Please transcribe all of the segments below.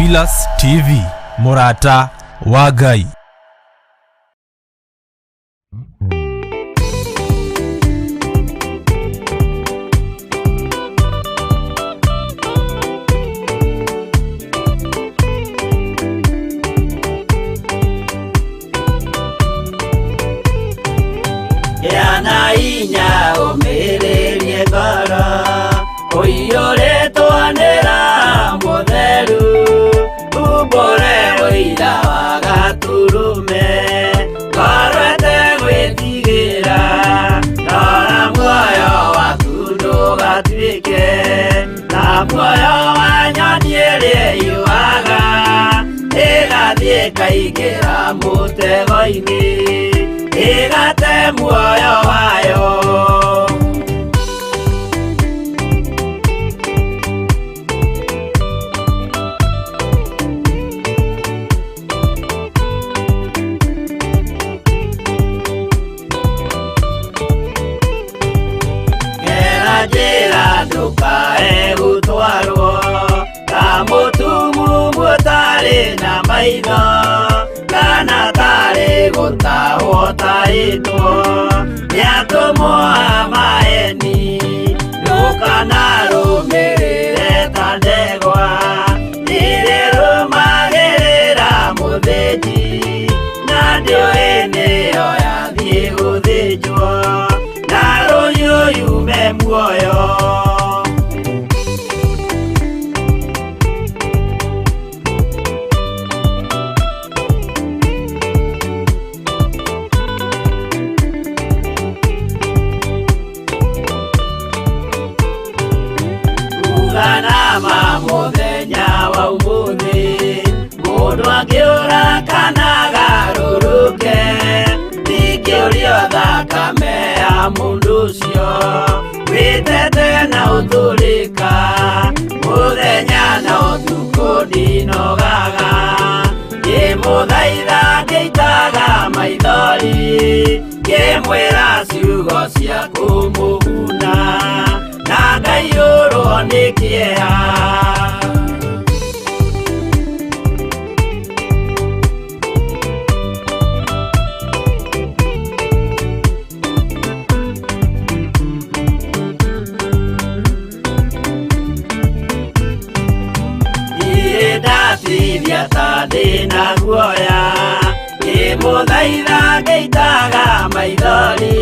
Theophilus TV, mũrata wa Ngai. Gĩa inya ũmĩrĩrie ngoro ũiyũrĩtwo nĩ Roho Mũtheru, umbũre ũira wa Gatũrũme, ngoro ĩtegwĩtigĩra, rora muoyo waku ndũgatuĩke ta muoyo wa nyoni ĩrĩa ĩyũaga, ĩgathiĩ ĩkaingĩra mũtego-inĩ, ĩgate muoyo wayo. Gera njĩra ndũkae gũtwarwo ta mũtumumu ũtarĩ na maitho, kana tarĩ gũtahwo tahĩtwo nĩ atũmwo a maeni. Ndũkanarũmĩrĩre ta ndegwa ĩrĩa ĩrũmagĩrĩra mũthĩnji, na ndĩũĩ nĩyo yathiĩ gũthĩnjwo, na rũhiũ yume muoyo. Uganama mũthenya wa ũmũthĩ, mũndũ angĩũra kana agarũrũke, ndingĩũrio thakame ya mũndũ ũcio wĩtete na ũtũrĩka, mũthenya na ũtukũ ndinogaga, ngĩmũthaitha ngĩitaga maithori, ngĩmwĩra ciugo cia kũmũguna, na ngaiyũrwo nĩ kĩeha. Niĩ ndatithia ta ndĩna guoya, ngĩmũthaitha ngĩitaga maithori,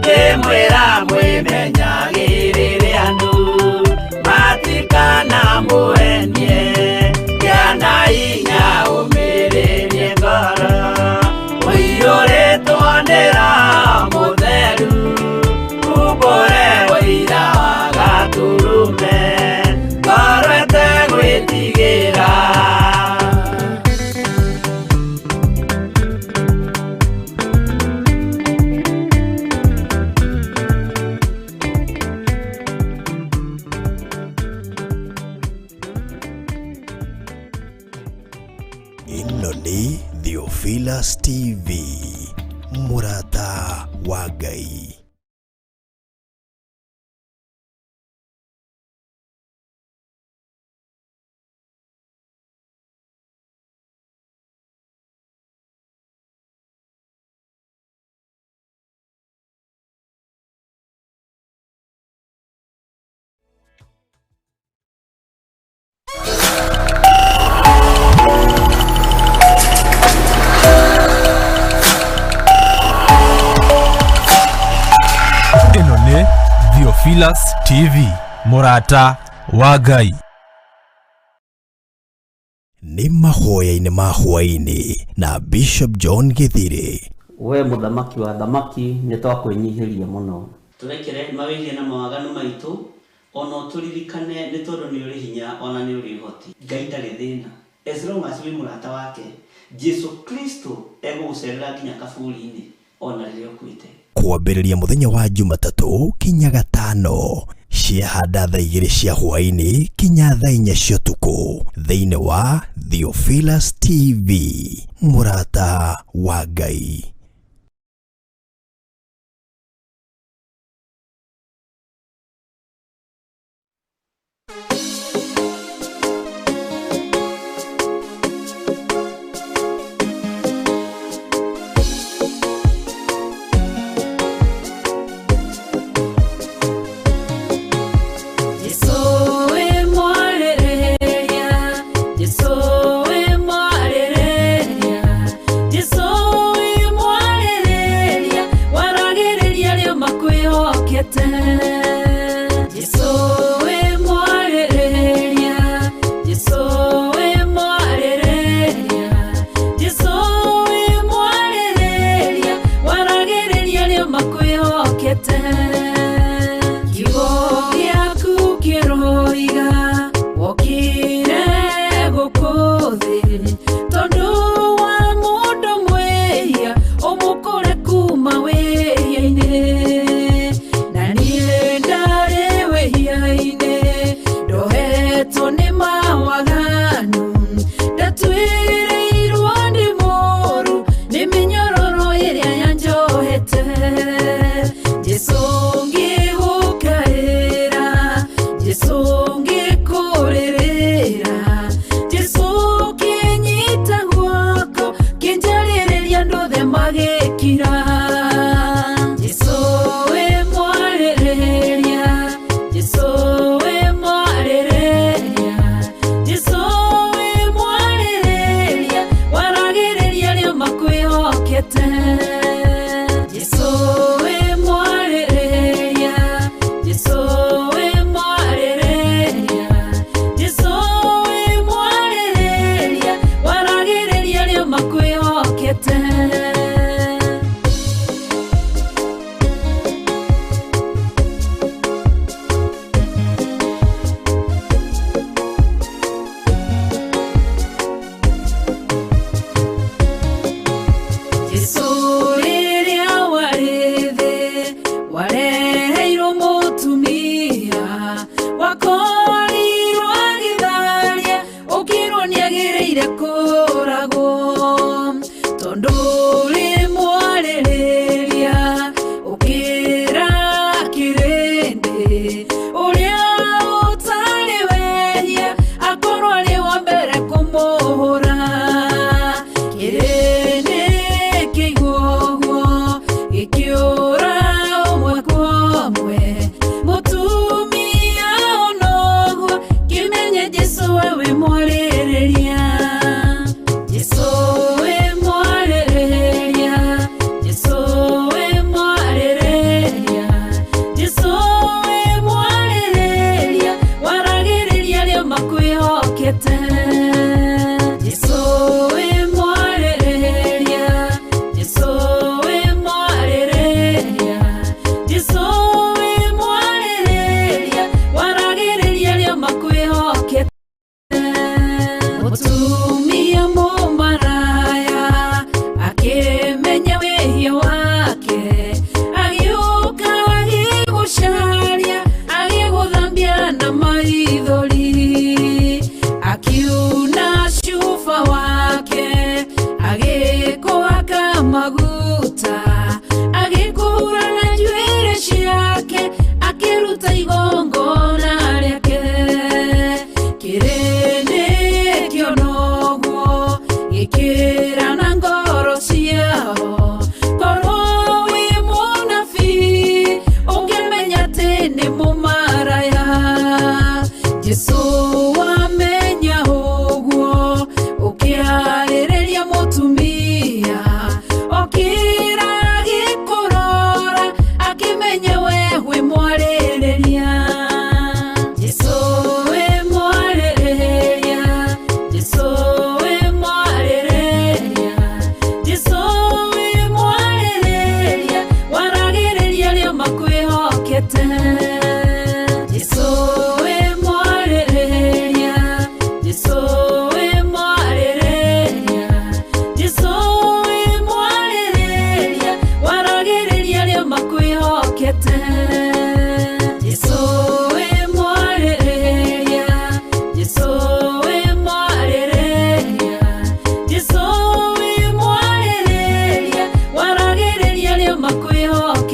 ngĩmwĩra mwĩmenyagĩrĩre andũ matikanamũhenie, gĩa na hinya ũmĩrĩrie ngoro ũiyũrĩtwo nĩ Roho Mũtheru, umbũre ũira wa Gatũrũme, ngoro ĩtegwĩtigĩra. Ĩno nĩ Theophilus TV, mũrata wa Ngai. Ĩno nĩ Theophilus TV, mũrata wa Ngai. Nĩ mahoya-inĩ ma hwaĩ-inĩ na Bishop John Gĩthirĩ. We mũthamaki wa thamaki, nĩ twakwĩnyihĩria mũno. Tũrekere mawĩhia na mawaganu maitũ, ona ũtũririkane nĩ tondũ nĩ ũrĩ hinya ona nĩ ũrĩ ũhoti. Ngai ndarĩ thĩna as long as wĩ mũrata wake. Jesu Kristo egũgũcerera nginya kaburi-inĩ ona rĩrĩa ũkuĩte. Kwambĩrĩria mũthenya wa Jumatatũ kinya Gatano ciahanda thaa 2 cia hwaĩ-inĩ kinya thaa 4 cia ũtukũ thĩinĩ wa Theophilus TV, mũrata wa Ngai.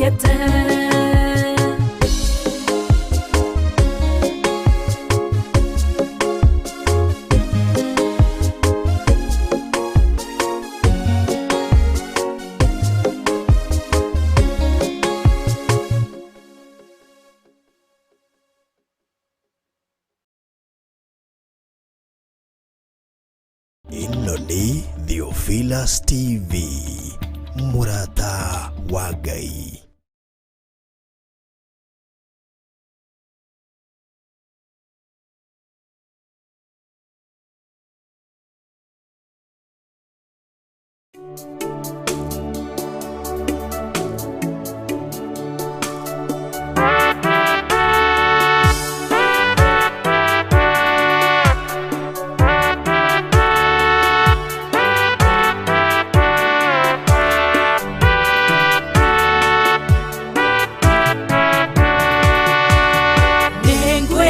Nĩthiĩte. Ĩno nĩ Theophilus TV, mũrata wa Ngai.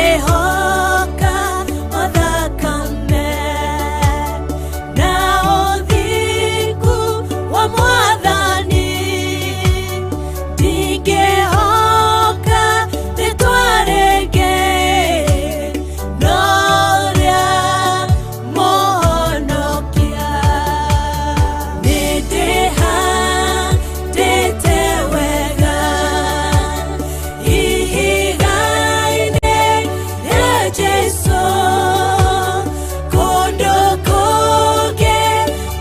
Nĩngwĩhoka o thakame na ũthingu wa Mwathani, ndingĩhoka rĩtwa rĩngĩ no rĩa Mũhonokia. Nĩndĩhandĩte wega ihiga-inĩ rĩa Jesũ, kũndũ kũngĩ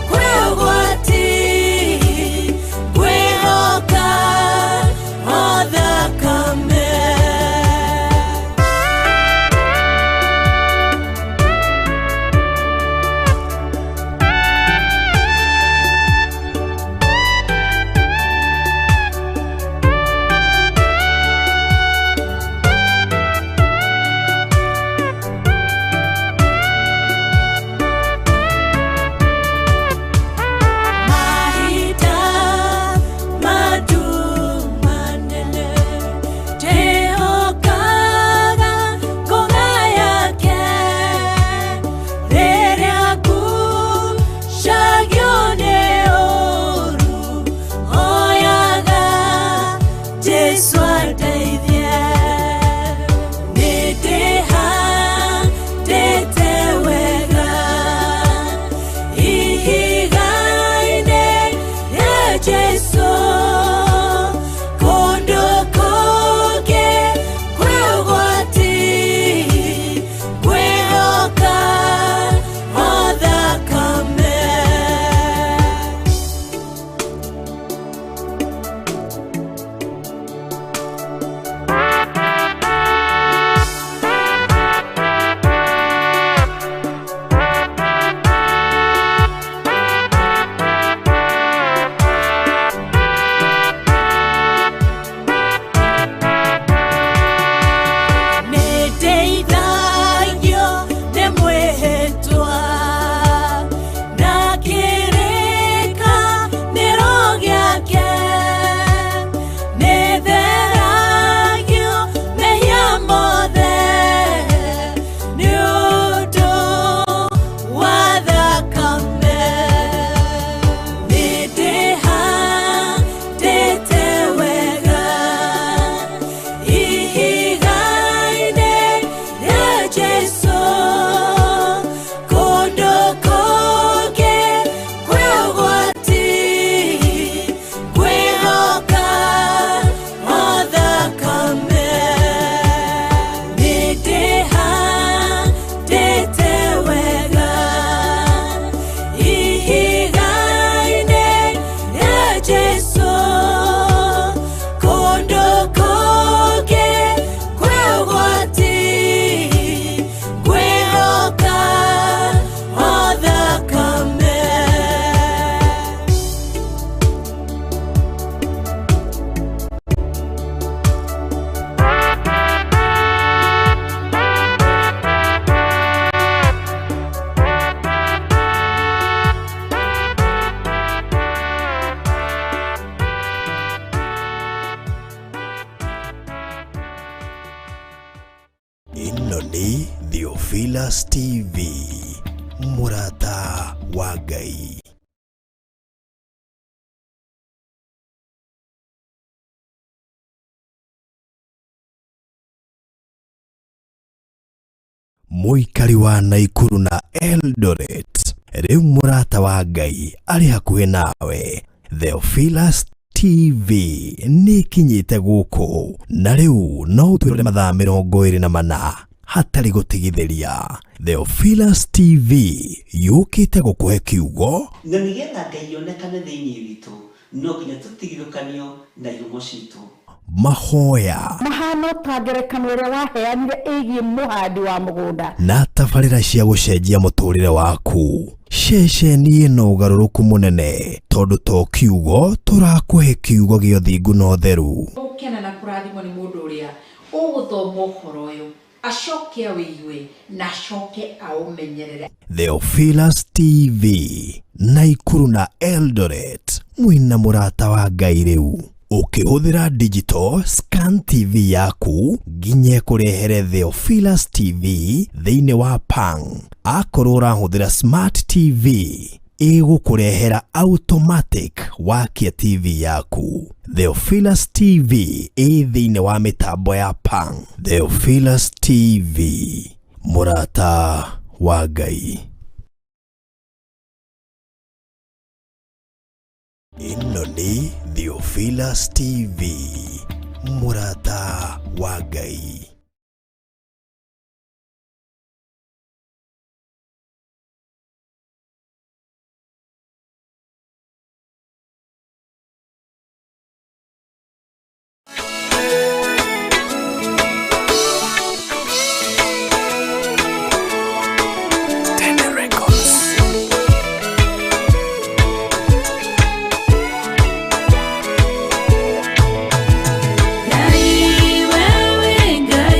kwĩ ũgwati, ngwĩhoka o thakame. Mahinda manene ndĩhokaga ngũga yake, rĩrĩa ngucagio nĩ ũũru, hoyaga Jesũ andeithie. Nĩndĩhandĩte wega ihiga-inĩ rĩa Jesũ, kũndũ kũngĩ kwĩ ũgwati, ngwĩhoka o thakame. Nĩndeithagio nĩ mwĩhĩtwa na kĩrĩkanĩro gĩake, nĩtheragio mehia mothe nĩ ũndũ wa thakame. Nĩndĩhandĩte wega ihiga-inĩ rĩa Jesũ, kũndũ kũngĩ kwĩ ũgwati, ngwĩhoka o thakame. Nĩndĩhandĩte wega ihiga-inĩ rĩa Jesũ, kũndũ kũngĩ kwĩ ũgwati, ngwĩhoka o thakame. Ĩno nĩ Theophilus TV, mũrata wa Ngai. Mũikari wa Naikuru na Eldoret, rĩu mũrata wa Ngai arĩ hakuhĩ nawe. Theophilus TV nĩ ĩkinyĩte gũkũ na rĩu no ũtwĩrore mathaa 24 hatarĩ gũtigithĩria. Theophilus TV yũkĩte gũkũhe kiugo Na nĩgetha Ngai onekane thĩinĩ witũ, no nginya tũtigithũkanio na ihumo citũ. Mahoya Mahano ta ngerekano ĩrĩa waheanire ĩgiĩ mũhandi wa mũgũnda. Na tabarĩra cia gũcenjia mũtũrĩre waku. Ceceni ĩno ũgarũrũku mũnene tondũ to kiugo tũrakũhe, kiugo gĩa ũthingu na ũtheru. Gũkena na kũrathimwo nĩ mũndũ ũrĩa ũgũthoma ũhoro ũyũ, acoke awĩigue na acoke aũmenyerere. Theophilus TV, Naikuru na Eldoret, mwĩna mũrata wa Ngai rĩu. Ũkĩhũthĩra digital scan TV yaku nginya ĩkũrehere Theophilus TV thĩinĩ wa Pang. Akorwo ũrahũthĩra smart TV, ĩgũkũrehera automatic wakia TV yaku. Theophilus TV ĩ thĩinĩ wa mĩtambo ya Pang. Theophilus TV, mũrata wa Ngai. Ĩno nĩ Theophilus TV, mũrata wa Ngai. Ngai, wewe Ngai.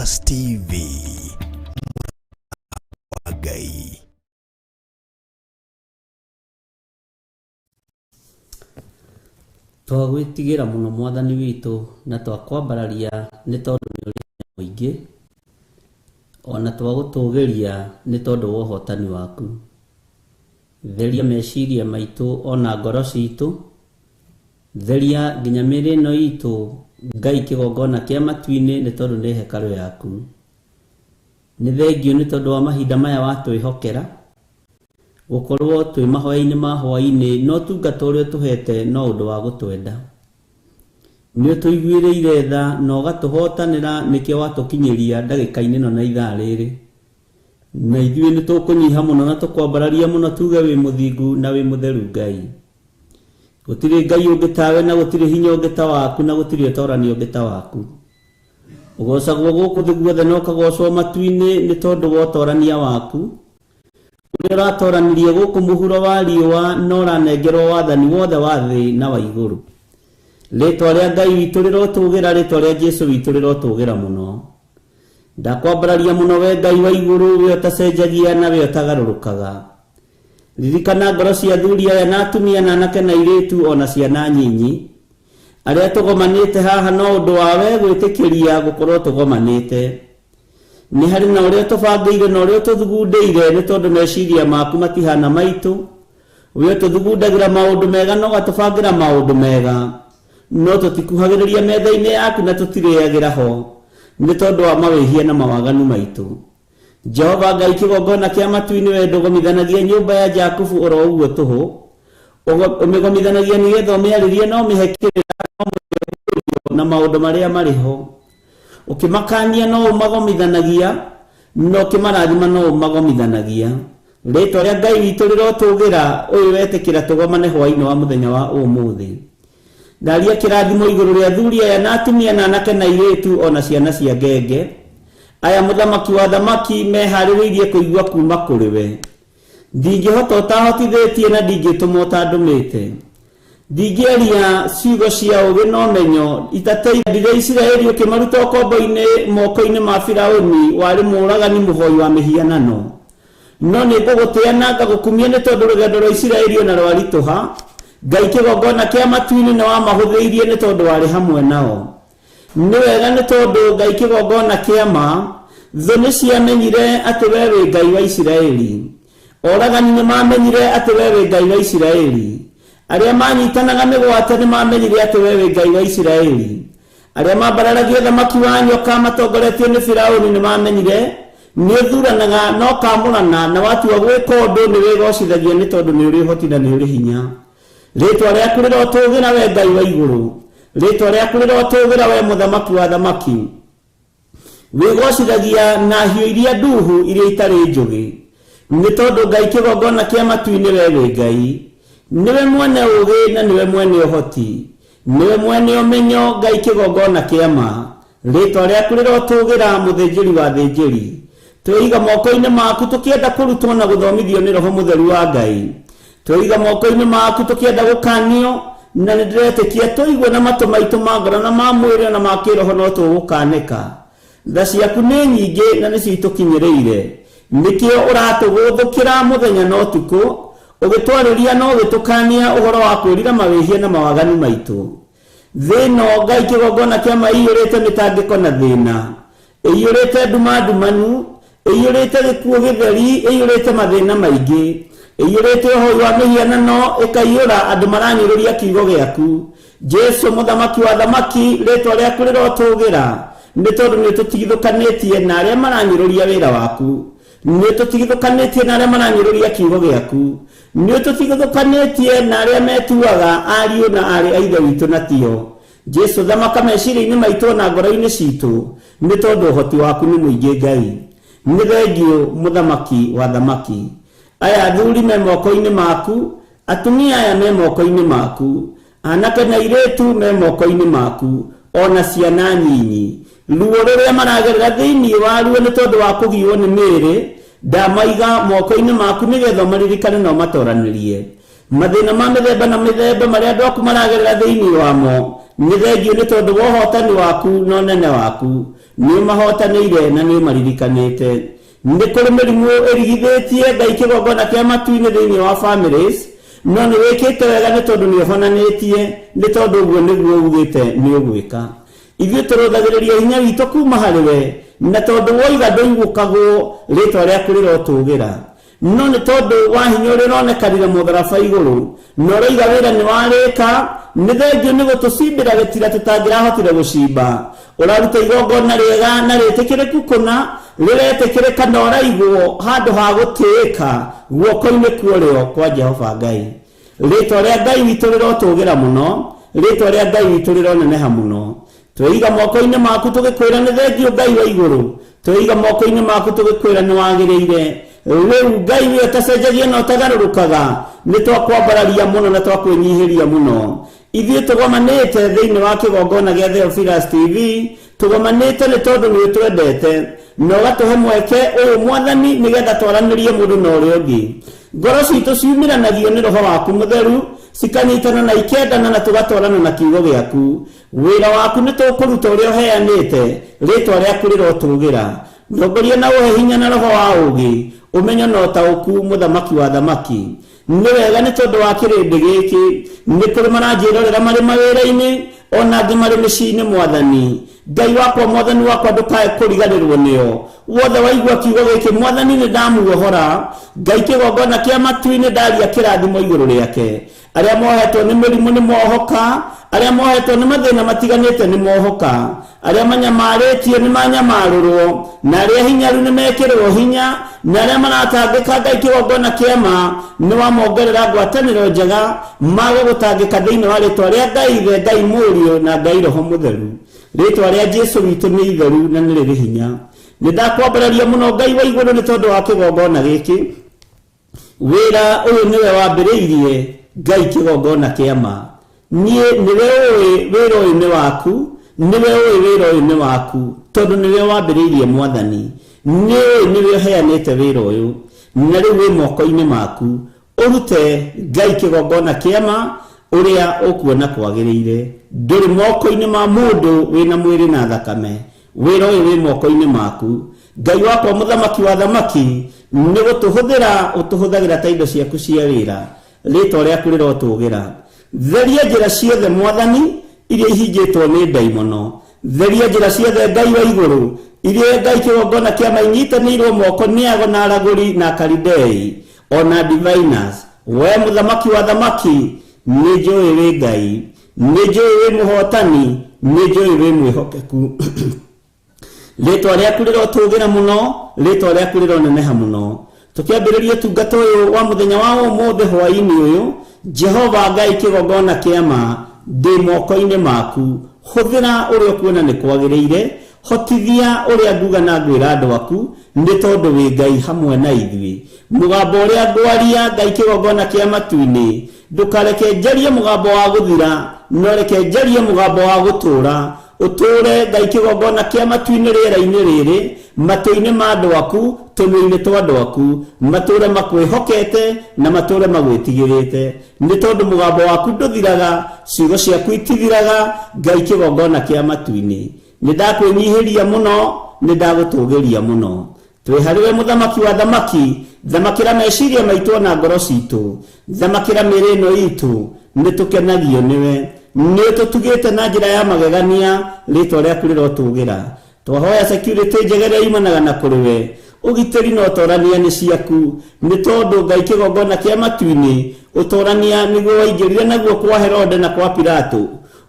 Theophilus TV wa Ngai. Twagwĩtigĩra mũno Mwathani witũ na twakwambararia nĩ tondũ nĩ ũrĩ hinya mũingĩ, ona twagũtũgĩria nĩ tondũ wa ũhotani waku. Theria meciria maitũ ona ngoro citũ, theria nginya mĩĩrĩ ĩno itũ, Ngai kĩgongona kĩa matu-inĩ nĩ tondũ nĩ hekarũ yaku. Nĩ thengiũ nĩ tondũ wa mahinda maya watwĩhokera, gũkorwo twĩ mahoya-inĩ ma hwaĩ-inĩ na ũtungata ũrĩa ũtũhete no ũndũ wa gũtwenda. Nĩ ũtũiguĩrĩire tha na ũgatũhotanĩra nĩkĩo watũkinyĩria ndagĩka-inĩ ĩno na ithaa rĩrĩ. Na ithuĩ nĩ tũkũnyiha mũno na tũkwambararia mũno tuge wĩ mũthingu na wĩ mũtheru Ngai. Gũtirĩ Ngai ũngĩ tawe na gũtirĩ hinya ũngĩ ta waku na gũtirĩ ũtorani ũngĩ ta waku. Ũgocagwo gũkũ thĩ guothe na ũkagocwo matu-inĩ nĩ tondũ wa ũtorania waku. Ũrĩa ũratoranirie gũkũ mũhuro wa riũa na ũranengerwo wathani wothe wa thĩ na wa igũrũ. Rĩtwa rĩa Ngai witũ rĩrotũgĩra, rĩtwa rĩa Jesũ witũ rĩrotũgĩra mũno. Ndakwambararia mũno we Ngai wa igũrũ, we ũtacenjagia na we ũtagarũrũkaga. Ririkana ngoro cia athuri aya na atumia na anake na airĩtu ona ciana nyinyi arĩa tũgomanĩte haha no ũndũ wa we gwĩtĩkĩria gũkorwo tũgomanĩte. Nĩ harĩ na ũrĩa tũbangĩire na ũrĩa ũtũthugundĩire nĩ tondũ meciria maku matihana maitũ. We ũtũthugundagĩra maũndũ mega na ũgatũbangĩra maũndũ mega, no tũtikuhagĩrĩria metha-inĩ yaku na tũtirĩagĩra ho nĩ tondũ wa mawĩhia na mawaganu maitũ. Jehova Ngai kĩgongona kĩa matu-inĩ we ndũgomithanagia nyũmba ya Jakubu oro ũguo tũhũ, ũmĩgomithanagia nĩgetha ũmĩarĩrie na ũmĩhe kĩrĩra na maũndũ marĩa marĩ ho. Ũkĩmakania no ũmagomithanagia, na ũkĩmarathima no ũmagomithanagia. Rĩtwa rĩa Ngai witũ rĩrotũgĩra, ũyũ wetĩkĩra tũgomane hwaĩ-inĩ wa mũthenya wa ũmũthĩ. Ndaria kĩrathimo igũrũ rĩa athuri aya na atumia na anake na airĩtu ona ciana cia ngenge. Aya mũthamaki wa thamaki meharĩrĩirie kũigua kuma kũrĩ we. Ndingĩhota ũtahotithĩtie na ndingĩtũma ũtandũmĩte. Ndingĩaria ciugo cia ũũgĩ na ũmenyo itateithire Isiraeli ũkĩmaruta ũkombo-inĩ moko-inĩ ma Firaũni warĩ mũũragani mũhoi wa mĩhianano. No nĩ ngũgũtĩa na ngagũkumia nĩ tondũ rũgendo rwa Isiraeli ona rwaritũha. Ngai kĩgongona kĩa matu-inĩ nĩ wamahũthĩirie nĩ tondũ warĩ hamwe nao. Nĩ wega nĩ tondũ Ngai kĩgongona kĩa ma, thũ nĩ ciamenyire atĩ we wĩ Ngai wa Isiraeli. Oragani nĩ mamenyire atĩ we wĩ Ngai wa Isiraeli. Arĩa manyitanaga mĩgwate nĩ mamenyire atĩ we wĩ Ngai wa Isiraeli. Arĩa mambararagia thamaki wa nyoka matongoretio nĩ Firaũni nĩ mamenyire nĩ ũthuranaga na ũkamũrana na watua gwĩka ũndũ nĩ wĩgocithagia nĩ tondũ nĩ ũrĩ ũhoti na nĩ ũrĩ hinya. Rĩtwa rĩaku rĩrotũgĩra we Ngai wa igũrũ. Rĩtwa rĩaku rĩrotũgĩra we mũthamaki wa thamaki. Wĩgocithagia na hiũ iria nduhu iria itarĩ njũgĩ. Nĩ tondũ Ngai kĩgongona kĩa matu-inĩ we wĩ Ngai. Nĩwe mwene ũũgĩ na nĩwe mwene ũhoti. Nĩwe mwene ũmenyo Ngai kĩgongona kĩa ma. Rĩtwa rĩaku rĩrotũgĩra mũthĩnjĩri wa thĩnjĩri. Twĩiga moko-inĩ maku tũkĩenda kũrutwo na gũthomithio nĩ Roho Mũtheru wa Ngai. Twĩiga moko-inĩ maku tũkĩenda gũkanio na nĩ ndĩretĩkia tũigue na matũ maitũ ma ngoro na ma mwĩrĩ na ma kĩroho no tũgũkanĩka. Tha ciaku nĩ nyingĩ na nĩcio itũkinyĩrĩire. Nĩkĩo ũratũgũthũkĩra mũthenya na ũtukũ, ũgĩtwarĩria na ũgĩtũkania ũhoro wa kwĩrira mawĩhia na mawaganu maitũ. Thĩ ĩno Ngai kĩgongona kĩa ma ĩiyũrĩte mĩtangĩko na thĩna, ĩiyũrĩte nduma ndumanu, ĩiyũrĩte gĩkuũ gĩtheri, ĩiyũrĩte mathĩna maingĩ, ĩiyũrĩte ũhoi wa mĩhianano, ĩkaiyũra andũ maranyũrũria kiugo gĩaku. Jesũ mũthamaki wa thamaki, rĩtwa rĩaku rĩrotũgĩra nĩ tondũ nĩ ũtũtigithũkanĩtie na arĩa maranyũrũria wĩra waku. Nĩ ũtũtigithũkanĩtie na arĩa maranyũrũria kiugo gĩaku. Nĩ ũtũtigithũkanĩtie na arĩa metuaga ariũ na aarĩ a Ithe witũ na tio. Jesũ thamaka meciria-inĩ maitũ na ngoro-inĩ citũ nĩ tondũ ũhoti waku nĩ mũingĩ Ngai. Nĩ thengiũ mũthamaki wa thamaki. Aya athuri me moko-inĩ maku, atumia aya me moko-inĩ maku, anake na airĩtu me moko-inĩ maku, ona ciana nyinyi. Ruo rũrĩa maragerera thĩinĩ wa ruo nĩ tondũ wa kũgiwo nĩ mĩĩrĩ, ndamaiga moko-inĩ maku nĩgetha ũmaririkane na ũmatoranĩrie. Mathĩna ma mĩthemba na mĩthemba marĩa andũ aku maragerera thĩinĩ wamo, nĩ thengiũ nĩ tondũ wa ũhotani waku na ũnene waku. Nĩ ũmahotanĩire na nĩ ũmaririkanĩte. Nĩ kũrĩ mĩrimũ ĩrigithĩtie Ngai kĩgongona kĩa matu-inĩ thĩinĩ wa families, no nĩ wĩkĩte wega nĩ tondũ nĩ ũhonanĩtie, nĩ tondũ ũguo nĩguo ugĩte nĩ ũgwĩka. Ithuĩ tũrũthagĩrĩria hinya witũ kuma harĩ we, na tondũ woiga ndũigũkagwo, rĩtwa rĩaku rĩrotũgĩra. No nĩ tondũ wa hinya ũrĩa ũronekanire mũtharaba igũrũ, na ũroiga wĩra nĩ warĩka, nĩ thengio nĩ gũtũcimbĩra gĩtira tũtangĩrahotire gũcimba. Ũraruta igongona rĩega na rĩtĩkĩrĩku kũna, rĩretĩkĩrĩka na ũraigwo handũ ha gũtĩĩka guoko-inĩ kuorĩo kwa Jehova Ngai. Rĩtwa rĩa Ngai witũ rĩrotũgĩra mũno, rĩtwa rĩa Ngai witũ rĩroneneha mũno. Tweiga moko-inĩ maku tũgĩkwĩra nĩ thengio Ngai wa igũrũ, tweiga moko-inĩ maku tũgĩkwĩra nĩ wagĩrĩire. Rĩu Ngai wĩ ũtacenjagia na ũtagarũrũkaga, nĩ twakwambararia mũno na twakwĩnyihĩria mũno. Ithuĩ tũgomanĩte thĩinĩ wa kĩgongona gĩa Theophilus TV, tũgomanĩte nĩ tondũ nĩ ũtwendete na ũgatũhe mweke ũyũ Mwathani nĩgetha twaranĩrie mũndũ na ũrĩa ũngĩ. Ngoro citũ ciumĩranagio nĩ Roho waku Mũtheru, cikanyitana na ikendana na tũgatwarana na kiugo gĩaku. Wĩra waku nĩ tũkũruta ũrĩa ũheanĩte, rĩtwa rĩaku rĩrotũgĩra. Ndongoria na ũhe hinya na roho wa ũũgĩ, ũmenyo na ũtaũku, mũthamaki wa thamaki. Nĩ wega nĩ tondũ wa kĩrĩndĩ gĩkĩ, nĩ kũrĩ maranjĩrorera marĩ mawĩra-inĩ, ona angĩ marĩ mĩciĩ-inĩ Mwathani. Ngai wakwa, Mwathani wakwa, ndũkae kũriganĩrwo nĩo. Wothe waigua kiugo gĩkĩ, Mwathani nĩ ndamuohora. Ngai kĩgongona kĩa matu-inĩ ndaria kĩrathimo igũrũ rĩake. Arĩa mohetwo nĩ mĩrimũ nĩ mohoka, arĩa mohetwo nĩ mathĩna matiganĩte nĩ mohoka, arĩa manyamarĩtio nĩ manyamarũrwo, na arĩa hinyaru nĩ mekĩrwo hinya, na arĩa maratangĩka Ngai kĩgongona kĩa ma nĩ wamongerera ngwatanĩro njega mage gũtangĩka thĩinĩ wa rĩtwa rĩa Ngai Ithe, Ngai Mũriũ na Ngai Roho Mũtheru. Rĩtwa rĩa Jesũ witũ nĩ itheru na nĩ rĩrĩ hinya. Nĩ ndakwambararia mũno Ngai wa igũrũ nĩ tondũ wa kĩgongona gĩkĩ. Wĩra ũyũ nĩwe wambĩrĩirie Ngai kĩgongona kĩa ma. Niĩ nĩwe ũĩ wĩra ũyũ nĩ waku, nĩwe ũĩ wĩra ũyũ nĩ waku, tondũ nĩwe wambĩrĩirie Mwathani. Nĩ ũĩ nĩwe ũheanĩte wĩra ũyũ, na rĩu wĩ moko-inĩ maku. Ũrute Ngai kĩgongona kĩa ma ũrĩa ũkuona kwagĩrĩire. Ndũrĩ moko-inĩ ma mũndũ wĩna mwĩrĩ na thakame. Wĩra ũyũ wĩ moko-inĩ maku. Ngai wakwa mũthamaki wa thamaki, nĩ gũtũhũthĩra ũtũhũthagĩra ta indo ciaku cia wĩra. Rĩtwa rĩaku rĩrotũgĩra. Theria njĩra ciothe Mwathani iria ihingĩtwo nĩ ndaimono. Theria njĩra ciothe Ngai wa igũrũ iria Ngai kĩgongona kĩa ma inyitanĩirwo moko nĩ ago na aragũri na akaridei ona diviners. We mũthamaki wa thamaki, nĩ njũĩ wĩ Ngai, nĩ njũĩ wĩ mũhotani, nĩ njũĩ wĩ mwĩhokeku. Rĩtwa rĩaku rĩrotũgĩra mũno, rĩtwa rĩaku rĩroneneha mũno. Tũkĩambĩrĩria ũtungata ũyũ wa mũthenya wa ũmũthĩ hwaĩ-inĩ ũyũ, Jehova Ngai kĩgongona kĩa ma ndĩ moko-inĩ maku. Hũthĩra ũrĩa ũkuona nĩ kwagĩrĩire, hotithia ũrĩa nguga na ngwĩra andũ aku, nĩ tondũ wĩ Ngai hamwe na ithuĩ. Mũgambo ũrĩa ngwaria Ngai kĩgongona kĩa matu-inĩ, ndũkareke njarie mũgambo wa gũthira, no reke njarie mũgambo wa gũtũũra. Ũtũũre Ngai kĩgongona kĩa matu-inĩ rĩera-inĩ rĩrĩ, matũ-inĩ ma andũ aku, tũnua-inĩ twa andũ aku, matũũre makwĩhokete na matũũre magwĩtigĩrĩte. Nĩ tondũ mũgambo waku ndũthiraga, ciugo ciaku itithiraga, Ngai kĩgongona kĩa matu-inĩ. Nĩ ndakwĩnyihĩria mũno, nĩ ndagũtũgĩria mũno. Twĩ harĩ we mũthamaki wa thamaki, thamakĩra meciria maitũ na ngoro citũ, thamakĩra mĩĩrĩ ĩno itũ, nĩ tũkenagio nĩwe. Nĩ ũtũtugĩte na njĩra ya magegania, rĩtwa rĩaku rĩrotũgĩra. Twahoya security njega ĩrĩa yumanaga na kũrĩ we, ũgitĩri na ũtorania nĩ ciaku, nĩ tondũ Ngai kĩgongona kĩa matu-inĩ, ũtorania nĩguo waingĩrire naguo kwa Herode na kwa Pilato,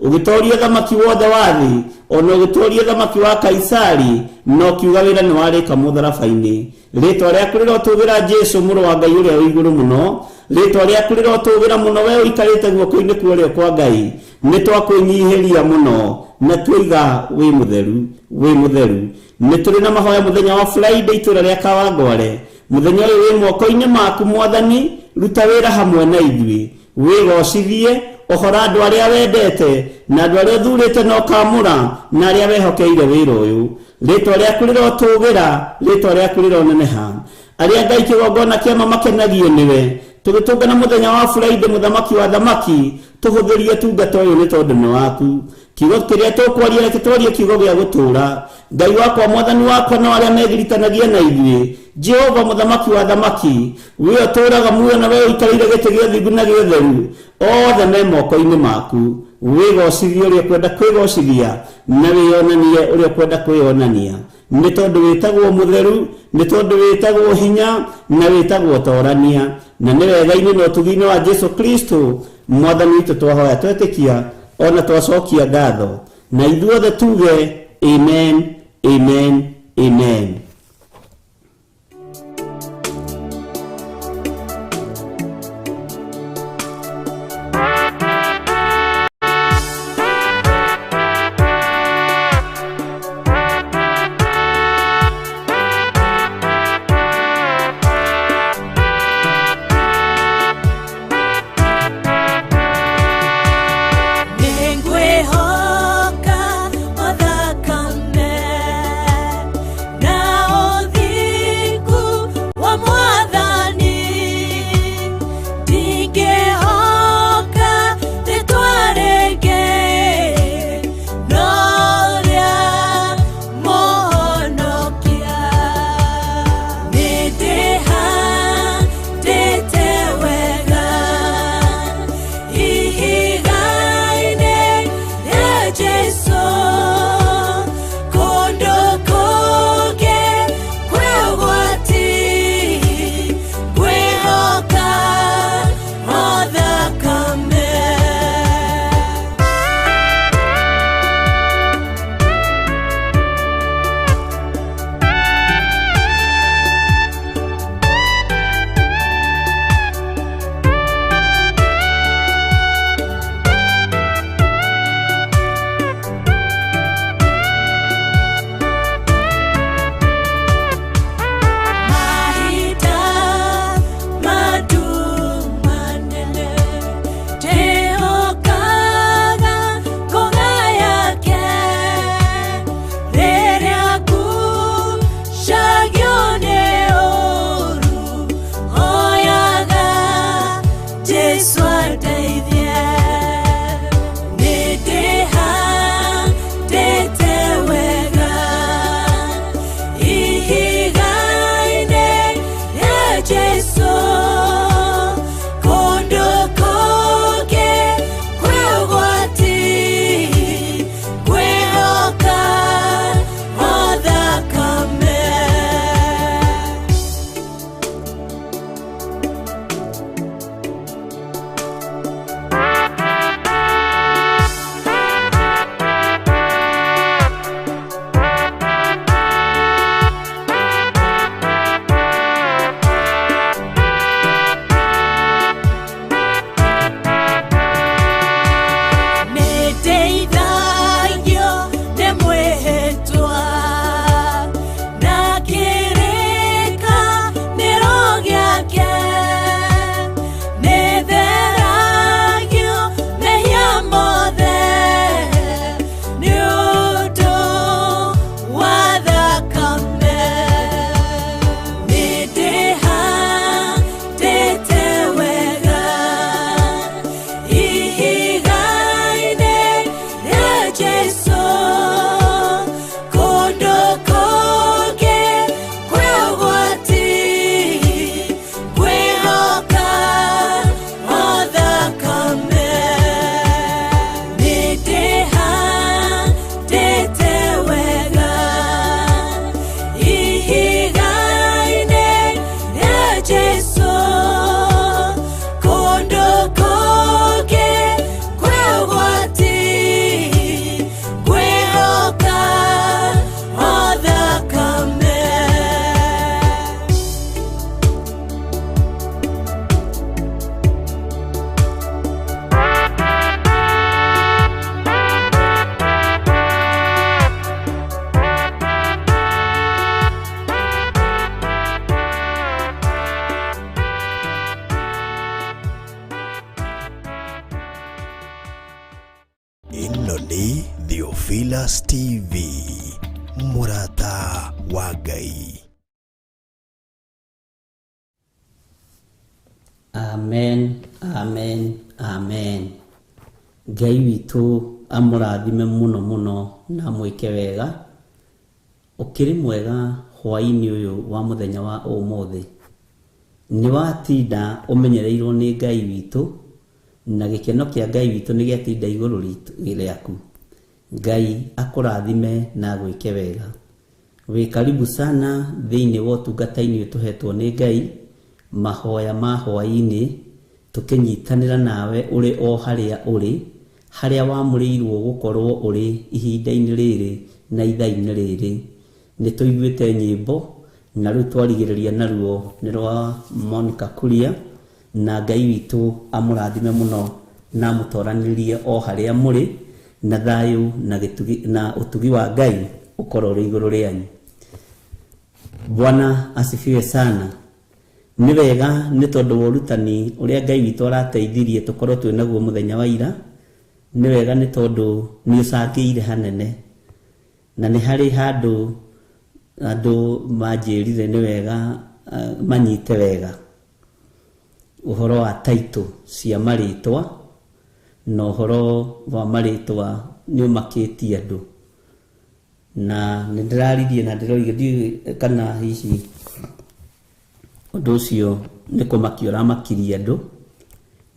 ũgĩtoria thamaki wothe wa thĩ, ona ũgĩtoria thamaki wa Kaisari, na ũkiuga wĩra nĩ warĩka mũtharaba-inĩ. Rĩtwa rĩaku rĩrotũgĩra Jesũ mũrũ wa Ngai ũrĩa wĩ igũrũ mũno, rĩtwa rĩaku rĩrotũgĩra mũno we ũikarĩte guoko-inĩ kwa ũrĩo kwa Ngai. Nĩ twakwĩnyihĩria mũno na twaiga wĩ mũtheru, wĩ mũtheru. Nĩ tũrĩ na mahoya mũthenya wa Friday itũũra rĩa Kawangware. Mũthenya ũyũ wĩ moko-inĩ maku Mwathani, ruta wĩra hamwe na ithuĩ. Wĩgocithie, ũhora andũ arĩa wendete na andũ arĩa ũthurĩte na ũkamũra na arĩa wehokeire wĩra ũyũ. Rĩtwa rĩaku rĩrotũgĩra, rĩtwa rĩaku rĩroneneha. Arĩa Ngai kĩgongona kĩa ma makenagio nĩwe, tũgĩtũngana mũthenya wa Friday mũthamaki wa thamaki, tũhũthĩrie tungata ũyũ nĩ tondũ nĩ waku. Kiugo kĩrĩa tũkwaria reke twarie kiugo gĩa gũtũũra. Ngai wakwa, mwathani wakwa, na arĩa megiritanagia na ithuĩ, Jehova mũthamaki wa thamaki, we ũtũũraga muoyo na we ũikarĩire gĩtĩ gĩa ũthingu na gĩa ũtheru, othe me moko-inĩ maku. Wĩgocithie ũrĩa ũkwenda kwĩgocithia na wĩyonanie ũrĩa ũkwenda kwĩyonania, nĩ tondũ wĩtagwo mũtheru, nĩ tondũ wĩtagwo hinya na wĩtagwo torania. Na nĩ wega-inĩ na ũtugi-inĩ wa Jesu Kristo mwathani witũ twahoya twetĩkia ona twacokia ngatho, na ithuothe tuge amen, amen, amen. Nĩngwĩhoka o thakame na ũthingu wa Mwathani, ndingĩhoka rĩtwa rĩngĩ no rĩa Mũhonokia. Nĩndĩhandĩte wega ihiga-inĩ rĩa Jesũ, kũndũ kũngĩ kwĩ ũgwati, ngwĩhoka o thakame. Mahinda manene ndĩhokaga ngũga yake, rĩrĩa ngucagio nĩ ũũru, hoyaga Jesũ andeithie. Nĩndĩhandĩte wega ihiga-inĩ rĩa Jesũ, kũndũ kũngĩ kwĩ ũgwati, ngwĩhoka o thakame. Nĩndeithagio nĩ mwĩhĩtwa na kĩrĩkanĩro gĩake, nĩtheragio mehia mothe nĩ ũndũ wa thakame. Nĩndĩhandĩte wega ihiga-inĩ rĩa Jesũ, kũndũ kũngĩ kwĩ ũgwati, ngwĩhoka o thakame. Nĩndĩhandĩte wega ihiga-inĩ rĩa Jesũ, kũndũ kũngĩ kwĩ ũgwati, ngwĩhoka o thakame. Ĩno nĩ Theophilus TV, mũrata wa Ngai. Amen, amen, amen. Ngai witũ amũrathime mũno mũno na amwĩke wega. Ũkĩrĩ mwega hwaĩ-inĩ ũyũ wa mũthenya wa ũmũthĩ. Nĩ watinda ũmenyereirwo nĩ Ngai witũ, na gĩkeno kĩa Ngai witũ nĩ gĩatinda igũrũ rĩaku. Ngai akũrathime na agwĩke wega. Wĩ karibu sana thĩinĩ wa ũtungata-inĩ ũyũ tũhetwo nĩ Ngai, mahoya ma hwaĩ-inĩ, tũkĩnyitanĩra nawe ũrĩ o harĩa ũrĩ, harĩa wamũrĩirwo gũkorwo ũrĩ ihinda-inĩ rĩrĩ na ithaa-inĩ rĩrĩ. Nĩ tũiguĩte nyĩmbo na rĩu twarigĩrĩria naruo nĩ rwa Monica Kuria, na Ngai witũ amũrathime mũno na amũtoranĩrie o harĩa mũrĩ, na thayũ na gĩtugi na ũtugi wa Ngai ũkorwo ũrĩ igũrũ rĩanyu. Bwana asifiwe sana. Nĩ wega nĩ tondũ wa ũrutani ũrĩa Ngai witũ arateithirie tũkorwo twĩ naguo mũthenya wa ira. Nĩ wega nĩ tondũ nĩ ũcangĩire hanene, na nĩ harĩ handũ andũ manjĩrire nĩ wega manyite wega ũhoro wa taitũ cia marĩtwa, na ũhoro wa marĩtwa nĩ ũmakĩtie andũ, na nĩ ndĩraririe na ndĩroiga ndiũĩ kana hihi ũndũ ũcio nĩ kũmakia ũramakirie andũ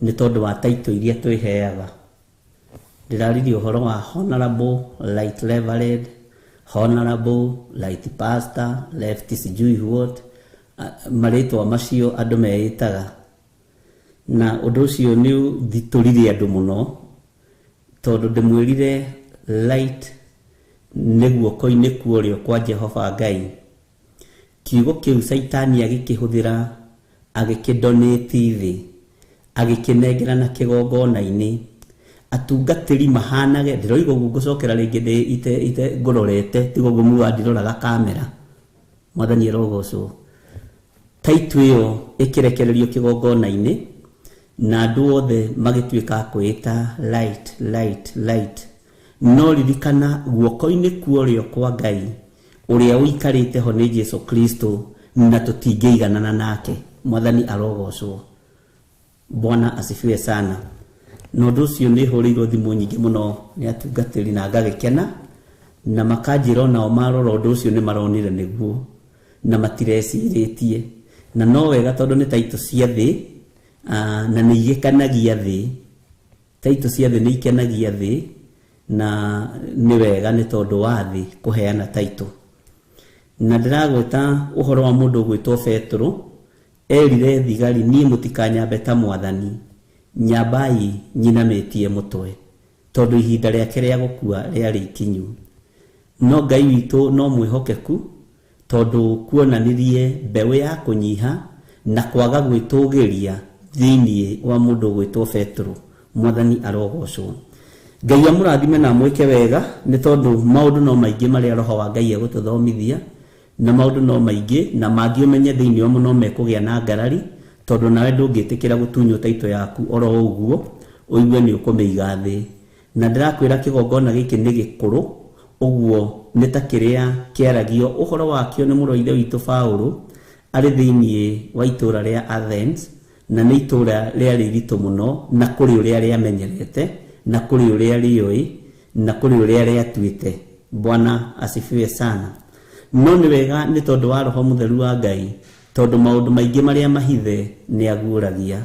nĩ tondũ wa taitũ iria twĩheaga. Ndĩraririe ũhoro wa honorable, right reverend, honorable, right pastor, left sijui what, marĩtwa macio andũ meĩtaga, na ũndũ ũcio nĩ ũthitũrire andũ mũno, tondũ ndĩmwĩrire right nĩ guoko-inĩ kuorĩo kwa Jehova Ngai. Kiugo kĩu Caitani agĩkĩhũthĩra, agĩkĩdonate thĩ, agĩkĩnengera na kĩgongona-inĩ. Atungatĩri mahanage, ndĩroiga ũguo ngũcokera rĩngĩ ndĩ ite ite ngũrorete, tiga ũguo muga ndiroraga kamera. Mwathani arogocwo. Taitũ ĩyo ĩkĩrekererio kĩgongona-inĩ, na andũ othe magĩtuĩka a kwĩĩta light, light, light. No ririkana guoko-inĩ kuorĩo kwa Ngai ũrĩa ũikarĩte ho nĩ Jesu Kristo, na tũtingĩiganana nake. Mwathani arogocwo. Bwana asifiwe sana. Na ũndũ ũcio nĩ hũrĩirwo thimũ nyingĩ mũno nĩ atungatĩri na ngagĩkena, na makanjĩra onao marora ũndũ ũcio nĩ maronire nĩguo, na matirecirĩtie. Na no wega tondũ nĩ taitũ cia thĩ, na nĩ igĩkenagia thĩ. Taitũ cia thĩ nĩ ikenagia thĩ, na nĩ wega nĩ tondũ wa thĩ kũheana taitũ. Na ndĩragweta ũhoro wa mũndũ ũgwĩtwo Petero, erire thigari, niĩ mũtikanyambe ta mwathani, nyambai nyinamĩtie mũtwe, tondũ ihinda rĩake rĩa gũkua rĩarĩ ikinyu. No Ngai witũ no mwĩhokeku, tondũ kuonanirie mbeũ ya kũnyiha na kwaga gwĩtũgĩria thĩinĩ wa mũndũ ũgwĩtwo Petero. Mwathani arogocwo. Ngai amũrathime na amwĩke wega, nĩ tondũ maũndũ no maingĩ marĩa Roho wa Ngai egũtũthomithia, na maũndũ no maingĩ, na mangĩ ũmenye thĩinĩ wamo no mekũgĩa na ngarari, tondũ nawe ndũngĩtĩkĩra gũtunywo taitũ yaku oro ũguo, ũigue nĩ ũkũmĩiga thĩ. Na ndĩrakwĩra kĩgongona gĩkĩ nĩ gĩkũrũ, ũguo nĩ ta kĩrĩa kĩaragio ũhoro wakĩo nĩ mũrũ wa ithe witũ Paũlũ arĩ thĩinĩ wa itũũra rĩa Athens, na nĩ itũũra rĩarĩ iritũ mũno, na kũrĩ ũrĩa rĩamenyerete, na kũrĩ ũrĩa rĩũĩ, na kũrĩ ũrĩa rĩatuĩte. Bwana asifiwe sana. No nĩ wega nĩ tondũ wa Roho Mũtheru wa Ngai, tondũ maũndũ maingĩ marĩa mahithe nĩ aguũragia,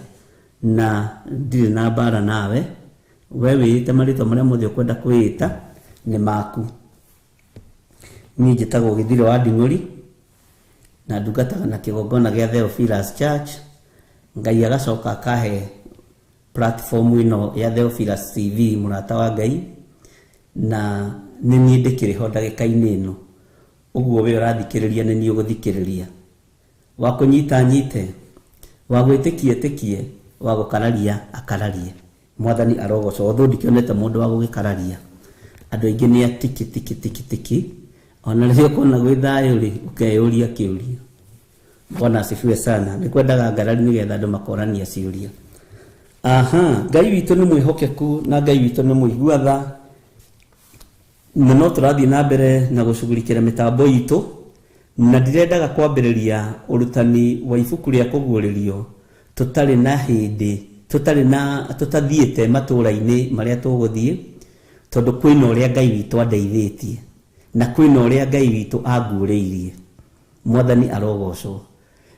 na ndirĩ na mbara nawe, we wĩĩte marĩtwa marĩa mothe ũkwenda kwĩĩta nĩ maku. Niĩ njĩtagwo Gĩthirĩ wa Nding'ũri, na ndungataga na kĩgongona gĩa Theophilus Church. Ngai agacoka akahe platform ĩno ya Theophilus TV, mũrata wa Ngai, na nĩ niĩ ndĩkĩrĩ ho ndagĩka-inĩ ĩno. Ũguo we ũrathikĩrĩria nĩ niĩ ũgũthikĩrĩria. Wa kũnyita nyite, wa gwĩtĩkia ĩtĩkie, wa gũkararia akararie. Mwathani arogocwo. Although ndikĩonete mũndũ wa gũgĩkararia, andũ aingĩ nĩ atiki tiki tiki tiki, ona rĩrĩa ũkona gwĩ thayũ rĩ, ũkeyũria kĩũria. Bwana asifiwe sana. Nĩ kwendaga ngarari nĩgetha andũ makorania ciũria. Aha, Ngai witũ nĩ mwĩhokeku na Ngai witũ nĩ mũigua tha, na no tũrathiĩ na mbere na gũcugurikĩra mĩtambo itũ, na ndirendaga kwambĩrĩria ũrutani wa ibuku rĩa kũguũrĩrio tũtarĩ na hĩndĩ, tũtarĩ na tũtathiĩte matũũra-inĩ marĩa tũgũthiĩ, Tondũ kwĩna ũrĩa Ngai witũ andeithĩtie na kwĩna ũrĩa Ngai witũ anguũrĩirie. Mwathani arogocwo.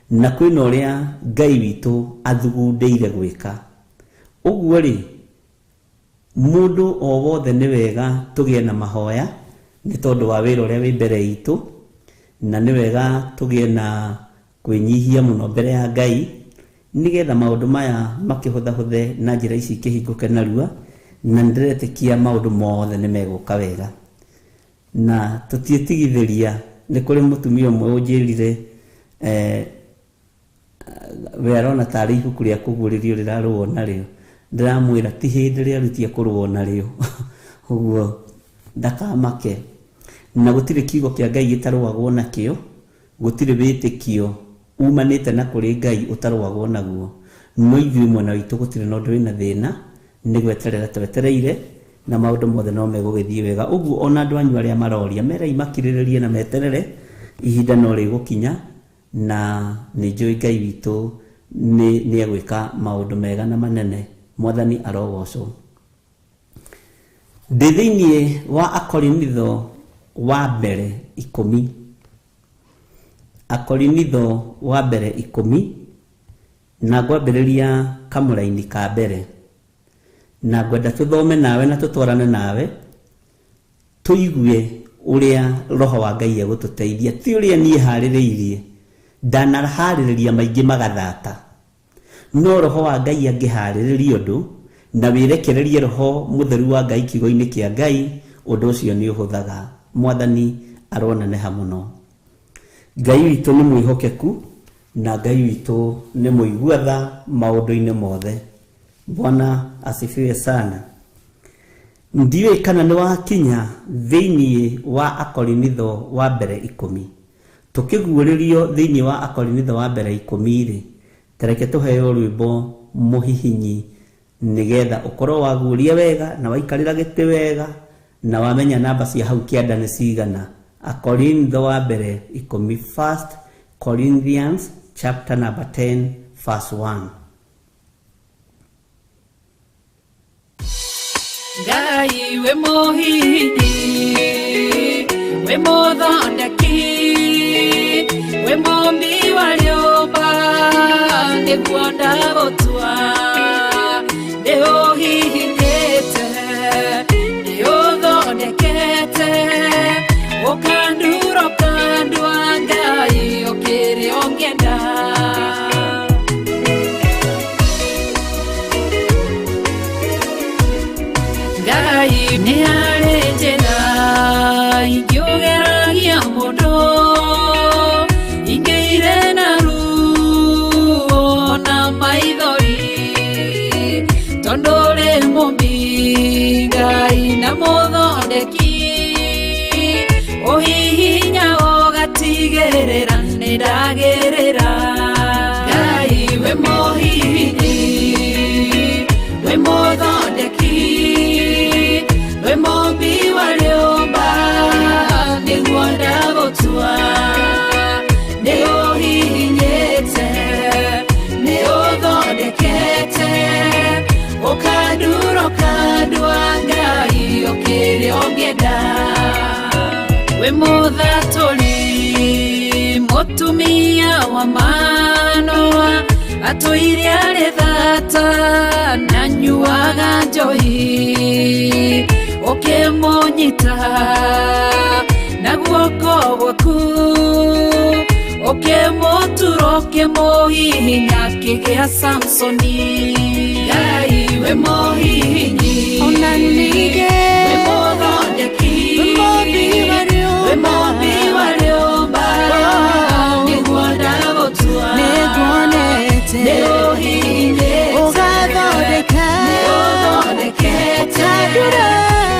Na kwĩna ũrĩa Ngai witũ athugundĩire gwĩka. Ũguo rĩ, mũndũ o wothe nĩ wega tũgĩe na mahoya nĩ tondũ wa wĩra ũrĩa wĩ mbere itũ, na nĩ wega tũgĩe na kwĩnyihia mũno mbere ya Ngai nĩgetha maũndũ maya makĩhũthahũthe na njĩra ici ikĩhingũke narua, na nĩndĩretĩkia maũndũ mothe nĩ megũka wega. Na tũtiĩtigithĩria. Nĩ kũrĩ mũtumia ũmwe ũnjĩrire we arona tarĩ ibuku rĩa kũguũrĩrio rĩrarũo narĩo. Ndĩramwĩra ti hĩndĩ rĩarutia kũrũo narĩo. Ũguo ndakamake. Na gũtirĩ kiugo kĩa Ngai gĩtarũagwo nakĩo, gũtirĩ wĩtĩkio umanĩte na kũrĩ Ngai ũtarũagwo naguo. No ithuĩ mwena witũ gũtirĩ na ũndũ wĩna thĩna, nĩ gweterera twetereire na maũndũ mothe no megũgĩthiĩ wega. Ũguo ona andũ anyu arĩa maroria merei makirĩrĩrie na meterere, ihinda no rĩgũkinya, na nĩ njũĩ Ngai witũ nĩ egwĩka maũndũ mega na manene. Mwathani arogocwo. Ndĩ thĩinĩ wa Akorinitho wa mbere 10. Akorinitho wa mbere 10, na ngwambĩrĩria kamũraini ka mbere. Na ngwenda tũthome nawe na tũtwarane nawe, tũigue ũrĩa Roho wa Ngai egũtũteithia, ti ũrĩa niĩ harĩrĩirie. Ndanaharĩrĩria maingĩ magathata. No Roho wa Ngai angĩharĩrĩria ũndũ na wĩrekererie Roho Mũtheru wa Ngai kiugo-inĩ kĩa Ngai, ũndũ ũcio nĩ ũhũthaga. Mwathani aroneneha mũno. Ngai witũ nĩ mwĩhokeku na Ngai witũ nĩ mũigua tha maũndũ-inĩ mothe. Bwana asifiwe sana. Ndiũĩ kana nĩ wakinya thĩinĩ wa Akorinitho wa mbere 10. Tũkĩguũrĩrio thĩinĩ wa Akorinitho wa mbere 10 rĩ, tareke tũheo rwĩmbo mũhihinyi nĩgetha ũkorwo waguũria wega na waikarĩra gĩtĩ wega na wamenya namba cia hau kĩanda nĩ cigana. Akorinitho wa mbere 10, First Corinthians chapter number 10 verse 1. Ngai we mũhihinyi, we mũthondeki, we mũmbi wa rĩũmba, nĩguo ndagũtua. Nĩũhihinyĩte, nĩũthondekete, ũkandura ũkandua, Ngai ũkĩrĩ ũngĩenda. Ngai nĩ harĩ njĩra ingĩũgeragia mũndũ, ingĩire na ruo na maithori, tondũ ũrĩ mũmbi Ngai na mũthondeki, ũhihinya ũgatigĩrĩra nĩndagĩrĩra. Ngai we mũhihinyi, we mũthondeki, we mũmbi wa rĩũmba, nĩguo ndagũtua. Nĩũhihinyĩte, nĩũthondekete, ũkandura ũkandua, Ngai ũkĩrĩ ũngĩenda. We mũthatũri, mũtumia wa Manoa, atũire arĩ thata na nyuaga njohi, ũkĩmũnyita na guoko gwaku, ũkĩmũtura ũkĩmũhihinya akĩgĩa Samsoni. Ngai we mũhihinyi, Ona ningĩ we mũthondeki, we mũmbi wa we rĩũmba, mũmbi wa rĩũmba, nĩguo ndagũtua. Nĩnguonete, Nĩũhihinyĩte, ũgathondeka, nĩũthondekete, ũkandura,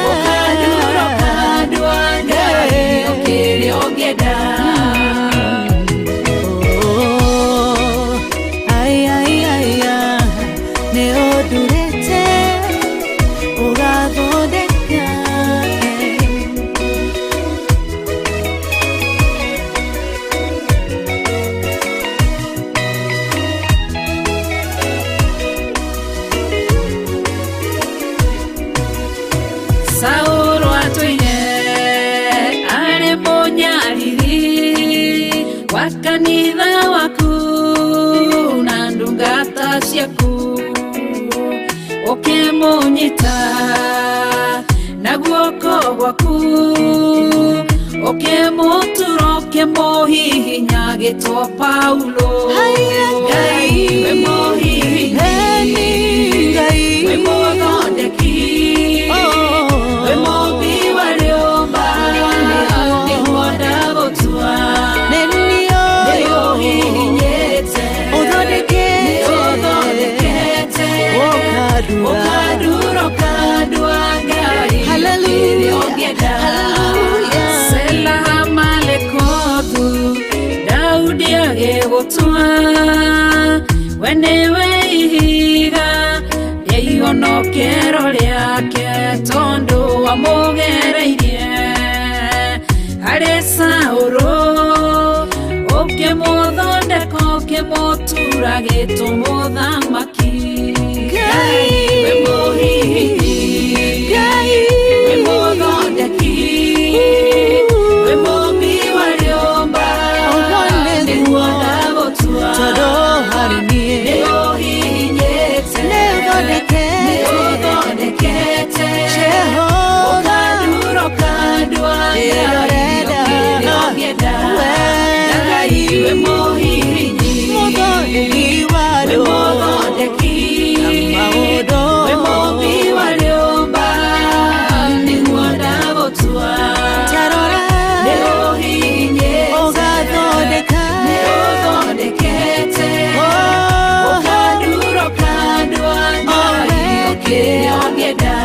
ũkandura ũkandua, Ngai ũkĩrĩ ũngĩenda. Oh, ai, ai, ai, ah, nĩũndurĩte, ũgathondeka. Ũkĩmũtura ũkĩmũhihinya agĩtwo Paulo. Ngai wĩ mũhihinyi, wĩ mũthondeki, wĩ mũmbi wa rĩũmba, nĩguo ndagũtua. Nĩũhihinyĩte, nĩũthondekete, ũkandura ũkandua Ngai kĩrĩa ũngĩenda. Sela Malekothu, Daudi agĩgũtua, we nĩwe ihiga rĩa ihonokero rĩake, tondũ wamũgereirie harĩ Saũlũ, ũkĩmũthondeka ũkĩmũtura gĩtũ mũthamaki. Ngai wĩ mũhihinyi, wĩ mũthondeki, wĩ mũmbi wa rĩũmba, nĩguo ndagũtua. Nĩũhihinyĩte, nĩũthondekete, ũkandura ũkandua Ngai kĩrĩa ũngĩenda. Ngai wĩ mũhihinyi, wĩ mũthondeki, wĩ mũmbi wa rĩũmba, nĩguo ndagũtua. Nĩũhihinyĩte, nĩũthondekete, ũkandura ũkandua Ngai kĩrĩa ũngĩenda.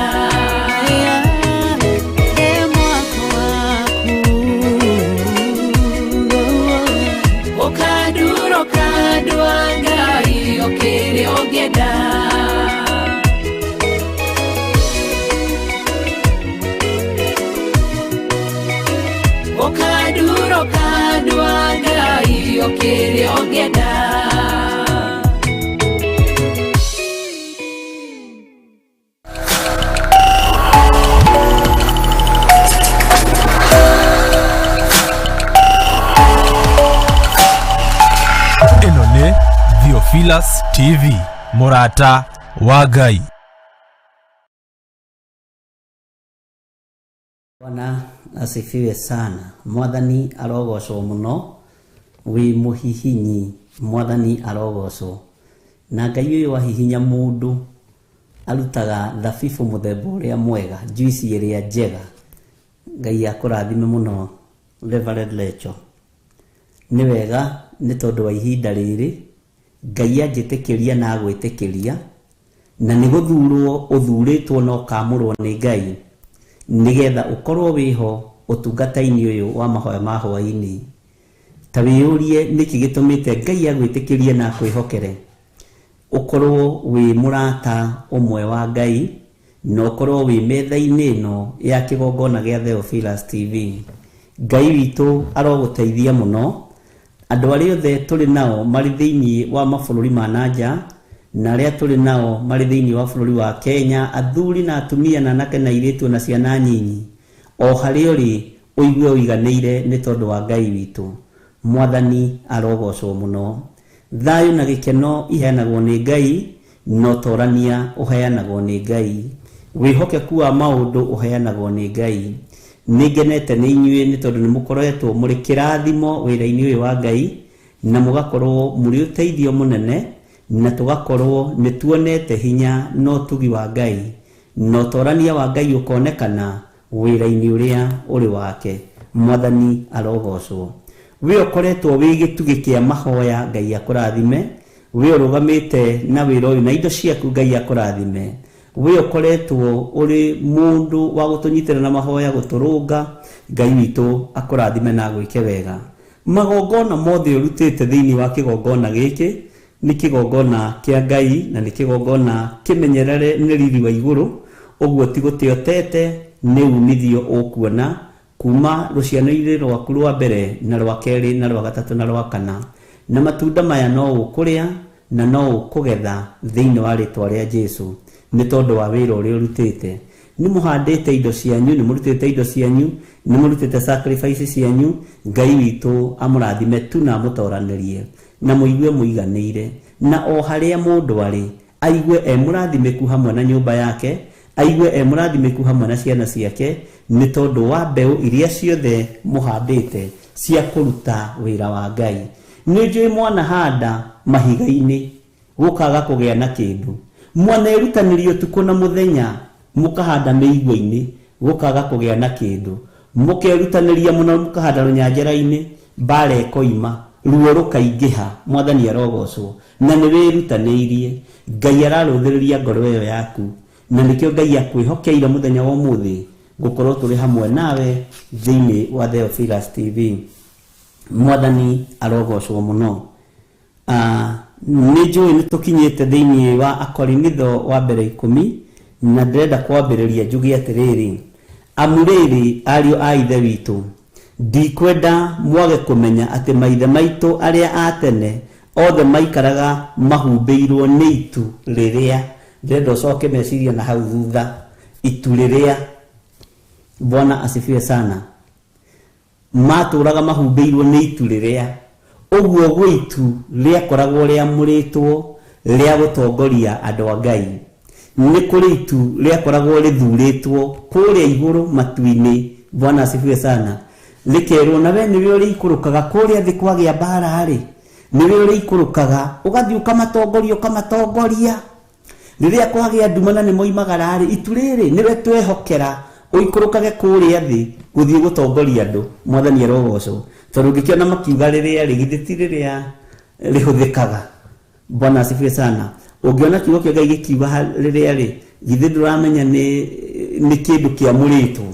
Ũkandura ũkandua Ngai kĩrĩa ũngĩenda. Ũkandura ũkandua Ngai kĩrĩa ũngĩenda. Ĩno nĩ Theophilus TV, mũrata wa Ngai. Bwana asifiwe sana. Mwathani arogocwo muno, wi muhihinyi, Mwathani arogocwo. Na Ngai ũyũ wahihinya mũndũ arutaga thabibu mũthemba ũrĩa mwega, juice ĩrĩa njega. Ngai akũrathime mũno Reverend Lecho. Nĩ wega nĩ tondũ wa ihinda rĩrĩ Ngai anjĩtĩkĩria na agwĩtĩkĩria, na nĩ gũthurwo ũthurĩtwo na ũkamũrwo nĩ Ngai nĩgetha ũkorwo wĩho ũtungata-inĩ ũyũ wa mahoya ma hwaĩ-inĩ. Ta wĩyũrie nĩkĩ gĩtũmĩte Ngai agwĩtĩkĩrie na akwĩhokere ũkorwo wĩ mũrata ũmwe wa Ngai na ũkorwo wĩ metha-inĩ ĩno ya kĩgongona gĩa Theophilus TV. Ngai witũ arogũteithia mũno. Andũ arĩa othe tũrĩ nao marĩ thĩinĩ wa mabũrũri ma nanja na arĩa tũrĩ nao marĩ thĩinĩ wa bũrũri wa Kenya, athuri na atumia na anake na airĩtu na ciana nyinyi, o harĩa ũrĩ ũigue ũiganĩire nĩ tondũ wa Ngai witũ. Mwathani arogocwo mũno. Thayũ na gĩkeno iheanagwo nĩ Ngai, na ũtorania ũheanagwo nĩ Ngai, wĩhokeku wa maũndũ ũheanagwo nĩ Ngai. Nĩ ngenete nĩ inyuĩ nĩ tondũ nĩ mũkoretwo mũrĩ kĩrathimo wĩra-inĩ ũyũ wa Ngai, na mũgakorwo mũrĩ ũteithio mũnene, na tũgakorwo nĩ tuonete hinya na ũtugi wa Ngai na ũtorania wa Ngai ũkonekana wĩra-inĩ ũrĩa ũrĩ wake. Mwathani arogocwo. We ũkoretwo wĩ gĩtugĩ kĩa mahoya, Ngai akũrathime. We ũrũgamĩte na wĩra ũyũ na indo ciaku, Ngai akũrathime. We ũkoretwo ũrĩ mũndũ wa gũtũnyitĩra na mahoya, gũtũrũnga, Ngai witũ akũrathime na agwĩke wega. Magongona mothe ũrutĩte thĩinĩ wa kĩgongona gĩkĩ nĩ kĩgongona kĩa Ngai na nĩ kĩgongona kĩmenyerere nĩ riri wa igũrũ, ũguo ti gũte ũtete, nĩ umithio ũkuona kuma rũciaro-inĩ rwaku rwa mbere na rwa kerĩ na rwa gatatũ na rwa kana. Na matunda maya no ũkũrĩa na no ũkũgetha thĩinĩ wa rĩtwa rĩa Jesu nĩ tondũ wa wĩra ũrĩa ũrutĩte. Nĩ mũhandĩte indo cianyu, nĩ mũrutĩte indo cianyu, nĩ mũrutĩte sacrifice cianyu. Ngai witũ amũrathime tu na amũtoranĩrie na mũigue mũiganĩire, na o harĩa mũndũ arĩ aigue e mũrathimĩku hamwe na nyũmba yake, Aigue e mũrathimĩku hamwe na ciana ciake nĩ tondũ wa mbeũ iria ciothe mũhandĩte cia kũruta wĩra wa Ngai. Nĩ njũĩ mwanahanda mahiga-inĩ gũkaga kũgĩa na kĩndũ, mwanerutanĩria ũtukũ na mũthenya mũkahanda mĩigua-inĩ gũkaga kũgĩa na kĩndũ, mũkerutanĩria mũno mũkahanda rũnyanjara-inĩ mbara ĩkoima ruo rũkaingĩha. Mwathani arogocwo na nĩ wĩrutanĩirie. Ngai ararũthĩrĩria ngoro ĩyo yaku na nĩkĩo Ngai akwĩhokeire mũthenya wa ũmũthĩ gũkorwo tũrĩ hamwe nawe thĩinĩ wa Theophilus TV. Mwathani arogocwo mũno. Nĩ njũĩ nĩ tũkinyĩte thĩinĩ wa Akorinitho wa mbere 10 na ndĩrenda kwambĩrĩria njuge atĩrĩrĩ, amu rĩrĩ ariũ a ithe witũ, ndikwenda mwage kũmenya atĩ maithe maitũ arĩa a tene othe maikaraga mahumbĩirwo nĩ itu rĩrĩa. Ndĩrenda ũcoke meciria na hau thutha, itu rĩrĩa. Bwana asifiwe sana. Matũraga mahumbĩirwo nĩ itu rĩrĩa. Ũguo gwĩ itu rĩakoragwo rĩamũrĩtwo rĩa gũtongoria andũ a Ngai. Nĩ kũrĩ itu rĩakoragwo rĩthurĩtwo kũrĩa igũrũ matu-inĩ. Bwana asifiwe sana. Rĩkerwo na we nĩwe ũrĩikũrũkaga kũrĩa thĩ kwagĩa mbara rĩ, nĩwe ũrĩikũrũkaga ũgathiĩ ũkamatongoria ũkamatongoria. Rĩrĩa kwagĩa nduma na nĩ moimagara rĩ, itu rĩrĩ nĩwe twehokera ũikũrũkage kũrĩa thĩ gũthiĩ gũtongoria andũ. Mwathani arogocwo. Tondũ ũngĩkĩona makiuga rĩrĩa rĩ, githĩ ti rĩrĩa rĩhũthĩkaga. Bwana asifiwe sana. Ũngĩona kiugo kĩa Ngai gĩkiuga rĩrĩa rĩ, githĩ ndũramenya nĩ kĩndũ kĩamũrĩtwo.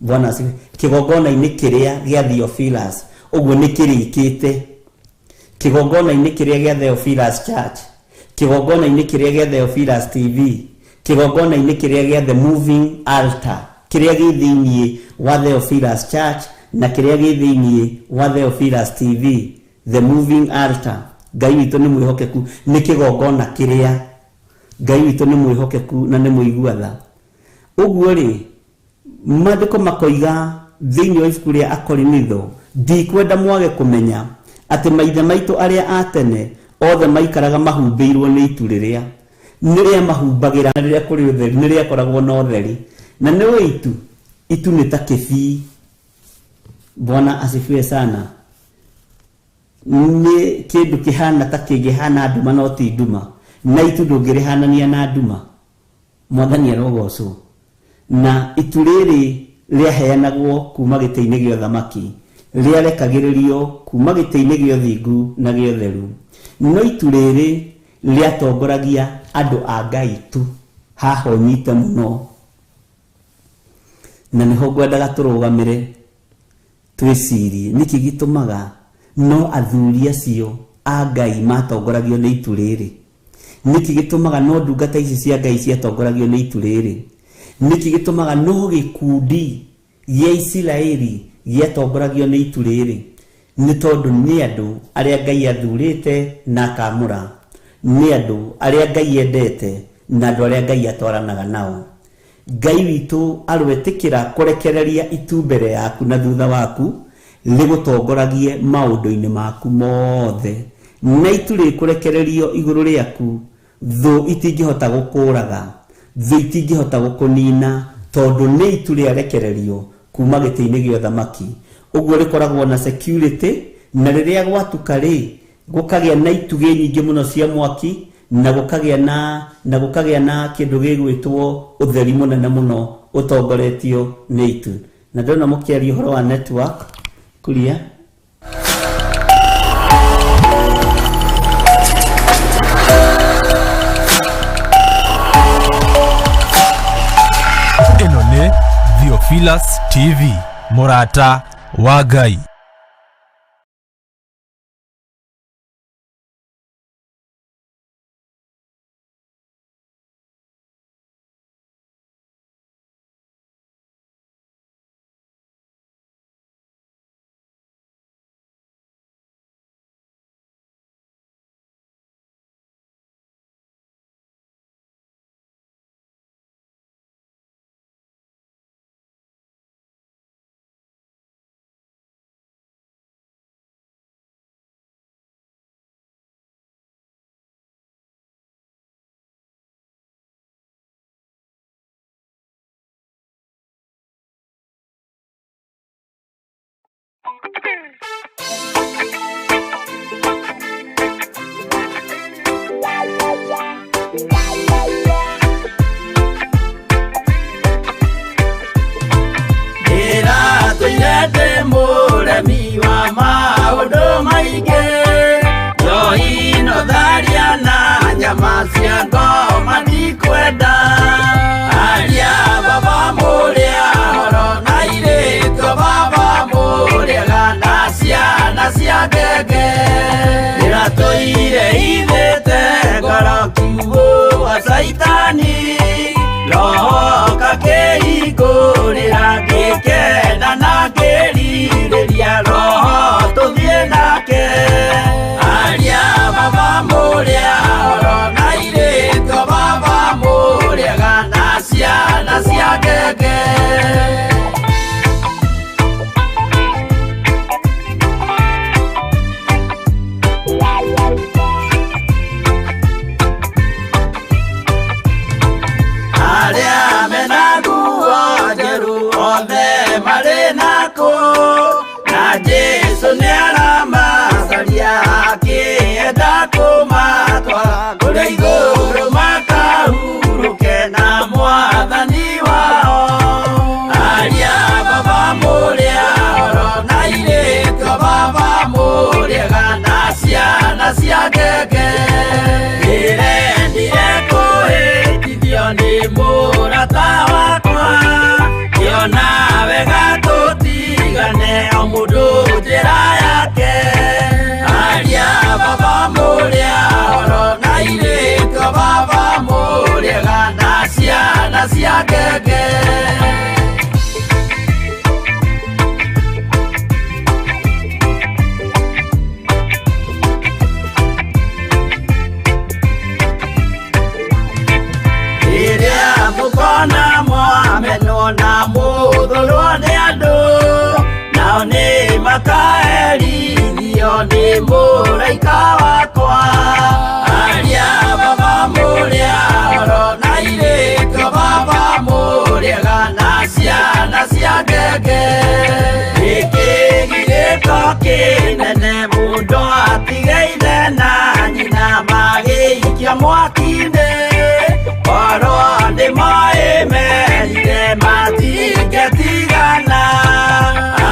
Bwana asifiwe. Kĩgongona-inĩ kĩrĩa gĩa Theophilus ũguo nĩ kĩrĩkĩte. Kĩgongona-inĩ kĩrĩa gĩa Theophilus Church, kĩgongona-inĩ kĩrĩa gĩa Theophilus TV, kĩgongona-inĩ kĩrĩa gĩa The Moving Altar, kĩrĩa gĩ thĩinĩ wa Theophilus Church na kĩrĩa gĩ thĩinĩ wa Theophilus TV, The Moving Altar. Ngai witũ nĩ mwĩhokeku, nĩ kĩgongona kĩrĩa. Ngai witũ nĩ mwĩhokeku na nĩ mũigua tha. Ũguo rĩ, maandĩko makoiga thĩinĩ wa ibuku rĩa Akorinitho, ndikwenda mwage kũmenya atĩ maithe maitũ arĩa a tene othe maikaraga mahumbĩirwo nĩ itu rĩrĩa. Nĩ rĩa mahumbagĩra rĩrĩa kũrĩ ũtheri, nĩ rĩakoragwo na ũtheri. Na nĩ itu, itu nĩ ta kĩbii. Bwana asifiwe sana. Nĩ kĩndũ kĩhana ta kĩngĩhana nduma no ti nduma, na itu ndũngĩrĩhanania na nduma. Mwathani arogocwo. Na itu rĩrĩ rĩaheanagwo kuma gĩtĩ-inĩ gĩa ũthamaki, rĩarekagĩrĩrio kuma gĩtĩ-inĩ gĩa ũthingu na gĩa ũtheru. No itu rĩrĩ rĩatongoragia andũ a Ngai tu. Haha ũnyite mũno, na nĩho ngwendaga tũrũgamĩre twĩcirie nĩkĩ gĩtũmaga no athuri acio a Ngai matongoragio nĩ itu rĩrĩ. Nĩkĩ gĩtũmaga no ndungata ici cia Ngai ciatongoragio nĩ itu rĩrĩ. Nĩkĩ gĩtũmaga no gĩkundi gĩa Isiraeli gĩatongoragio nĩ itu rĩrĩ. Nĩ tondũ nĩ andũ arĩa Ngai athurĩte na akamũra, nĩ andũ arĩa Ngai endete na andũ arĩa Ngai atwaranaga nao. Ngai witũ arwetĩkĩra kũrekereria itu mbere yaku na thutha waku rĩgũtongoragie maũndũ-inĩ maku mothe, na itu rĩkũrekererio igũrũ rĩaku, thũ itingĩhota gũkũraga, thũ itingĩhota gũkũnina, tondũ nĩ itu rĩarekererio kuma gĩtĩ-inĩ gĩa ũthamaki. Ũguo rĩkoragwo na security, na rĩrĩa gwatuka rĩ, gũkagĩa na itugĩ nyingĩ mũno cia mwaki, na gũkagĩa na kĩndũ gĩgwĩtwo ũtheri mũnene mũno ũtongoretio nĩ itu. Na ndĩrona mũkĩaria ũhoro wa network kuria. Ĩno nĩ Theophilus TV, mũrata wa Ngai. Mũremi wa maũndũ maingĩ njohi no tharia na nyama cia ngoma ndikwenda aria baba mũrĩa horo na irĩtwo baba mũrĩega na ciana cia ngenge ndĩratũire ithĩte ngoro kiugũ wa caitani roho kakĩhingũrĩra ngĩkena na ngĩrirĩria roho tũthiĩ nake aria baba mũrĩa horo na irĩtwo baba mũrĩega na ciana cia ngenge. Na Jesu nĩaramacaria akĩenda kũmatwara kũrĩa igũrũ makahurũke na mwathani wao aria baba mũrĩa horo na irĩtwo baba mũrĩega na ciana cia ngenge ndĩrendire kũhĩtithio nĩ mũrata wakwa ngĩona wega tũtigane o mũndũ njĩra yake aria baba mũrĩa horo na irĩtwo baba mũrĩega na ciana cia ngenge. Rĩrĩa mũkona mwamenwo na mũthũrwo nĩ andũ nao nĩ makaherithio nĩ mũraika wakwa aria baba mũrĩa horo na irĩtwo baba mũrĩega na ciana cia ngenge gĩkĩgirĩko kĩnene mũndũ atige ithe na nyina magĩikia mwaki-inĩ korwo nĩ moĩ merire matingĩtigana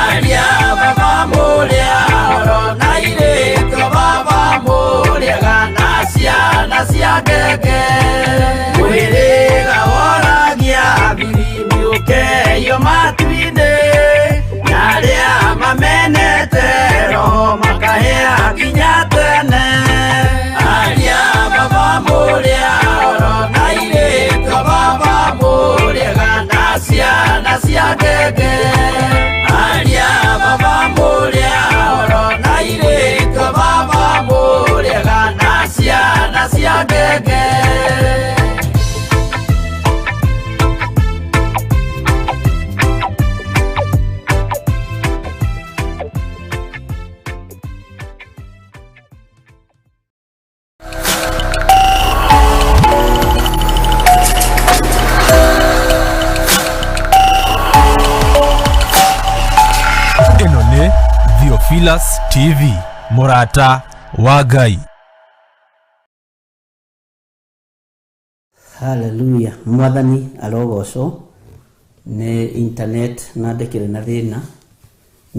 aria baba mũrĩa horo na irĩtwo baba mũrĩega na ciana cia ngenge mwĩrĩga woragia thiri mĩũkeyo matu-inĩ na arĩa mamenete roho makahĩa nginya tene aria baba mũrĩa horo na irĩtwo baba mũrĩega na ciana cia ngenge aria baba mũrĩa horo na irĩtwo baba mũrĩega na ciana cia ngenge. Ĩno nĩ Theophilus TV, mũrata wa Ngai. Hallelujah. Mwathani arogocwo nĩ internet na ndĩkĩrĩ na thĩna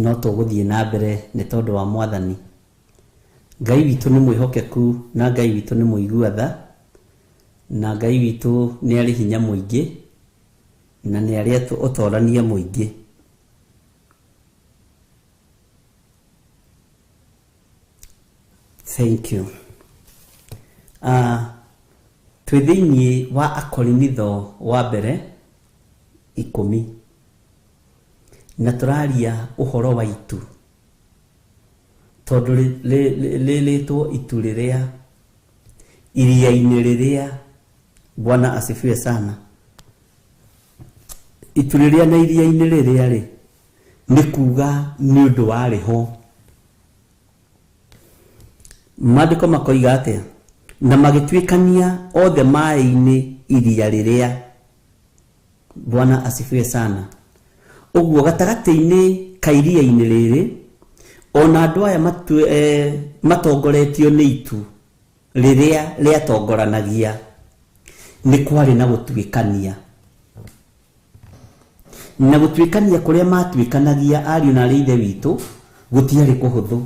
no tũgũthiĩ na mbere nĩ tondũ wa mwathani. Ngai witũ nĩ mwĩhokeku na Ngai witũ nĩ mũigua tha na Ngai witũ nĩ arĩ hinya mũingĩ na nĩ arĩ ũtorania mũingĩ. Thank you. Twĩ thĩinĩ wa Akorinitho wa mbere 10 na tũraria ũhoro wa itu tondũ rĩrĩtwo itu rĩrĩa iria-inĩ rĩrĩa. Bwana asifiwe sana. Itu rĩrĩa na iria-inĩ rĩrĩa rĩ nĩ kuga nĩ ũndũ warĩ ho. Maandĩko makoiga atĩa? Na magĩtuĩkania othe maĩ-inĩ iria rĩrĩa. Bwana asifiwe sana. Ũguo gatagatĩ-inĩ ka iria-inĩ rĩrĩ Ona andũ aya matongoretio nĩ itu rĩrĩa rĩatongoranagia, nĩ kwarĩ na gũtuĩkania. Na gũtuĩkania kũrĩa matuĩkanagia ariũ na arĩ ithe witũ gũtiarĩ kũhũthũ.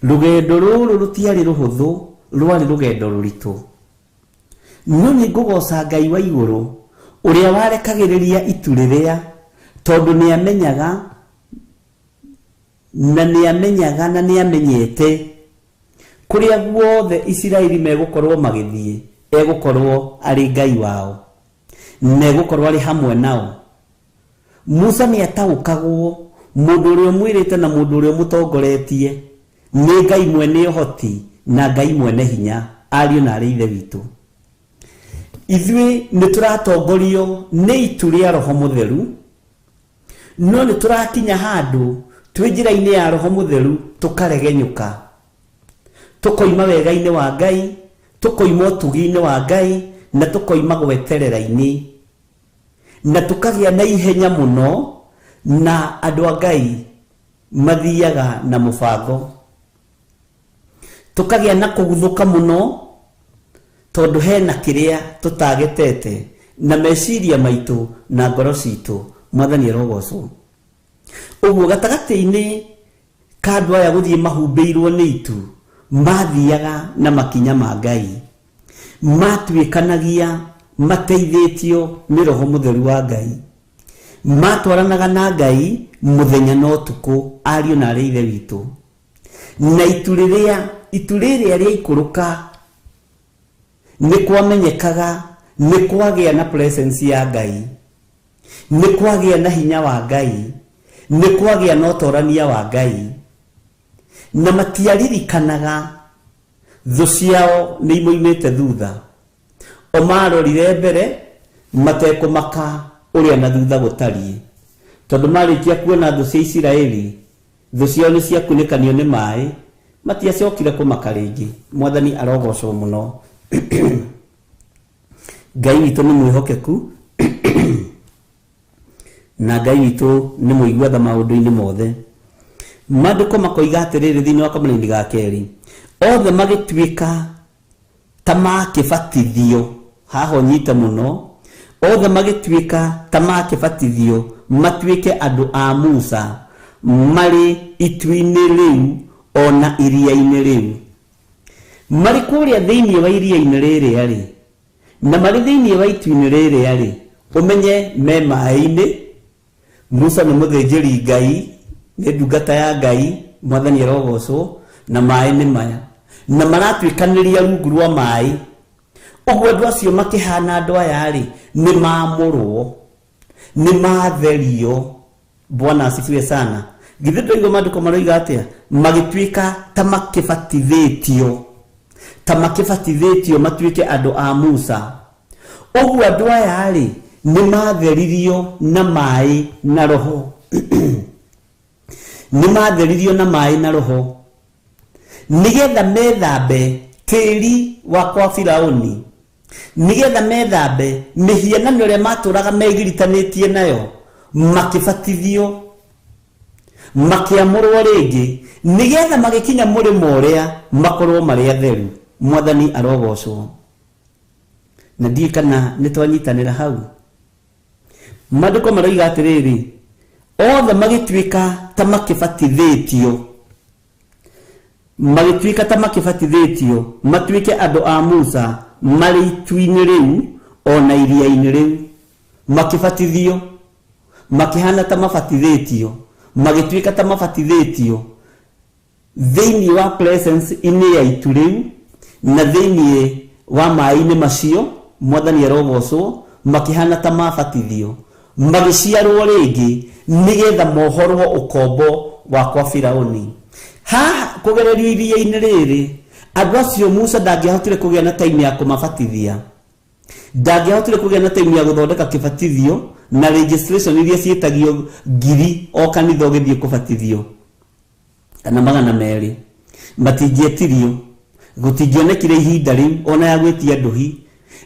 Rũgendo rũrũ rũtiarĩ rũhũthũ, rwarĩ rũgendo rũritũ. No nĩ ngũgoca Ngai wa igũrũ ũrĩa warekagĩrĩria itu rĩrĩa, tondũ nĩamenyaga na nĩamenyaga na nĩamenyete kũrĩa guothe Isiraeli megũkorwo magĩthiĩ, egũkorwo arĩ Ngai wao na egũkorwo arĩ hamwe nao. Musa nĩataũkagwo mũndũ ũrĩa ũmwĩrĩte na mũndũ ũrĩa ũmũtongoretie nĩ Ngai mwene ũhoti na Ngai mwene hinya, ariũ na arĩ ithe witũ. Ithuĩ nĩtũratongorio nĩ itu rĩa Roho Mũtheru, no nĩtũrakinya handũ twĩ njĩra-inĩ ya Roho Mũtheru tũkaregenyũka, tũkoima wega-inĩ wa Ngai, tũkoima ũtugi-inĩ wa Ngai, na tũkoima gweterera-inĩ, na tũkagĩa na ihenya mũno, na andũ a Ngai mathiaga na mũbango. Tũkagĩa na kũguthũka mũno tondũ hena kĩrĩa tũtagetete na meciria maitũ na ngoro citũ. Mwathani arogocwo. Ũguo gatagatĩ-inĩ ka andũ aya gũthiĩ mahumbĩirwo nĩ itu, mathiaga na makinya ma Ngai, matuĩkanagia mateithĩtio nĩ Roho Mũtheru wa Ngai, matwaranaga na Ngai mũthenya na ũtukũ, ariũ na arĩ ithe witũ. Na itu rĩrĩa rĩaikũrũka nĩ kwamenyekaga nĩ kwagĩa na presence ya Ngai, nĩ kwagĩa na hinya wa Ngai, nĩ kwagĩa na ũtorania wa Ngai, na matiaririkanaga thũ ciao nĩ imoimĩte thutha. O marorire mbere matekũmaka ũrĩa na thutha gũtariĩ, tondũ marĩkia kuona thũ cia Isiraeli, thũ ciao nĩ ciakunĩkanio nĩ maĩ, matiacokire kũmaka rĩngĩ. Mwathani arogocwo mũno. Ngai witũ nĩ mwĩhokeku na Ngai witũ nĩ mũigua tha maũndũ-inĩ mothe. Maandĩko makoiga atĩrĩrĩ thĩinĩ wa kamũraini ga kerĩ, othe magĩtuĩka ta makĩbatithio. Haha ũnyite mũno, othe magĩtuĩka ta makĩbatithio matuĩke andũ a Musa marĩ itu-inĩ rĩu ona iria-inĩ rĩu. Marĩ kũrĩa thĩinĩ wa iria-inĩ rĩrĩa rĩ, na marĩ thĩinĩ wa itu-inĩ rĩrĩa rĩ, ũmenye me maĩ-inĩ. Musa nĩ mũthĩnjĩri Ngai, nĩ ndungata ya Ngai, Mwathani arogocwo, na maĩ nĩ maya, na maratuĩkanĩria rungu rwa maĩ. Ũguo andũ acio makĩhana andũ aya rĩ, nĩ maamũrwo, nĩ matherio. Bwana asifiwe sana. Githĩ ndũigua maandĩko maroiga atĩa? Magĩtuĩka ta makĩbatithĩtio, ta makĩbatithĩtio matuĩke andũ a Musa. Ũguo andũ aya rĩ, nĩ matheririo na maĩ na Roho. Nĩ matheririo na maĩ na Roho, nĩgetha methambe tĩri wa kwa Firaũni, nĩgetha methambe mĩhianano ĩrĩa matũraga megiritanĩtie nayo, makĩbatithio, makĩamũrwo rĩngĩ, nĩgetha magĩkinya mũrĩmo ũrĩa makorwo marĩ atheru. Mwathani arogocwo. Na ndiũĩ kana nĩ twanyitanĩra hau. Maandĩko maroiga atĩrĩrĩ, othe magĩtuĩka ta makĩbatithĩtio, magĩtuĩka ta makĩbatithĩtio matuĩke andũ a Musa marĩ itu-inĩ rĩu ona iria-inĩ rĩu. Makĩbatithio, makĩhana ta mabatithĩtio, magĩtuĩka ta mabatithĩtio thĩinĩ wa presence inĩ ya itu rĩu na thĩinĩ wa maĩ-inĩ macio. Mwathani arogocwo. Makĩhana ta mabatithio, magĩciarwo rĩngĩ nĩgetha mohorwo ũkombo wa kwa Firaũni. Haha kũgererio iria-inĩ rĩrĩ, andũ acio Musa ndangĩahotire kũgĩa na time ya kũmabatithia, ndangĩahotire kũgĩa na time ya gũthondeka kĩbatithio na registration iria ciĩtagio ngiri o kanitha ũgĩthiĩ kũbatithio, kana 200. Matingĩetirio, gũtingĩonekire ihinda rĩu ona ya gwĩtia ndũhi,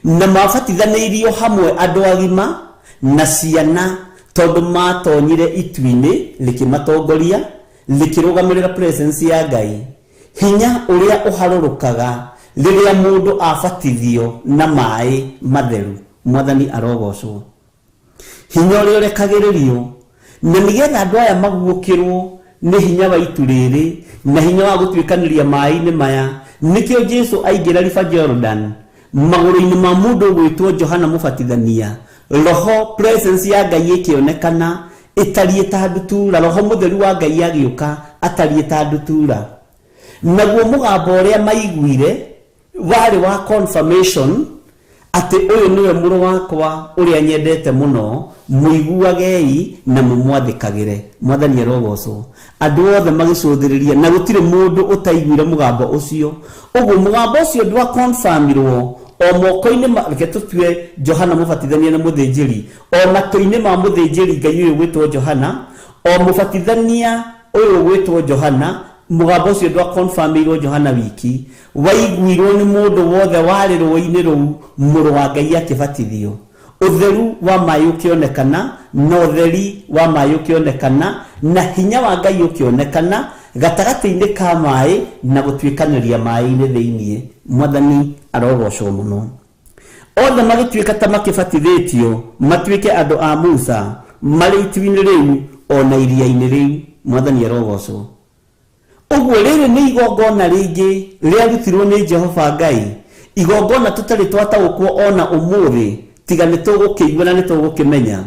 na mabatithanĩirio hamwe andũ agima na ciana, tondũ matonyire itu-inĩ rĩkĩmatongoria rĩkĩrũgamĩrĩra presence ya Ngai, hinya ũrĩa ũharũrũkaga rĩrĩa mũndũ abatithio na maĩ matheru. Mwathani arogocwo. Hinya ũrĩa ũrekagĩrĩrio na nĩgetha andũ aya maguũkĩrwo nĩ hinya wa itu rĩrĩ na hinya wa gũtuĩkanĩria maĩ-inĩ maya. Nĩkĩo Jesu aingĩra River Jordan magũrũ-inĩ ma mũndũ ũgwĩtwo Johana Mũbatithania, roho presence ya Ngai ĩkĩonekana ĩtariĩ ta ndutura. Roho mũtheru wa Ngai agĩũka atariĩ ta ndutura, naguo mũgambo ũrĩa maiguire warĩ wa confirmation atĩ ũyũ nĩwe mũrũ wakwa ũrĩa nyendete mũno, mũiguagei na mũmwathĩkagĩre. Mwathani arogocwo. Andũ othe magĩcũthĩrĩria na gũtirĩ mũndũ ũtaiguire mũgambo ũcio. Ũguo mũgambo ũcio ndwa confirmirwo o moko-inĩ ma, reke tũtue Johana Mũbatithania na mũthĩnjĩri, o matũ-inĩ ma mũthĩnjĩri Ngai ũyũ gwĩtwo Johana, o mũbatithania ũyũ gwĩtwo Johana, mũgambo ũcio ndwa confirmirwo Johana wiki, waiguirwo nĩ mũndũ wothe warĩ rũĩ-inĩ rũu, mũrũ wa Ngai akĩbatithio. Ũtheru wa maĩ ũkĩonekana, na ũtheri wa maĩ ũkĩonekana, na hinya wa Ngai ũkĩonekana gatagatĩ-inĩ ka maĩ na gũtuĩkanĩria maĩ-inĩ thĩiniĩ. Mwathani arogocwo mũno. Othe magĩtuĩka ta makĩbatithĩtio matuĩke andũ a Musa marĩ itu-inĩ rĩu ona iria-inĩ rĩu. Mwathani arogocwo. Ũguo rĩrĩ nĩ igongona rĩngĩ rĩarutirwo nĩ Jehova Ngai, igongona tũtarĩ twataũkwo ona ũmũthĩ, tiga nĩ tũgũkĩigua na nĩ tũgũkĩmenya.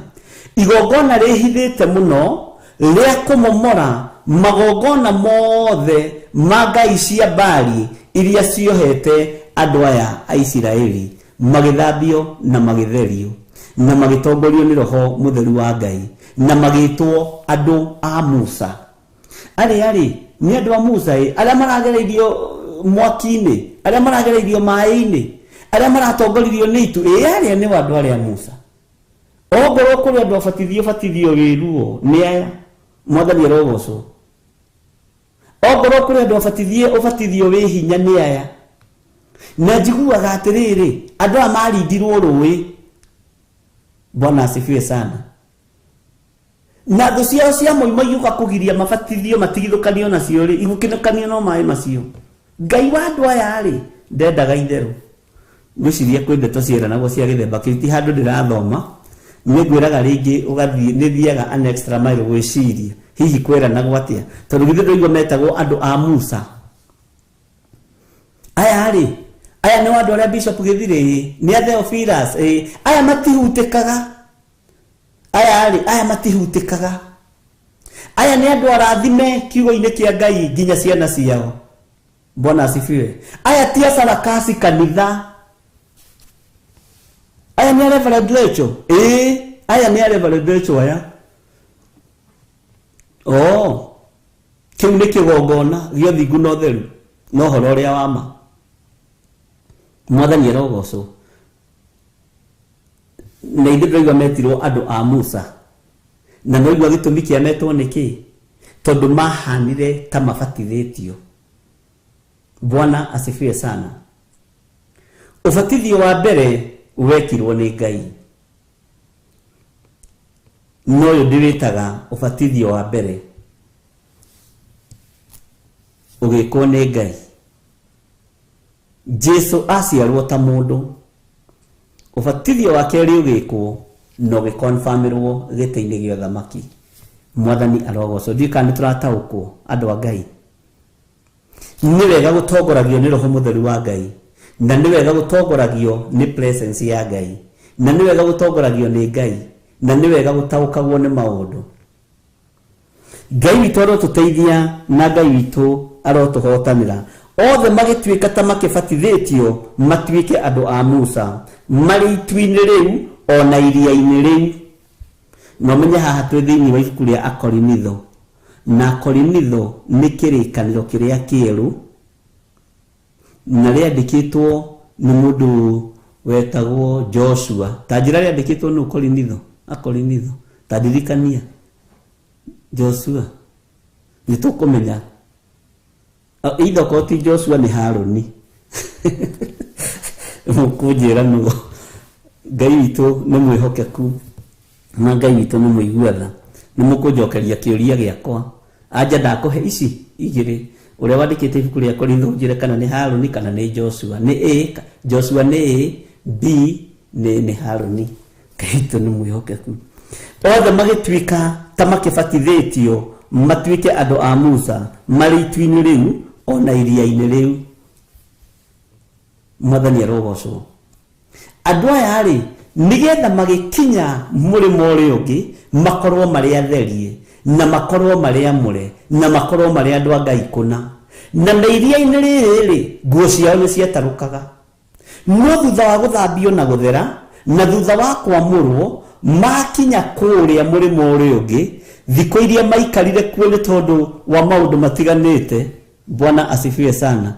Igongona rĩhithĩte mũno rĩa kũmomora magongona mothe ma ngai cia Baali iria ciohete andũ aya a Isiraeli, magĩthambio na magĩtherio na magĩtongorio nĩ Roho Mũtheru wa Ngai na magĩtwo andũ a Musa. Arĩa rĩ nĩ andũ a Musa ĩ, arĩa maragereirio mwaki-inĩ, arĩa maragereirio maĩ-inĩ, arĩa maratongoririo nĩ itu, ĩ arĩa nĩ andũ arĩa Musa. Ongorwo kũrĩ andũ abatithio batithio wĩ ruo nĩ aya. Mwathani arogocwo. Ongorwo kũrĩ andũ abatithie ũbatithio wĩ hinya nĩ aya. Na njiguaga atĩrĩrĩ, andũ aya marindirwo rũĩ. Bwana asifiwe sana. Na thũ ciao cia moima igĩũka kũgiria mabatithio matigithũkanio nacio rĩ, igũkĩnũkanio no maĩ macio. Ngai wa andũ aya rĩ ndendaga itherũ. Ngwĩciria kwĩ ndeto cieranagwo cia gĩthemba kĩu, ti handũ ndĩrathoma, nĩ ngwĩraga rĩngĩ ũgathiĩ, nĩ thiaga an extra mile gwĩciria hihi kwĩranagwo atĩa, tondũ githĩ ndũigua metagwo andũ a Musa. Aya rĩ, aya nĩ andũ arĩa Bishop Gĩthirĩ, nĩ a Theophilus, aya matihutĩkaga. Aya rĩ, aya matihutĩkaga. Aya nĩ andũ arathime kiugo-inĩ kĩa Ngai nginya ciana ciao. Bwana asifiwe. Aya ti acarakasi kanitha. Aya nĩ a Reverend Rachel. Aya nĩ a Reverend Rachel aya. Oh, kĩu nĩ kĩgongona gĩa ũthingu na ũtheru na ũhoro ũrĩa wa ma. Mwathani arogocwo. Na ithuĩ ndĩraigua metirwo andũ a Musa. Na noigua gĩtũmi kĩa metwo nĩ kĩ? Tondũ mahanire ta mabatithĩtio. Bwana asifiwe sana. Ũbatithio wa mbere wekirwo nĩ Ngai. No ũyũ ndĩwĩtaga ũbatithio wa mbere ũgĩkwo nĩ Ngai. Jesu aciarwo ta mũndũ. Ũbatithio wa kerĩ ũgĩkwo na ũgĩkonfirmĩrwo gĩtĩ-inĩ gĩa ũthamaki. Mwathani arogocwo. Ndiũĩ kana nĩ tũrataũkwo andũ a Ngai. Nĩ wega gũtongoragio nĩ Roho Mũtheru wa Ngai, na nĩ wega gũtongoragio nĩ presence ya Ngai, na nĩ wega gũtongoragio nĩ Ngai, na nĩ wega gũtaũkagwo nĩ maũndũ. Ngai witũ arotũteithia na Ngai witũ arotũhotanĩra. Othe magĩtuĩka ta makĩbatithĩtio matuĩke andũ a Musa marĩ itu-inĩ rĩu ona iria-inĩ rĩu. Na ũmenye haha twĩ thĩinĩ wa ibuku rĩa Akorinitho, na Akorinitho nĩ kĩrĩkanĩro kĩrĩa kĩerũ, na rĩandĩkĩtwo nĩ mũndũ wetagwo Joshua. Ta njĩra rĩandĩkĩtwo nũ Korinitho? Akorinitho. Ta ndirikania Joshua. Nĩ tũkũmenya. Either okorwo ti Joshua nĩ Harũni. Mũkũnjĩra nũ. Ngai witũ nĩ mwĩhokeku na Ngai witũ nĩ mũigua tha. Nĩ mũkũnjokeria kĩũria gĩakwa Anja ndakũhe ici igĩrĩ, ũrĩa wandĩkĩte ibuku rĩa Korintho ũnjĩre kana nĩ Harũni kana nĩ Joshua. Nĩ A, Joshua nĩ A, B nĩ Harũni. Ngai witũ nĩ mwĩhokeku. Othe magĩtuĩka ta makĩbatithĩtio matuĩke andũ a Musa marĩ itu-inĩ rĩu ona iria-inĩ rĩu. Mwathani arogocwo. Andũ aya rĩ, nĩgetha magĩkinya mũrĩmo ũrĩa ũngĩ makorwo marĩ atherie na makorwo marĩ amũre na makorwo marĩ andũ a Ngai kũna. Na me iria-inĩ rĩrĩ rĩ, nguo ciao nĩ ciatarũkaga. No thutha wa gũthambio na gũthera na thutha wa kwamũrwo makinya kũrĩa mũrĩmo ũrĩa ũngĩ, thikũ iria maikarire kuo nĩ tondũ wa maũndũ matiganĩte. Bwana asifiwe sana.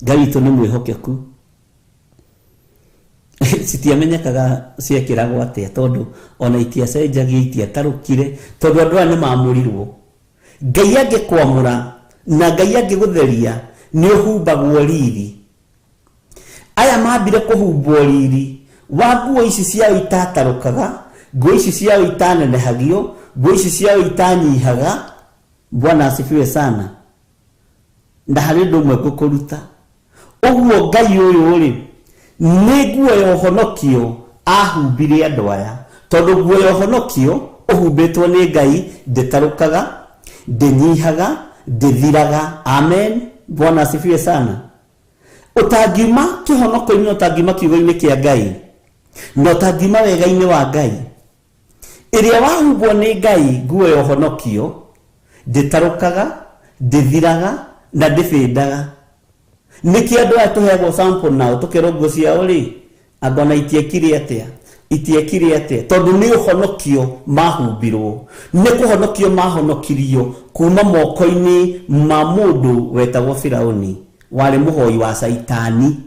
Ngai witũ nĩ mwĩhokeku. Citiamenyekaga ciekĩragwo atĩa tondũ ona itiacenjagia, itiatarũkire, tondũ andũ aya nĩ maamũrirwo. Ngai angĩkwamũra na Ngai angĩgũtheria nĩ ũhumbagwo riri. Aya mambire kũhumbwo riri wa nguo ici ciao itatarũkaga, nguo ici ciao itanenehagio, nguo ici ciao itanyihaga. Bwana asifiwe sana. Na harĩ ũndũ ũmwe ngũkũruta, ũguo Ngai ũyũ rĩ, nĩ nguo ya ũhonokio ahumbire andũ aya, tondũ nguo ya ũhonokio ũhumbĩtwo nĩ Ngai ndĩtarũkaga, ndĩnyihaga, ndĩthiraga. Amen. Bwana asifiwe sana. Ũtangiuma kĩhonoko-inĩ, ũtangiuma kiugo-inĩ kĩa Ngai, na ũtangiuma wega-inĩ wa Ngai, ĩrĩa wahumbwo nĩ Ngai nguo ya ũhonokio ndĩtarũkaga, ndĩthiraga na ndĩbĩndaga. Nĩkĩ andũ aya tũheagwo sample nao tũkerwo nguo ciao rĩ, anga ona itiekire atĩa, itiekire atĩa, tondũ nĩ ũhonokio mahumbirwo, nĩ kũhonokio mahonokirio kuma moko-inĩ ma mũndũ wetagwo Firaũni, warĩ mũhoi wa Caitani,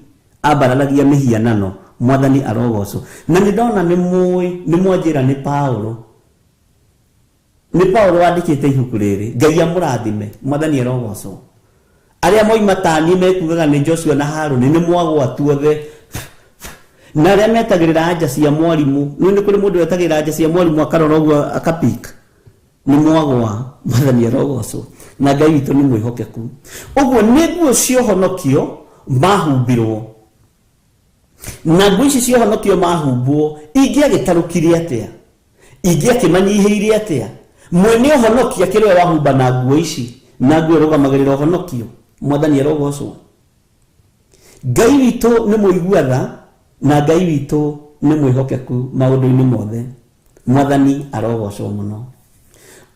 ambararagia mĩhianano. Mwathani arogocwo. Na nĩ ndona nĩ mũĩ, nĩ mwanjĩra nĩ Paulo, nĩ Paulo wandĩkĩte ibuku rĩrĩ. Ngai amũrathime. Mwathani arogocwo. Arĩa moima tani mekugaga nĩ Joshua na Harũni nĩ mwagwatu othe. Na arĩa metagĩrĩra anja cia mwarimũ, nĩ kũrĩ mũndũ wetagĩrĩra anja cia mwarimũ akarora ũguo akapik, nĩ mwagwa. Mwathani arogocwo. Na Ngai witũ nĩ mwĩhokeku. Ũguo nĩ nguo cia ũhonokio mahumbirwo, na nguo ici cia ũhonokio mahumbwo ingĩagĩtarũkire atĩa, ingĩakĩmanyihĩire atĩa? Mwene ũhonokio akĩrĩ we wahumba na nguo ici, na nguo ĩrũgamagĩrĩra ũhonokio. Mwathani arogocwo. Ngai witũ nĩ mũigua tha na Ngai witũ nĩ mwĩhokeku maũndũ-inĩ mothe. Mwathani arogocwo mũno.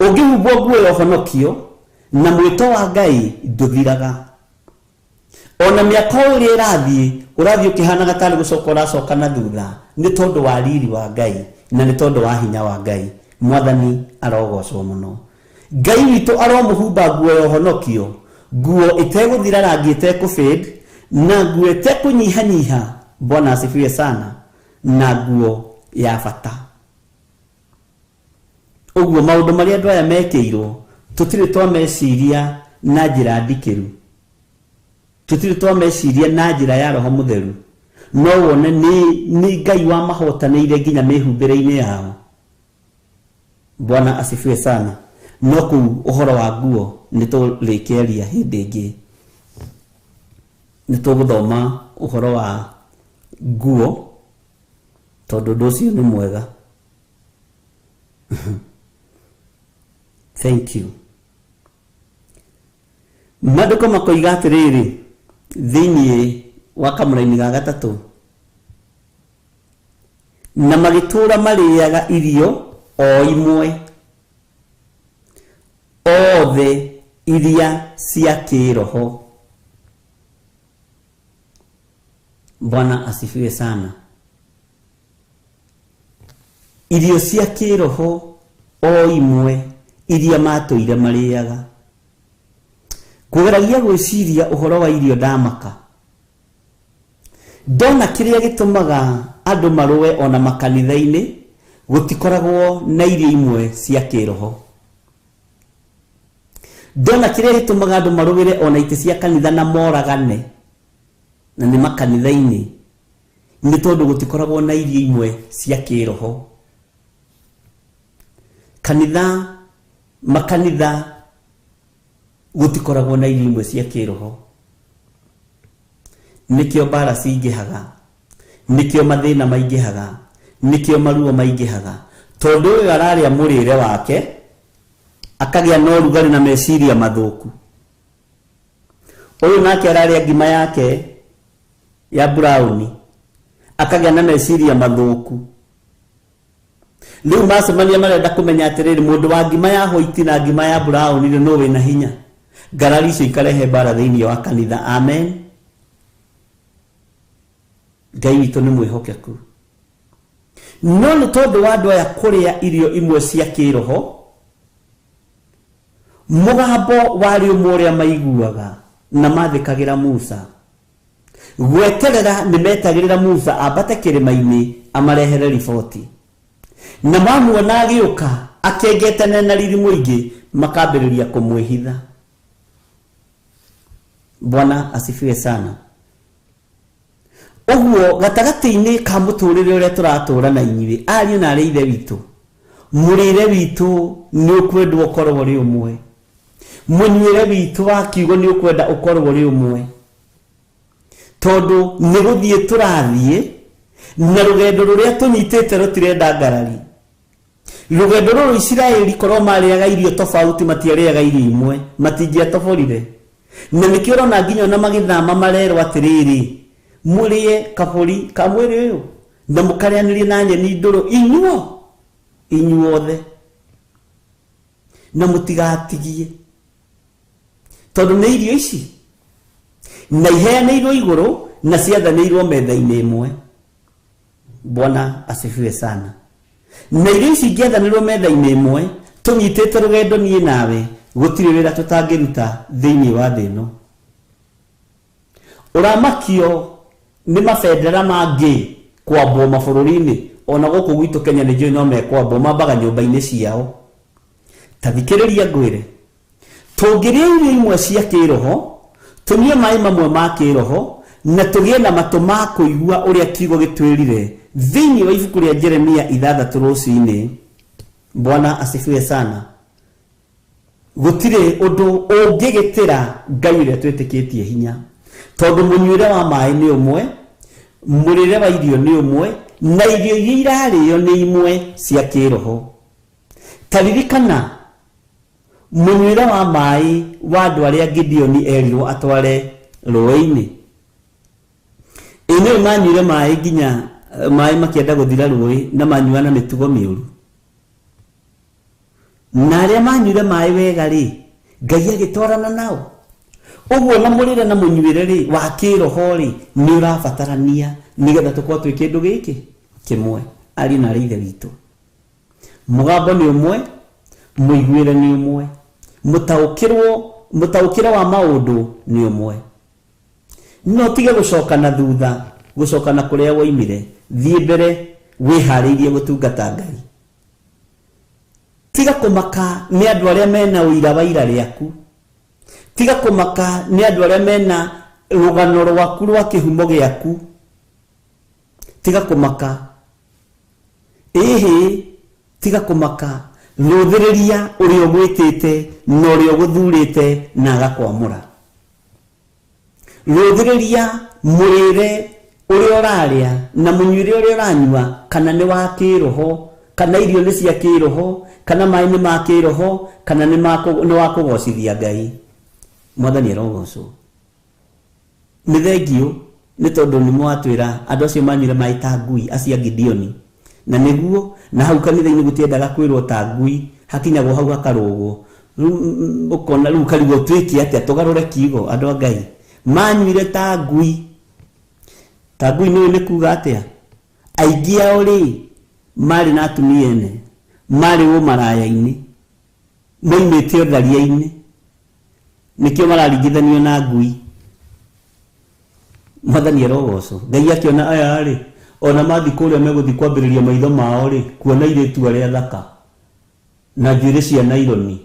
Ũngĩhumbwo nguo ya ũhonokio na mwĩto wa Ngai ndũthiraga. Ona mĩaka ĩrĩa ĩrathiĩ, ũrathiĩ ũkĩhanaga tarĩ gũcoka ũracoka na thutha, nĩ tondũ wa riri wa Ngai na nĩ tondũ wa hinya wa Ngai. Mwathani arogocwo mũno. Ngai witũ aromũhumba nguo ya ũhonokio, nguo ĩtegũthira rangi, ĩtekũfade, na nguo ĩtekũnyihanyiha. Bwana asifiwe sana. Na nguo ya bata. Ũguo maũndũ marĩa andũ aya mekĩirwo tũtirĩ twameciria na njĩra ndikĩru, tũtirĩ twameciria na njĩra ya Roho Mũtheru. No wone nĩ Ngai wamahotanĩire nginya mĩhumbĩre-inĩ yao. Bwana asifiwe sana. No kũu ũhoro wa nguo nĩ tũrĩkĩaria hĩndĩ ĩngĩ, nĩ tũgũthoma ũhoro wa nguo tondũ ũndũ ũcio nĩ mwega. Thank you. Maandĩko makoiga atĩrĩrĩ thĩinĩ wa kamũraini ga gatatũ, na magĩtũũra marĩaga irio o imwe othe iria cia kĩroho. Bwana asifiwe sana. Irio cia kĩroho o imwe iria matũire marĩaga. Kũgeragia gwĩciria ũhoro wa irio ndamaka. Ndona kĩrĩa gĩtũmaga andũ marũe ona makanitha-inĩ, gũtikoragwo na irio imwe cia kĩroho. Ndona kĩrĩa gĩtũmaga andũ marũĩre ona itĩ cia kanitha na moragane, na nĩ makanitha-inĩ, nĩ tondũ gũtikoragwo na irio imwe cia kĩroho. Kanitha Makanitha gutikoragwo na irio imwe cia kĩroho. Nĩkĩo mbara cingĩhaga, nĩkĩo mathĩna maingĩhaga, nĩkĩo maruo maingĩhaga, tondũ ũyũ ararĩa mũrĩre wake akagĩa na ũrugarĩ na meciria mathũku. Ũyũ nake ararĩa ngima yake ya brown akagĩa na meciria mathũku. Rĩu macemania marenda kũmenya atĩrĩrĩ, mũndũ wa ngima ya white na ngima ya brown rĩ, nũ wĩna hinya? Ngarari icio ikarehe mbara thĩinĩ wa kanitha. Amen. Ngai witũ nĩ mwĩhokeku. No nĩ tondũ wa andũ aya kũrĩa irio imwe cia kĩroho, mũgambo warĩ ũmwe ũrĩa maiguaga na mathĩkagĩra Musa. Gweterera nĩ metagĩrĩra Musa ambate kĩrĩma-inĩ amarehere riboti. Na mamuona agĩũka akengete na riri mũingĩ, makambĩrĩria kũmwĩhitha. Bwana asifiwe sana. Ũguo gatagatĩ-inĩ ka mũtũrĩre ũrĩa tũratũra na inyuĩ ariũ na arĩ ithe witũ, mũrĩre witũ nĩ ũkwendwo ũkorwo ũrĩ ũmwe, mũnyuĩre witũ wa kiugo nĩ ũkwenda ũkorwo ũrĩ ũmwe, tondũ nĩ gũthiĩ tũrathiĩ na rũgendo rũrĩa tũnyitĩte rũtirenda ngarari. Rũgendo rũrũ Isiraeli korwo marĩaga irio tofauti, matiarĩaga irio imwe, matingĩatoborire. Na nĩkĩo ũrona nginya ona magĩthama marerwo atĩrĩrĩ, mũrĩe kabũri ka mwĩrĩ ũyũ na mũkarĩanĩrie na nyeni ndũrũ inyuothe, na mũtigatigie, tondũ nĩ irio ici na iheanĩirwo igũrũ na ciathanĩirwo metha-inĩ ĩmwe. Bwana asifiwe sana. Na irio ici ingĩathanĩrwo metha-inĩ ĩmwe, tũnyitĩte rũgendo niĩ nawe, gũtirĩ wĩra tũtangĩruta thĩinĩ wa thĩ ĩno. Ũramakio nĩ mabendera mangĩ kwambwo mabũrũri-inĩ, ona gũkũ gwitũ Kenya nĩ njũĩ no mekwambwo, mambaga nyũmba-inĩ ciao. Ta thikĩrĩria ngwĩre, tũngĩrĩa irio imwe cia kĩroho, tũnyue maĩ mamwe ma kĩroho, na tũgĩe na matũ ma kũigua ũrĩa kiugo gĩtwĩrire thĩinĩ wa ibuku rĩa Jeremia 6 rũcinĩ. Bwana asifiwe sana. Gũtirĩ ũndũ ũngĩgĩtĩra Ngai ũrĩa twĩtĩkĩtie hinya, tondũ mũnyuĩre wa maĩ nĩ ũmwe, mũrĩre wa irio nĩ ũmwe, na irio iria irarĩo nĩ imwe cia kĩroho. Ta ririkana mũnyuĩre wa maĩ wa andũ arĩa Gideoni erirwo atware rũĩ-inĩ. Ĩnĩ manyuire maĩ nginya maĩ makĩenda gũthira rũĩ, na manyua na mĩtugo mĩũru. Na arĩa manyuire maĩ wega rĩ, Ngai agĩtwarana nao. Ũguo na mũrĩre na mũnyuĩre rĩ wa kĩroho rĩ nĩ ũrabatarania nĩgetha tũkorwo twĩ kĩndũ gĩkĩ kĩmwe. Ariũ na arĩ ithe witũ, mũgambo nĩ ũmwe, mũiguĩre nĩ ũmwe, mũtaũkĩre wa maũndũ nĩ ũmwe. No tige gũcoka na thutha, gũcoka na kũrĩa woimire, thiĩ mbere wĩharĩirie gũtungata Ngai. Tiga kũmaka nĩ andũ arĩa mena ũira wa ira rĩaku, tiga kũmaka nĩ andũ arĩa mena rũgano rwaku rwa kĩhumo gĩaku, tiga kũmaka. Ĩhĩ, tiga kũmaka, rũthĩrĩria ũrĩa ũgwĩtĩte na ũrĩa ũgũthurĩte na agakwamũra. Rũthĩrĩria mũrĩre ũrĩa ũrarĩa na mũnyuĩre ũrĩa ũranyua, kana nĩ wa kĩroho, kana irio nĩ cia kĩroho, kana maĩ nĩ ma kĩroho, kana nĩ wa kũgocithia Ngai. Mwathani arogocwo. Nĩ thengiũ nĩ tondũ nĩ mwatwĩra andũ acio manyuire maĩ ta ngui acio a Gideoni, na nĩguo na hau kanitha-inĩ gũtiendaga kwĩrwo ta ngui, hakinyagwo hau hakarũgwo. Rĩu ũkona rĩu karigwo twĩke atĩa, tũgarũre kiugo. Andũ a Ngai manyuire ta ngui. Ta ngui nĩ kuga atĩa? Aingĩ ao rĩ marĩ na atumia ene, marĩ ũmaraya-inĩ, moimĩte ũtharia-inĩ, nĩkĩo mararingithanio na ngui. Mwathani arogocwo. Ngai akĩona aya rĩ, ona mathiĩ kũrĩa megũthiĩ kwambĩrĩria maitho mao rĩ, kuona airĩtu arĩa thaka na njuĩrĩ cia naironi,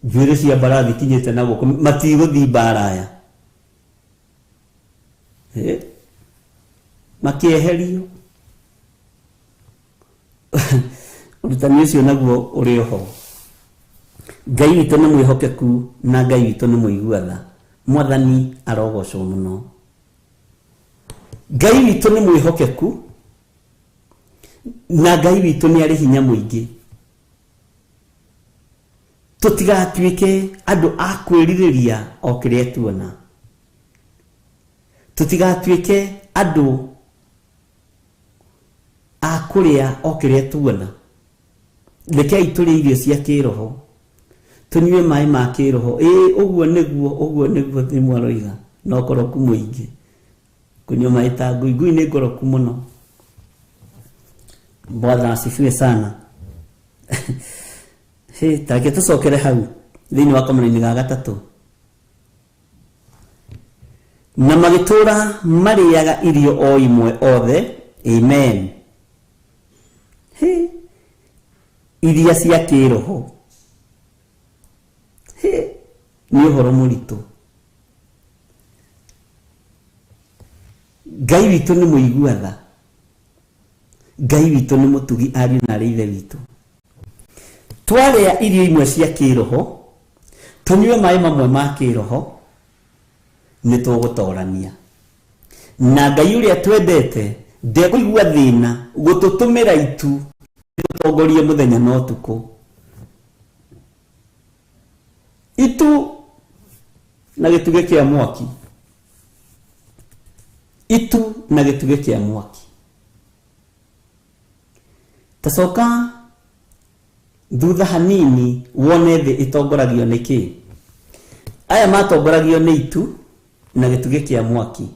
njuĩrĩ cia mbarathi ikinyĩte na gũkũ, matigũthiĩ mbara aya. Makĩeherio. Ũrutani ũcio naguo ũrĩ oho. Ngai witũ nĩ mwĩhokeku na Ngai witũ nĩ mũigua tha. Mwathani arogocwo mũno. Ngai witũ nĩ mwĩhokeku na Ngai witũ nĩ arĩ hinya mũingĩ. Tũtigatuĩke andũ a kwĩrirĩria o kĩrĩa tuona. Tũtigatuĩke andũ a kũrĩa o kĩrĩa tuona. Rekei tũrĩe irio cia kĩroho, tũnyue maĩ ma kĩroho. Ĩĩ ũguo nĩguo, ũguo nĩguo nĩ mwaroiga na ũkoroku mũingĩ. Kunyua maĩ ta ngui, ngui nĩ ngoroku mũno. Bwana asifiwe sana. Hĩ, ta reke tũcokere hau thĩinĩ wa kamũraini ga gatatũ. Na magĩtũũra marĩaga irio o imwe othe. Amen. Hĩ, iria cia kĩroho. Hĩ, nĩ ũhoro mũritũ. Ngai witũ nĩ mũigua tha. Ngai witũ nĩ mũtugi ariũ na arĩ ithe witũ. Twarĩa irio imwe cia kĩroho, tũnyue maĩ mamwe ma kĩroho, nĩ tũgũtorania. Na Ngai ũrĩa twendete ndekũigua thĩna gũtũtũmĩra itu tũtongorie mũthenya na ũtukũ. Itu na gĩtugĩ kĩa mwaki. Itu na gĩtugĩ kĩa mwaki. Tacoka thutha hanini wone thĩ ĩtongoragio nĩ kĩ. Aya matongoragio nĩ itu na gĩtugĩ kĩa mwaki.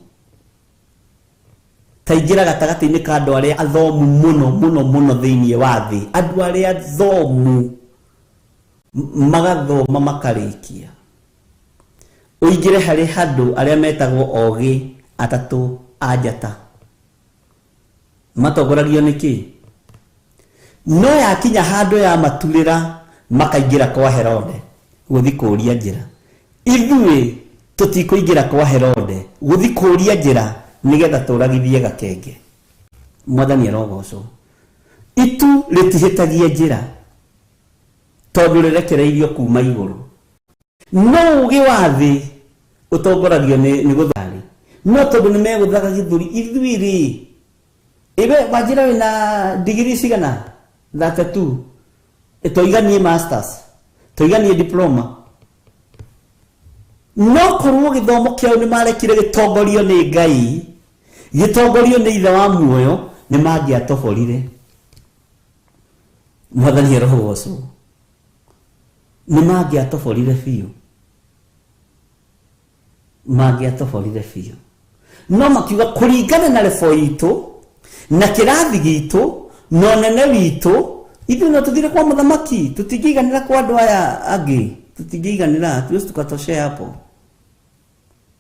Taingĩra gatagatĩ-inĩ ka andũ arĩa athomu mũno mũno mũno thĩinĩ wa thĩ. Andũ arĩa athomu magathoma makarĩkia. Ũingĩre harĩ handũ arĩa metagwo ogĩ atatũ a njata. Matongoragio nĩ kĩ? No yakinya handũ ya maturĩra makaingĩra kwa Herode gũthiĩ kũũria njĩra. Ithuĩ tũtikũingĩra kwa Herode gũthiĩ kũũria njĩra nĩgetha tũragithie gakenge. Mwathani arogocwo. Itu rĩtihĩtagia njĩra tondũ rĩrekereirio kuma igũrũ. No ũgĩ wa thĩ ũtongoragio nĩ gũtharĩ. No tondũ nĩ megũthaga gĩthũri ithuĩ rĩ, ĩwe wanjĩra wĩna digiri cigana? 32. Tũiganie masters, tũiganie diploma. No korwo gĩthomo kĩao nĩ marekire gĩtongorio nĩ Ngai, gĩtongorio nĩ ithe wa muoyo, nĩ mangĩatoborire. Mwathani arogocwo. Nĩ mangĩatoborire biũ. Mangĩatoborire biũ. No makiuga kũringana na rebo itũ na kĩrathi gitũ na ũnene witũ, ithuĩ no tũthire kwa mũthamaki, tũtingĩiganĩra kwa andũ aya angĩ, tũtingĩiganĩra, hatuwezi tukatoshea hapo.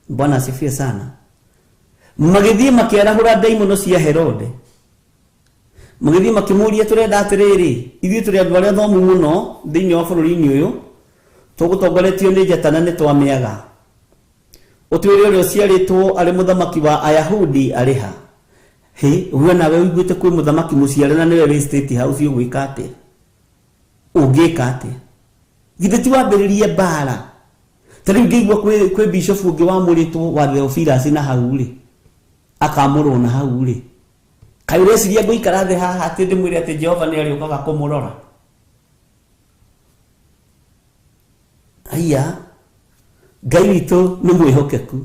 Bwana asifiwe sana. Magĩthiĩ makĩarahũra ndaimono cia Herode. Magĩthiĩ makĩmũria tũrenda atĩrĩrĩ, ithuĩ tũrĩ andũ arĩa athomu mũno thĩinĩ wa bũrũri-inĩ ũyũ, tũgũtongoretio nĩ njata na nĩ twamĩaga. Ũtwĩre ũrĩa ũciarĩtwo arĩ mũthamaki wa Ayahudi arĩ ha? Hĩ, we nawe ũiguĩte kwĩ mũthamaki mũciare na nĩwe wĩ State House, ũgwĩka atĩa? Ũngĩka atĩa? Githĩ ti wambĩrĩrie mbara? Ta rĩu ngĩigua kwĩ bishop ũngĩ wamũrĩtwo wa Theophilus na hau rĩ, akamũrwo na hau rĩ. Kaĩ ũreciria ngũikara thĩ haha atĩ ndĩmwĩre atĩ Jehova nĩ arĩũkaga kũmũrora? Aya, Ngai witũ nĩ mwĩhokeku.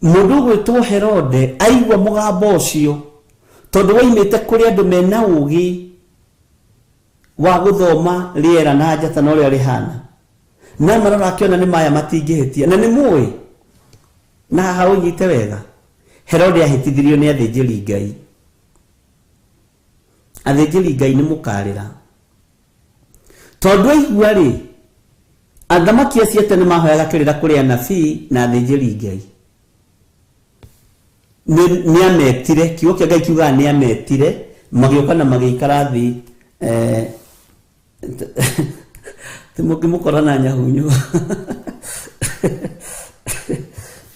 Mũndũ ũgwĩtwo Herode aigua mũgambo ũcio, tondũ waimĩte kũrĩ andũ mena ũũgĩ wa gũthoma rĩera na njata na ũrĩa rĩhana. Na marora akĩona nĩ maya matingĩhĩtia. Na nĩ mũĩ, na haha ũnyite wega, Herode ahĩtithirio nĩ athĩnjĩri Ngai. Athĩnjĩri Ngai nĩ mũkarĩra. Tondũ aigua rĩ, athamaki acio a tene mahoyaga kĩrĩra kũrĩ anabii na athĩnjĩri Ngai. Nĩ ametire, kiugo kĩa Ngai kiugaga nĩ ametire, magĩũka na magĩikara thĩ, ti mũngĩmũkora na nyahunyu.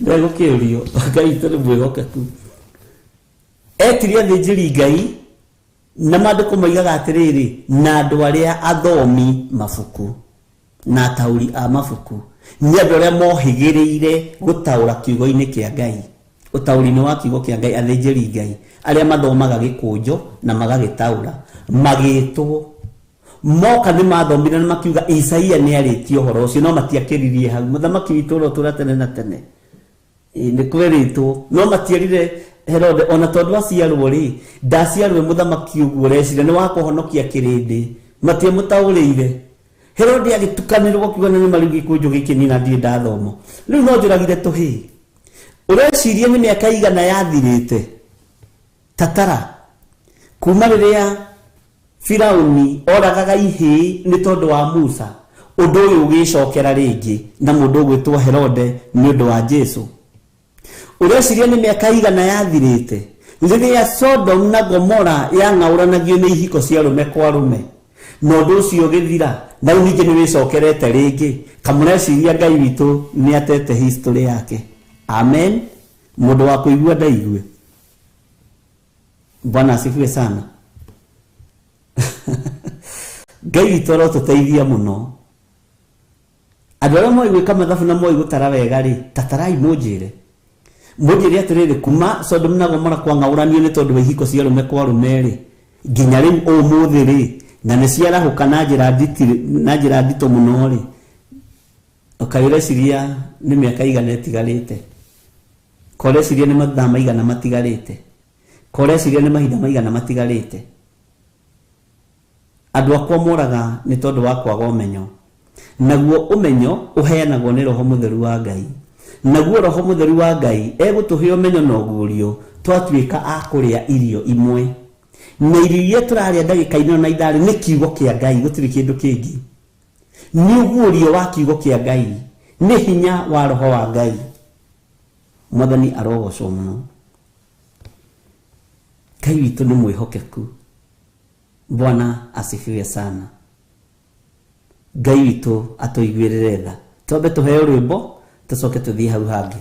Ndegũkĩũrio, Ngai witũ nĩ mwĩhokeku. Etirie athĩnjĩri Ngai Na maandĩko moigaga atĩrĩrĩ, na andũ arĩa athomi mabuku na ataũri a mabuku nĩ andũ arĩa mohĩgĩrĩire gũtaũra kiugo-inĩ kĩa Ngai, ũtaũri-inĩ wa kiugo kĩa Ngai, athĩnjĩri Ngai arĩa mathomaga gĩkũnjo na magagĩtaũra, magĩtwo moka nĩ mathomire na makiuga Isaia nĩ arĩtie ũhoro ũcio, no matiakĩririe hau. Mũthamaki witũ ũrĩa ũtũũra tene na tene, nĩ kwĩrĩtwo, no matierire Herode ona tondũ aciarwo rĩ, ndaciarwo mũthamaki ũguo ũreciria nĩ wa kũhonokia kĩrĩndĩ, matiamũtaũrĩire. Herode agĩtukanĩrwo akiuga nĩ marĩ gĩkũnjo gĩkĩ nina ndirĩ ndathoma, rĩu no njũragire tũhĩĩ. Ũreciria nĩ mĩaka igana yathirĩte tatara kuma rĩrĩa Firauni oragaga ihĩĩ nĩ tondũ wa Musa, ũndũ ũyũ ũgĩcokera rĩngĩ na mũndũ ũgwĩtwo Herode nĩ ũndũ wa Jesu. Ũreciria nĩ mĩaka igana yathirĩte rĩrĩa Sodom na Gomora yang'aũranagio nĩ ihiko cia arũme kwa arũme, na ũndũ ũcio ũgĩthira, na rĩu ningĩ nĩ wĩcokerete rĩngĩ. Kamũreciria Ngai witũ nĩ atete history yake. Amen. Mũndũ wa kũigua ndaigue. Bwana asifiwe sana. Ngai witũ arotũteithia mũno. Andũ arĩa moĩ gwĩka mathabu na moĩ gũtara wega rĩ, tatarai mũnjĩre. Mũnjĩre atĩrĩrĩ, kuma Sodom na Gomora kwang'aũranio nĩ tondũ wa ihiko cia arũme kwa arũme rĩ, nginya rĩu ũmũthĩ rĩ, na nĩ ciarahũka na njĩra nditi, na njĩra nditũ mũno rĩ, ũkaĩreciria nĩ mĩaka igana ĩtigarĩte, koreciria nĩ mathaa maigana matigarĩte, koreciria nĩ mahinda maigana matigarĩte. Andũ akwa moraga nĩ tondũ wa kwaga ũmenyo, naguo ũmenyo ũheanagwo nĩ Roho Mũtheru wa Ngai, naguo Roho Mũtheru wa Ngai egũtũhe ũmenyo na ũguũrio twatuĩka a kũrĩa irio imwe, na irio iria tũrarĩa ndagĩka-inĩ na ithaa nĩ kiugo kĩa Ngai, gũtirĩ kĩndũ kĩngĩ. Nĩ ũguũrio wa kiugo kĩa Ngai, nĩ hinya wa Roho wa Ngai. Mwathani arogocwo mũno. Ngai witũ nĩ mwĩhokeku. Bwana asifiwe sana. Ngai witũ atũiguĩrĩre tha. Twambe tũheo rwĩmbo tũcoke tũthiĩ hau hangĩ.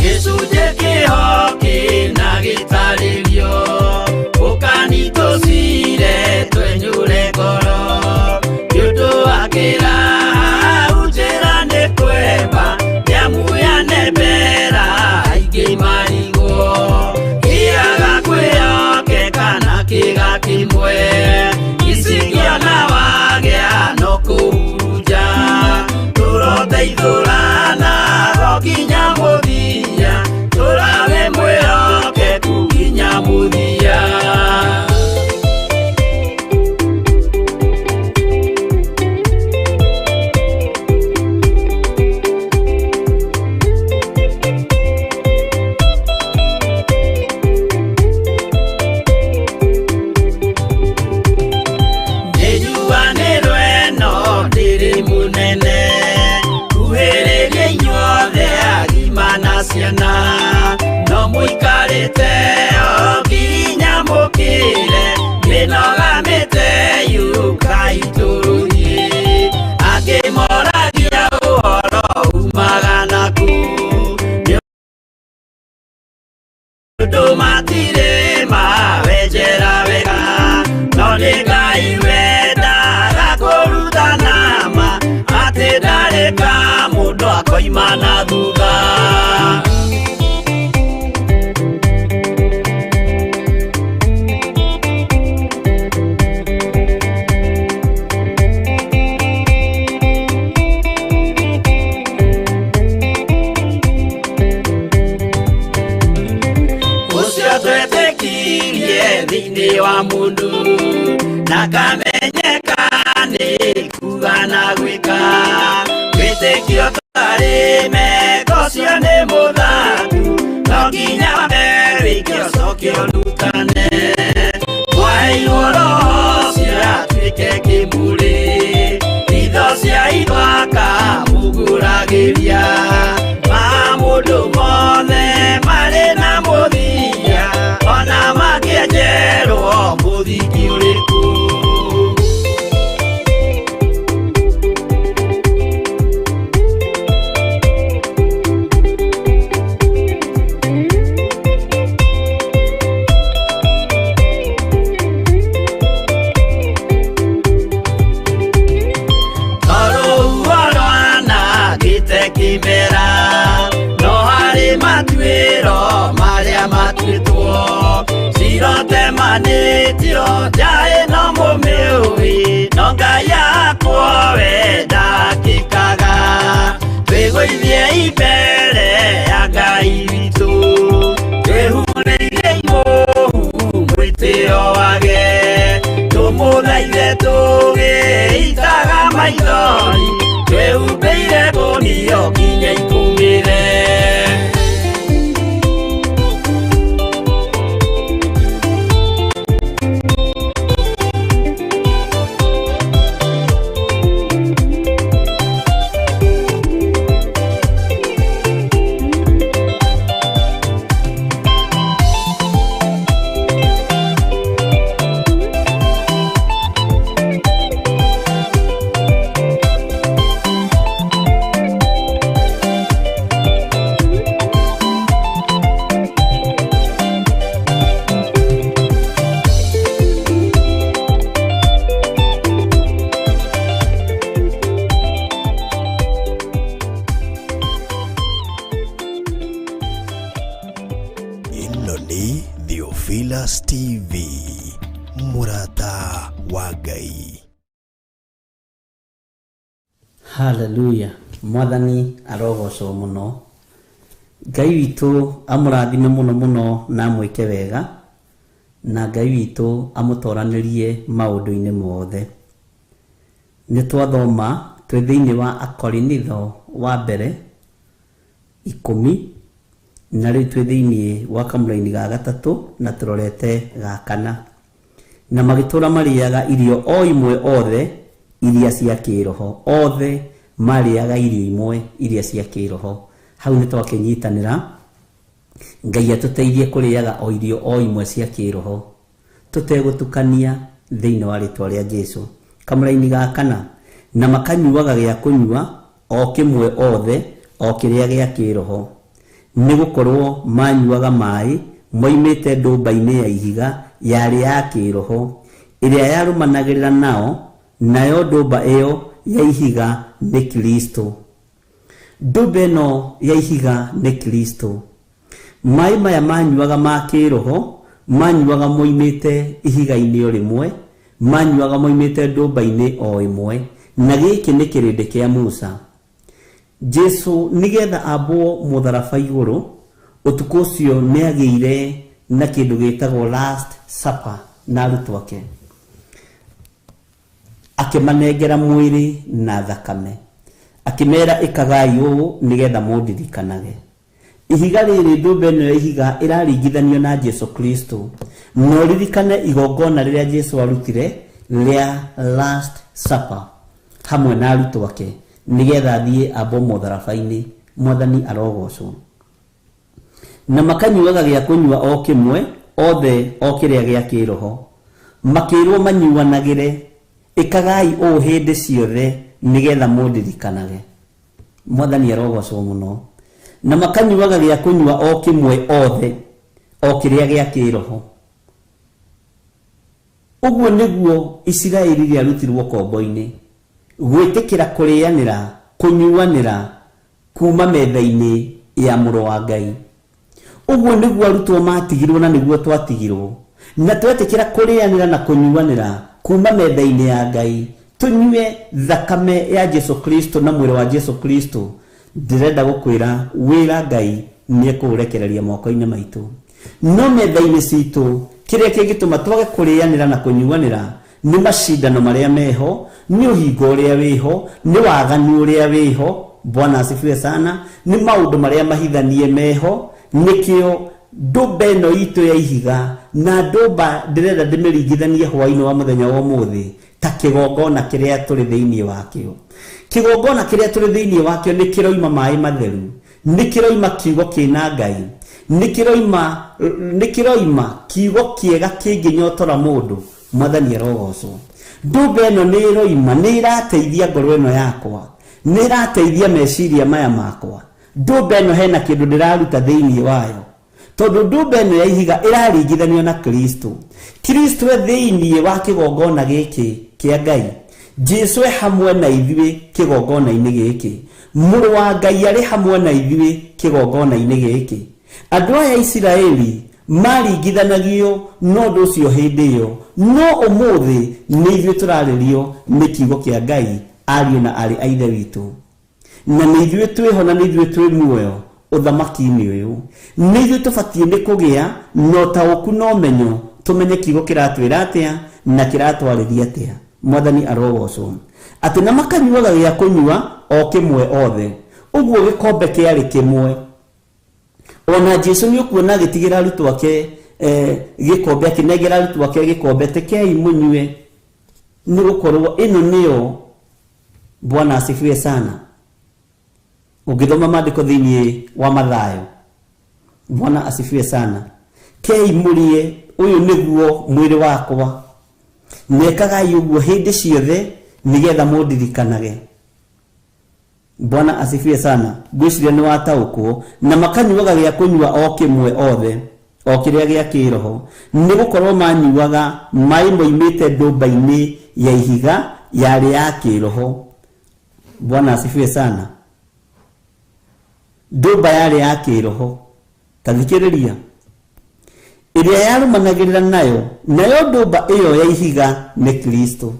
Gĩcunjĩ kĩho kĩna gĩtarĩrio, ũkanitũcire twenyũre ngoro, nĩ ũndũ wa kĩraha njĩra nĩ kwemba, nĩamu yanembera aingĩ marigwo, kĩaga kwĩhokeka na kĩga kĩmwe, icingĩona wagĩa no kũhurunja, tũroteithũrana o nginya mũthia, tũrawe mwĩhokeku nginya mũthia. Nĩnjuanĩrwo ĩno ndĩrĩ mũnene, kuhĩrĩria inyuothe agima na ciana, no mũikarĩte o nginya mũkĩre, mĩnoga mĩte yũkai tũrũthiĩ, angĩ moragia ũhoro umaga naku, nĩ ũndũ matirĩ mawenjera wega, no nĩ Ngai wendaga kũrutana ma, atĩ ndarĩ ka mũndũ akoima na thutha. Ũcio twetĩkirie thĩinĩ wa mũndũ, na kamenyeka nĩ kuga na gwĩka, wĩtĩkio ũtarĩ meko ũcio nĩ mũthaku, no nginya wambe wĩke ũcoke ũrutane. Mwaheirwo Roho ũcio atuĩke kĩmũrĩ, itho cia ithaka mũgũragĩria, ma mũndũ mothe marĩ na Gũtirĩ kĩmera no harĩ matuĩro marĩa matuĩtwo cirotemanĩtio njaĩ no mũmĩũĩ no Ngai yakwa we ndakĩkaga twĩgũithie imbere ya Ngai witũ twĩhurĩire imũhu mwĩtĩo wage tũmũthaithe tũgĩitaga maithori twĩhumbĩire ngũnio nginya ikumĩre. Ĩno nĩ Theophilus TV, mũrata wa Ngai. Haleluya, mwathani arogocwo mũno. Ngai witũ amũrathime mũno mũno na amwĩke wega, na Ngai witũ amũtoranĩrie maũndũ-inĩ mothe. Nĩ twathoma twĩ thĩinĩ wa Akorinitho wa mbere 10, na rĩu twĩ thĩinĩ wa kamũraini ga 3 na tũrorete ga 4. Na magĩtũra marĩaga irio o imwe othe iria cia kĩroho, othe marĩaga irio imwe iria cia kĩroho. Hau nĩ twakĩnyitanĩra, Ngai atũteithie kũrĩaga o irio o imwe cia kĩroho tũtegũtukania thĩinĩ wa rĩtwa rĩa Jesũ. Kamũraini ga 4, na makanyuaga gĩa kũnyua o kĩmwe othe o kĩrĩa gĩa kĩroho, nĩ gũkorwo manyuaga maĩ moimĩte ndũmba-inĩ ya ihiga yarĩ ya kĩroho ĩrĩa yarũmanagĩrĩra nao, nayo ndũmba ĩyo ya ihiga nĩ Kristo. Ndũmba ĩno ya ihiga nĩ Kristo. Maĩ maya manyuaga ma kĩroho manyuaga moimĩte ihiga-inĩ o rĩmwe, manyuaga moimĩte ndũmba-inĩ o ĩmwe, na gĩkĩ nĩ kĩrĩndĩ kĩa Musa. Jesu nĩgetha ambwo mũtharaba igũrũ, ũtukũ ũcio nĩagĩire na kĩndũ gĩtagwo last supper na arutwo ake, akĩmanengera mwĩrĩ na thakame, akĩmera ĩkagai ũũ nĩgetha mũndirikanage. Ihiga rĩrĩ, ndũmba ĩno ya ihiga ĩraringithanio na Jesu Kristo. Na ũririkane igongona rĩrĩa Jesu arutire rĩa last supper hamwe na arutwo ake nĩgetha athiĩ ambwo mũtharaba-inĩ. Mwathani arogocwo. Na makanyuaga gĩa kũnyua o kĩmwe othe o kĩrĩa gĩa kĩroho, makĩrwo manyuanagĩre, ĩkagai ũũ hĩndĩ ciothe nĩgetha mũndirikanage. Mwathani arogocwo mũno. Na makanyuaga gĩa kũnyua o kĩmwe othe o kĩrĩa gĩa kĩroho. Ũguo nĩguo Isiraeli rĩarutirwo kombo-inĩ, gwĩtĩkĩra kũrĩanĩra, kũnyuanĩra kuma metha-inĩ ya mũrũ wa Ngai. Ũguo nĩguo arutwo matigirwo na nĩguo twatigirwo, na twetĩkĩra kũrĩanĩra na kũnyuanĩra kuma metha-inĩ ya Ngai, tũnyue thakame ya Jesu Kristo na mwĩrĩ wa Jesu Kristo. Ndĩrenda gũkwĩra wĩra Ngai nĩ ekũũrekereria moko-inĩ maitũ. No metha-inĩ citũ kĩrĩa kĩngĩtũma twage kũrĩanĩra na kũnyuanĩra nĩ macindano marĩa meho, nĩ ũhingo ũrĩa wĩho, nĩ waganu ũrĩa wĩho. Bwana asifiwe sana. Nĩ maũndũ marĩa mahithanie meho. Nĩkĩo ndũmba ĩno itũ ya ihiga na ndũmba ndĩrenda ndĩmĩringithanie hwaĩ-inĩ wa mũthenya wa ũmũthĩ ta kĩgongona kĩrĩa tũrĩ thĩinĩ wakĩo. Kĩgongona kĩrĩa tũrĩ thĩinĩ wakĩo nĩ kĩroima maĩ matheru, nĩ kĩroima kiugo kĩna Ngai, nĩ kĩroima kiugo kĩega kĩngĩnyotora mũndũ. Mwathani arogocwo. Ndũmba ĩno nĩ ĩroima, nĩ ĩrateithia ngoro ĩno yakwa, nĩ ĩrateithia meciria maya makwa. Ndũmba ĩno hena kĩndũ ndĩraruta thĩinĩ wayo, tondũ ndũmba ĩno ya ihiga ĩraringithanio na Kristo. Kristo e thĩinĩ wa kĩgongona gĩkĩ kĩa Ngai, Jesu e hamwe na ithuĩ kĩgongona-inĩ gĩkĩ. Mũrũ wa Ngai arĩ hamwe na ithuĩ kĩgongona-inĩ gĩkĩ. Andũ aya Isiraeli maringithanagio na ũndũ ũcio hĩndĩ ĩyo, no ũmũthĩ nĩ ithuĩ tũrarĩrio nĩ kiugo kĩa Ngai, ariũ na aarĩ a Ithe witũ. Na nĩ ithuĩ twĩho na nĩ ithuĩ twĩ muoyo ũthamaki-inĩ ũyũ. Nĩ ithuĩ tũbatiĩ nĩ kũgĩa na ũtaũku na ũmenyo, tũmenye kiugo kĩratwĩra atĩa na kĩratwarĩria atĩa. Mwathani arogocwo. Atĩ na makanyuaga gĩa kũnyua o kĩmwe othe. Ũguo gĩkombe kĩarĩ kĩmwe. Ona Jesu nĩ ũkuona agĩtigĩra arutwo ake gĩkombe, akĩnengera arutwo ake gĩkombe, tekei mũnyue, nĩ gũkorwo ĩno nĩyo. Bwana asifiwe sana. Ũngĩthoma maandĩko thĩinĩ wa Mathayo, Bwana asifiwe sana. Kei mũrĩe, ũyũ nĩguo mwĩrĩ wakwa, nekagai ũguo hĩndĩ ciothe nĩgetha mũndirikanage. Bwana asifiwe sana. Ngwĩciria nĩ wataũkwo. Na makanyuaga gĩa kũnyua o kĩmwe othe, o kĩrĩa gĩa kĩroho, nĩ gũkorwo manyuaga maĩ moimĩte ndũmba-inĩ ya ihiga yarĩ ya kĩroho. Bwana asifiwe sana. Ndũmba yarĩ ya kĩroho, ta thikĩrĩria, ĩrĩa yarũmanagĩrĩra nayo, nayo ndũmba ĩyo ya ihiga nĩ Kristo.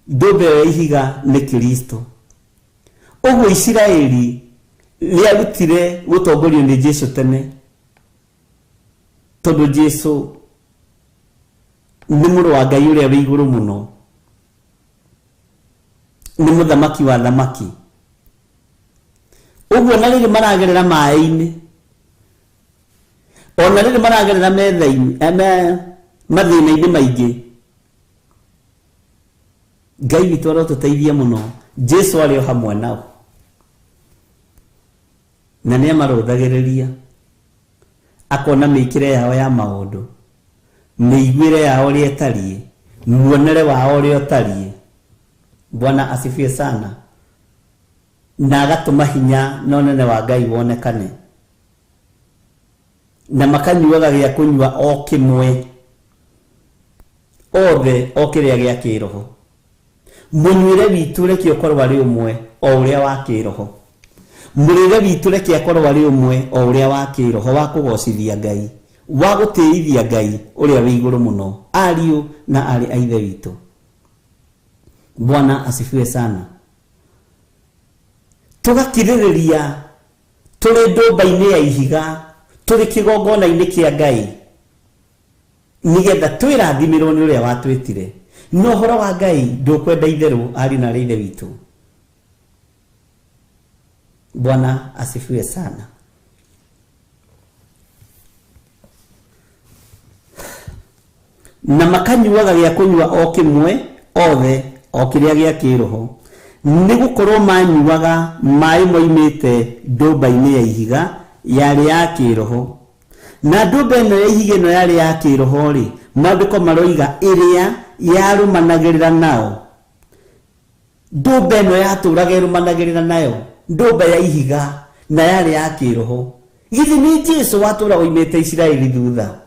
Ndũmba ĩyo ya ihiga nĩ Kristo. Ũguo Isiraeli rĩarutire gũtongorio nĩ Jesu tene, tondũ Jesu nĩ mũrũ wa Ngai ũrĩa wĩ igũrũ mũno, nĩ mũthamaki wa thamaki. Ũguo na rĩrĩ maragerera maĩ-inĩ, ona rĩrĩ maragerera metha-inĩ, mathĩna-inĩ maingĩ, Ngai witũ arotũteithia mũno. Jesu arĩ o hamwe nao na nĩ amarũthagĩrĩria, akona mĩĩkĩre yao ya maũndũ, mĩiguĩre yao ũrĩa ĩtariĩ, muonere wao ũrĩa ũtariĩ. Bwana asifiwe sana. Na agatũma hinya na ũnene wa Ngai wonekane. Na makanyuaga gĩa kũnyua o kĩmwe othe, o kĩrĩa gĩa kĩroho. Mũnyuĩre witũ reke ũkorwo arĩ ũmwe o ũrĩa wa kĩroho. Mũrĩre witũ reke akorwo arĩ ũmwe o ũrĩa wa kĩroho, wa kũgocithia Ngai, wa gũtĩithia Ngai ũrĩa wĩ igũrũ mũno, ariũ na aarĩ a Ithe witũ. Bwana asifiwe sana. Tũgakirĩrĩria tũrĩ ndũmba-inĩ ya ihiga, tũrĩ kĩgongona-inĩ kĩa Ngai, nĩgetha twĩrathimĩrwo nĩ ũrĩa watwĩtire. No ũhoro wa Ngai ndũkwenda itherũ, ariũ na aarĩ a Ithe witũ. Bwana asifiwe sana. Na makanyuaga gĩa kũnyua o kĩmwe othe, o kĩrĩa gĩa kĩroho, nĩ gũkorwo manyuaga maĩ moimĩte ndũmba-inĩ ya ihiga yarĩ ya kĩroho. Na ndũmba ĩno ya ihiga ĩno yarĩ ya kĩroho rĩ, maandĩko maroiga ĩrĩa yarũmanagĩrĩra nao. Ndũmba ĩno yatũraga ĩrũmanagĩrĩra nayo, ndũmba ya ihiga na yarĩ ya kĩroho. Githĩ nĩ Jesu watũraga oimĩte Isiraeli thutha?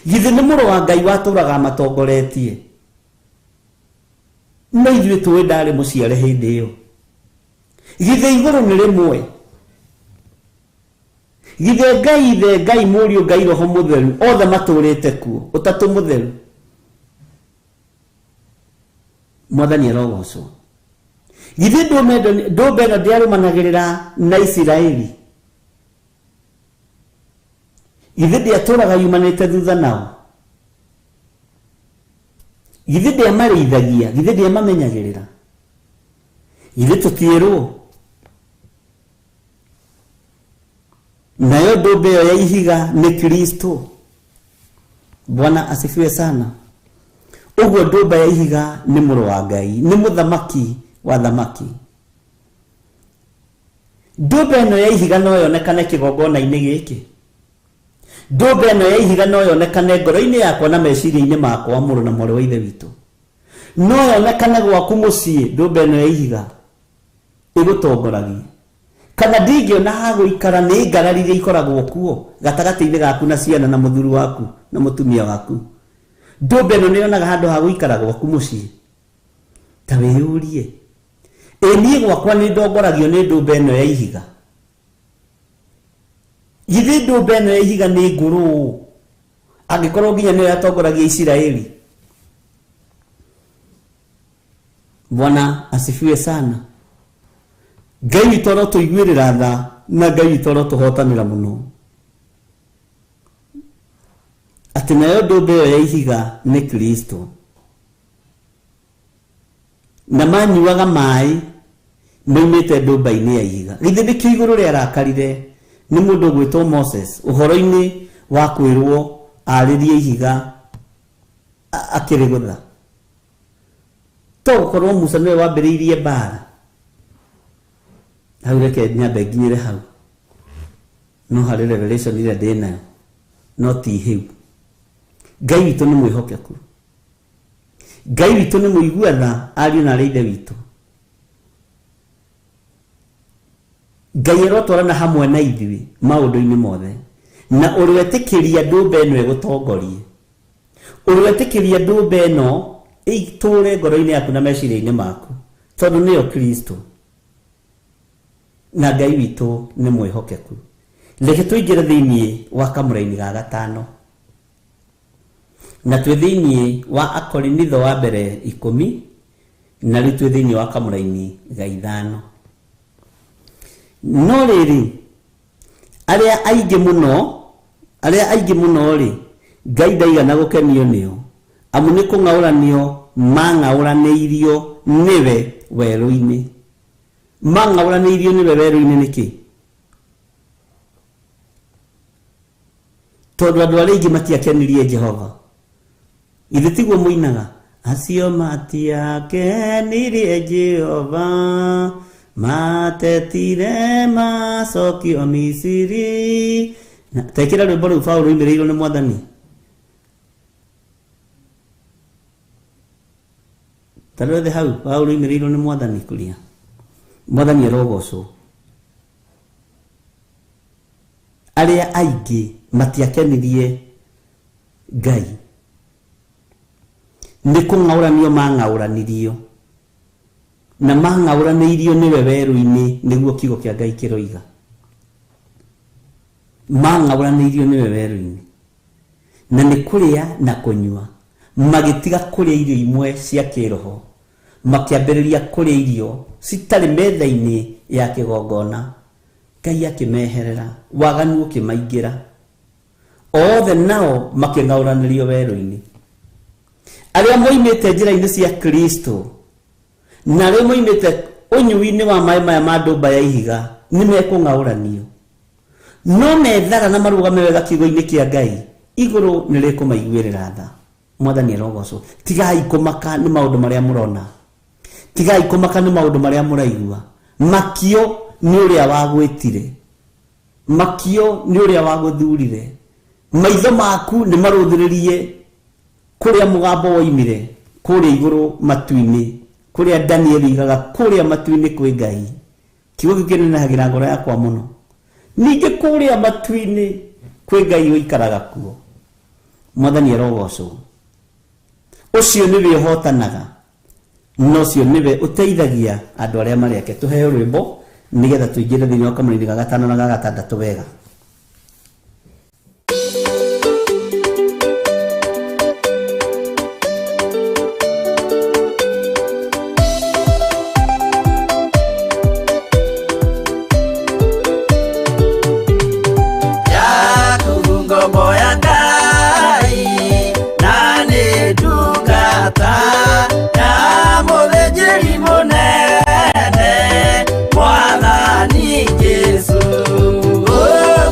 Githĩ nĩ mũrũ wa Ngai watũraga amatongoretie? No ithuĩ tũĩ ndarĩ mũciare hĩndĩ ĩyo. Githĩ igũrũ nĩ rĩmwe? Githĩ Ngai Ithe, Ngai Mũriũ, Ngai Roho Mũtheru othe matũrĩte kuo, ũtatũ mũtheru? Mwathani arogocwo. Githĩ ndũmba ĩno ndĩarũmanagĩrĩra na Isiraeli? Githĩ ndĩatũraga yumanĩte thutha nao? Githĩ ndĩamarĩithagia? Githĩ ndĩamamenyagĩrĩra? Githĩ tũtiĩrwo? Nayo ndũmba ĩyo ya ihiga nĩ Kristo. Bwana asifiwe sana. Ũguo ndũmba ya ihiga nĩ mũrũ wa Ngai, nĩ mũthamaki wa thamaki. Ndũmba ĩno ya ihiga no yonekane kĩgongona-inĩ gĩkĩ. Ndũmba ĩno ya ihiga no yonekane ngoro-inĩ yakwa na meciria-inĩ makwa, mũrũ na mwarĩ wa Ithe witũ. No yonekane gwaku mũciĩ, ndũmba ĩno ya ihiga ĩgũtongoragie. Kana ndingĩona ha gũikara nĩ ngarari iria ikoragwo kuo gatagatĩ-inĩ gaku na ciana na mũthuri waku na mũtumia waku. Ndũmba ĩno nĩ yonaga handũ ha gũikara gwaku mũciĩ. Ta wĩyũrie, Ĩ niĩ gwakwa nĩ ndongoragio nĩ ndũmba ĩno ya ihiga. Githĩ ndũmba ĩno ya ihiga nĩ ngũrũ ũũ angĩkorwo nginya nĩyo yatongoragia Isiraeli? Bwana asifiwe sana. Ngai witũ arotũiguĩrĩra tha na Ngai witũ arotũhotanĩra mũno. Atĩ nayo ndũmba ĩyo ya ihiga nĩ Kristo. Na manyuaga maĩ moimĩte ndũmba-inĩ ya ihiga. Githĩ nĩkĩo igũrũ rĩarakarire nĩ mũndũ ũgwĩtwo Moses ũhoro-inĩ wa kwĩrwo arĩrie ihiga akĩrĩgũtha? To gũkorwo Musa nĩwe wambĩrĩirie mbara. Hau reke nyambe nginyĩre hau. No harĩ revelation ĩrĩa ndĩnayo no ti hĩu. Ngai witũ nĩ mwĩhokeku. Ngai witũ nĩ mũigua tha ariũ na arĩ ithe witũ. Ngai arotwarana hamwe na ithuĩ maũndũ-inĩ mothe. Na ũrĩetĩkĩria ndũmba ĩno ĩgũtongorie. Ũrĩetĩkĩria ndũmba ĩno ĩtũre ngoro-inĩ yaku na meciria-inĩ maku. Tondũ nĩyo Kristo. Na Ngai witũ nĩ mwĩhokeku. Reke tũingĩre thĩinĩ wa kamũraini ga gatano. Na twĩ thĩinĩ wa Akorinitho wa mbere 10 na rĩu twĩ thĩinĩ wa kamũraini ga 5. No rĩrĩ, arĩa aingĩ mũno, arĩa aingĩ mũno rĩ, Ngai ndaigana gũkenio nĩo, amu nĩ kũng'aũranio mang'aũranĩirio nĩwe werũ-inĩ. Mang'aũranĩirio nĩwe werũ-inĩ nĩkĩ? Tondũ andũ arĩa aingĩ matiakenirie Jehova. Githĩ tiguo mũinaga? Acio matiakenirie Jehova, matetire macokio Misiri. Tekĩra rwĩmbo rũu Paũlũ oimĩrĩirwo nĩ Mwathani. Ta rwethe hau Paũlũ oimĩrĩirwo nĩ Mwathani kũrĩa. Mwathani arogocwo. Arĩa aingĩ matiakenirie Ngai. Nĩ kũng'aũranio mang'aũranirio. Na mang'aũranĩirio nĩwe werũ-inĩ nĩguo kiugo kĩa Ngai kĩroiga. Mang'aũranĩirio nĩwe werũ-inĩ. Na nĩ kũrĩa na kũnyua. Magĩtiga kũrĩa irio imwe cia kĩroho. Makĩambĩrĩria kũrĩa irio citarĩ metha-inĩ ya kĩgongona. Ngai akĩmeherera, waganu ũkĩmaingĩra. Othe nao makĩng'aũranĩrio werũ-inĩ. Arĩa moimĩte njĩra-inĩ cia Kristo na arĩa moimĩte ũnyui-inĩ wa maĩ maya ma ndũmba ya ihiga nĩ mekũng'aũranio. No methaga na marũgame wega kiugo-inĩ kĩa Ngai, igũrũ nĩ rĩkũmaiguĩrĩra tha. Mwathani arogocwo. Tigai kũmaka nĩ maũndũ marĩa mũrona. Tigai kũmaka nĩ maũndũ marĩa mũraigua. Makio nĩ ũrĩa wagwĩtire. Makio nĩ ũrĩa wagũthurire. Maitho maku nĩ marũthĩrĩrie kũrĩa mũgambo woimire, kũrĩa igũrũ matu-inĩ, kũrĩa Daniel oigaga kũrĩa matu-inĩ kwĩ Ngai. Kiugo kĩu kĩnenehagĩra ngoro yakwa mũno. Ningĩ kũrĩa matu-inĩ kwĩ Ngai ũikaraga kuo. Mwathani arogocwo. Ũcio nĩwe ũhotanaga, na ũcio nĩwe ũteithagia andũ arĩa marĩ ake. Tũheo rwĩmbo nĩgetha tũingĩre thĩinĩ wa kamũraini ga 5 na ga 6 wega. Mwathani Jesu. Oh.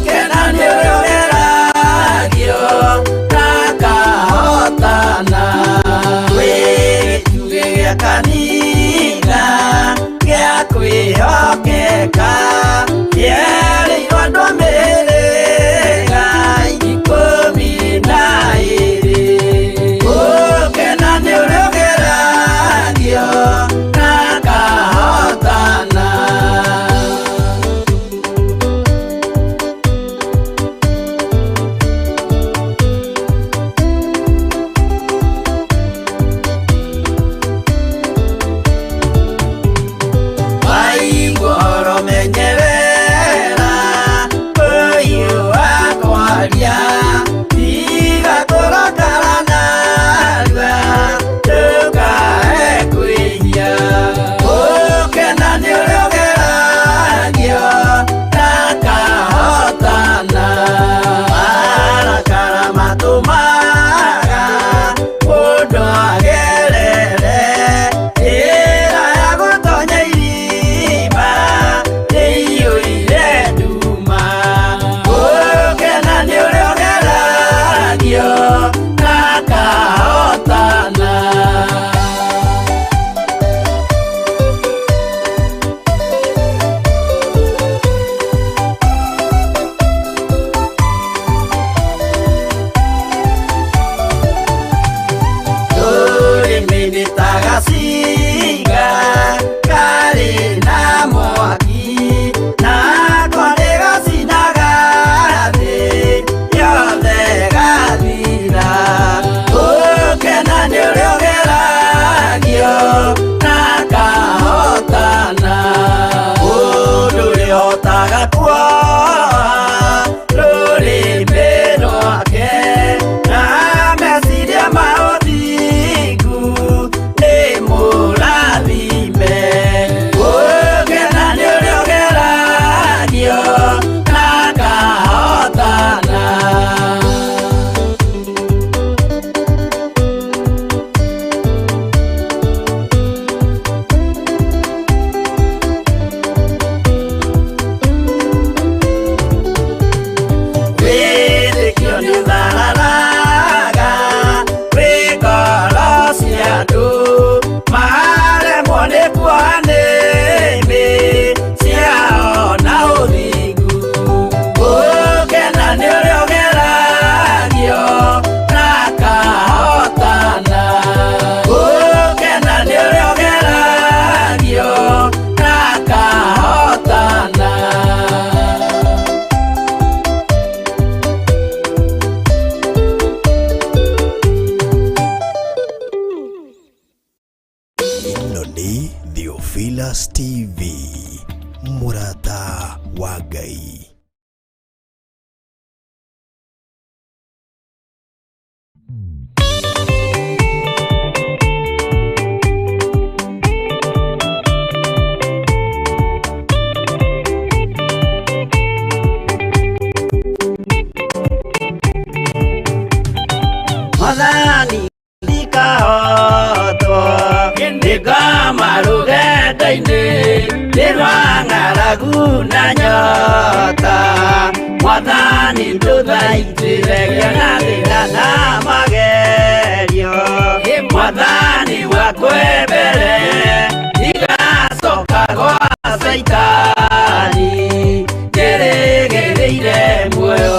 Kuoha rũrĩmĩ rwake na meciria ma ũthingu nĩ mũrathime. Ũngena nĩ ũrĩa ũgeragio na akahotana. Wĩtĩkio nĩũthararaga wĩ ngoro cia andũ maremwo nĩ kuoha nĩmĩ ciao na ũthingu. Ũkena nĩ ũrĩa ũgeragio na akahotana. Ũkena nĩ ũrĩa ũgeragio na akahotana. Ĩno nĩ Theophilus TV, mũrata wa Ngai. Mwathani ndikahotwo nĩngoma rũgendo-inĩ nĩ rwa ng'aragu na nyota. Mwathani ndũthaitĩre ngĩona thĩna na magerio. Mwathani wakwe mbere ndigacoka gwa Caitani njĩrĩgĩrĩire muoyo.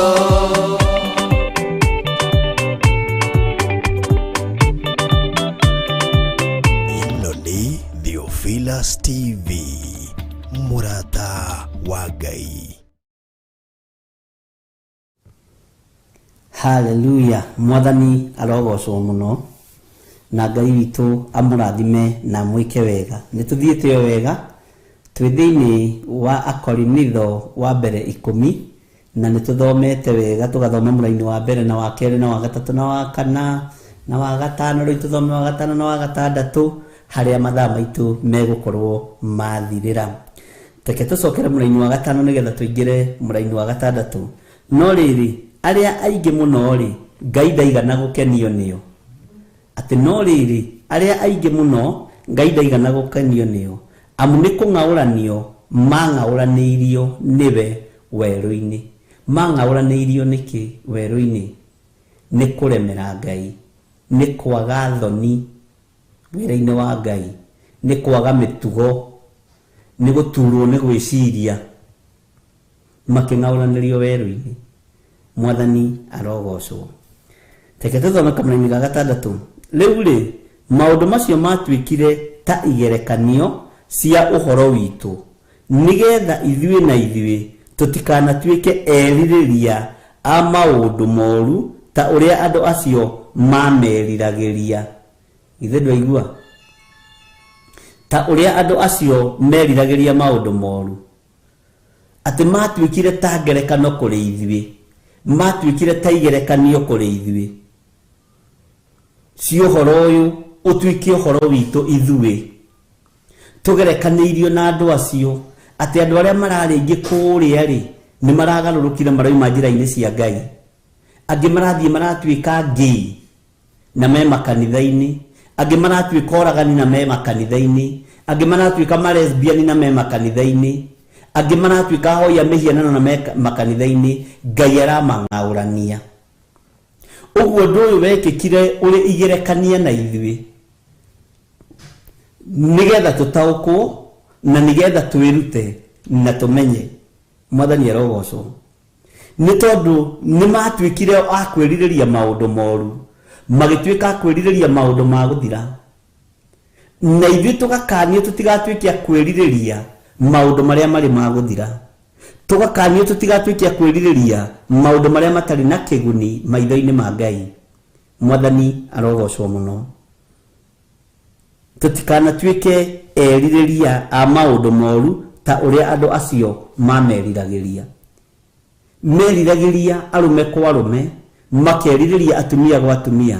Ĩno nĩ Theophilus TV, mũrata wa Ngai. Haleluya, mwathani arogocwo mũno na Ngai witũ amũrathime na amwĩke wega. Nĩ tũthiĩte o wega, twĩ thĩinĩ wa Akorinitho wa mbere 10 na nĩ tũthomete wega, tũgathoma mũraini wa mbere na wa kerĩ na wa gatatũ na wa kana na wa gatano, rĩu tũthome wa gatano na wa gatandatũ harĩa mathaa maitũ megũkorwo mathirĩra. Reke tũcokere mũraini wa gatano nĩgetha tũingĩre mũraini wa gatandatũ. No rĩrĩ, arĩa aingĩ mũno rĩ, Ngai ndaigana gũkenio nĩo. Atĩ no rĩrĩ, arĩa aingĩ mũno Ngai ndaigana gũkenio nĩo, amu nĩ kũng'aũranio mang'aũranĩirio nĩwe werũ-inĩ. Mang'aũranĩirio nĩkĩ werũ-inĩ? Nĩ kũremera Ngai, nĩ kwaga thoni wĩra-inĩ wa Ngai, nĩ kwaga mĩtugo, nĩ gũturwo nĩ gwĩciria, makĩng'aũranĩrio werũ-inĩ. Mwathani arogocwo. Reke tũthome kamũraini ga gatandatũ. Rĩu rĩ, maũndũ macio matuĩkire ta igerekanio cia ũhoro witũ, nĩgetha ithuĩ na ithuĩ tũtikanatuĩke erirĩria a maũndũ moru ta ũrĩa andũ acio mameriragĩria. Ithe ndwaigua? Ta ũrĩa andũ acio meriragĩria maũndũ moru, atĩ matuĩkire ta ngerekano kũrĩ ithuĩ, matuĩkire ta igerekanio kũrĩ ithuĩ cia ũhoro ũyũ ũtuĩke ũhoro witũ ithuĩ. Tũgerekanĩirio na andũ acio atĩ andũ arĩa mararĩ aingĩ kũrĩa rĩ, nĩ maragarũrũkire marauma njĩra-inĩ cia Ngai. Angĩ marathiĩ maratuĩka ngĩi na me makanitha-inĩ, angĩ maratuĩka oragani na me makanitha-inĩ, angĩ maratuĩka malesbiani na me makanitha-inĩ, angĩ maratuĩka ahoi a mĩhianano na me makanitha-inĩ. Ngai aramang'aũrania. Ũguo ũndũ ũyũ wekĩkire ũrĩ igerekania na ithuĩ, nĩgetha tũtaũkwo na nĩgetha twĩrute na tũmenye. Mwathani arogocwo. Nĩ tondũ nĩ matuĩkire a kwĩrirĩria maũndũ moru, magĩtuĩka a kwĩrirĩria maũndũ ma gũthira, na ithuĩ tũgakanio tũtigatuĩke a kwĩrirĩria maũndũ marĩa marĩ ma gũthira, tũgakanio tũtigatuĩke a kwĩrirĩria maũndũ marĩa matarĩ na kĩguni maitho-inĩ ma Ngai. Mwathani arogocwo mũno. Tũtikanatuĩke erirĩria a maũndũ moru ta ũrĩa andũ acio mameriragĩria. Meriragĩria arũme kwa arũme, makerirĩria atumia gwa atumia,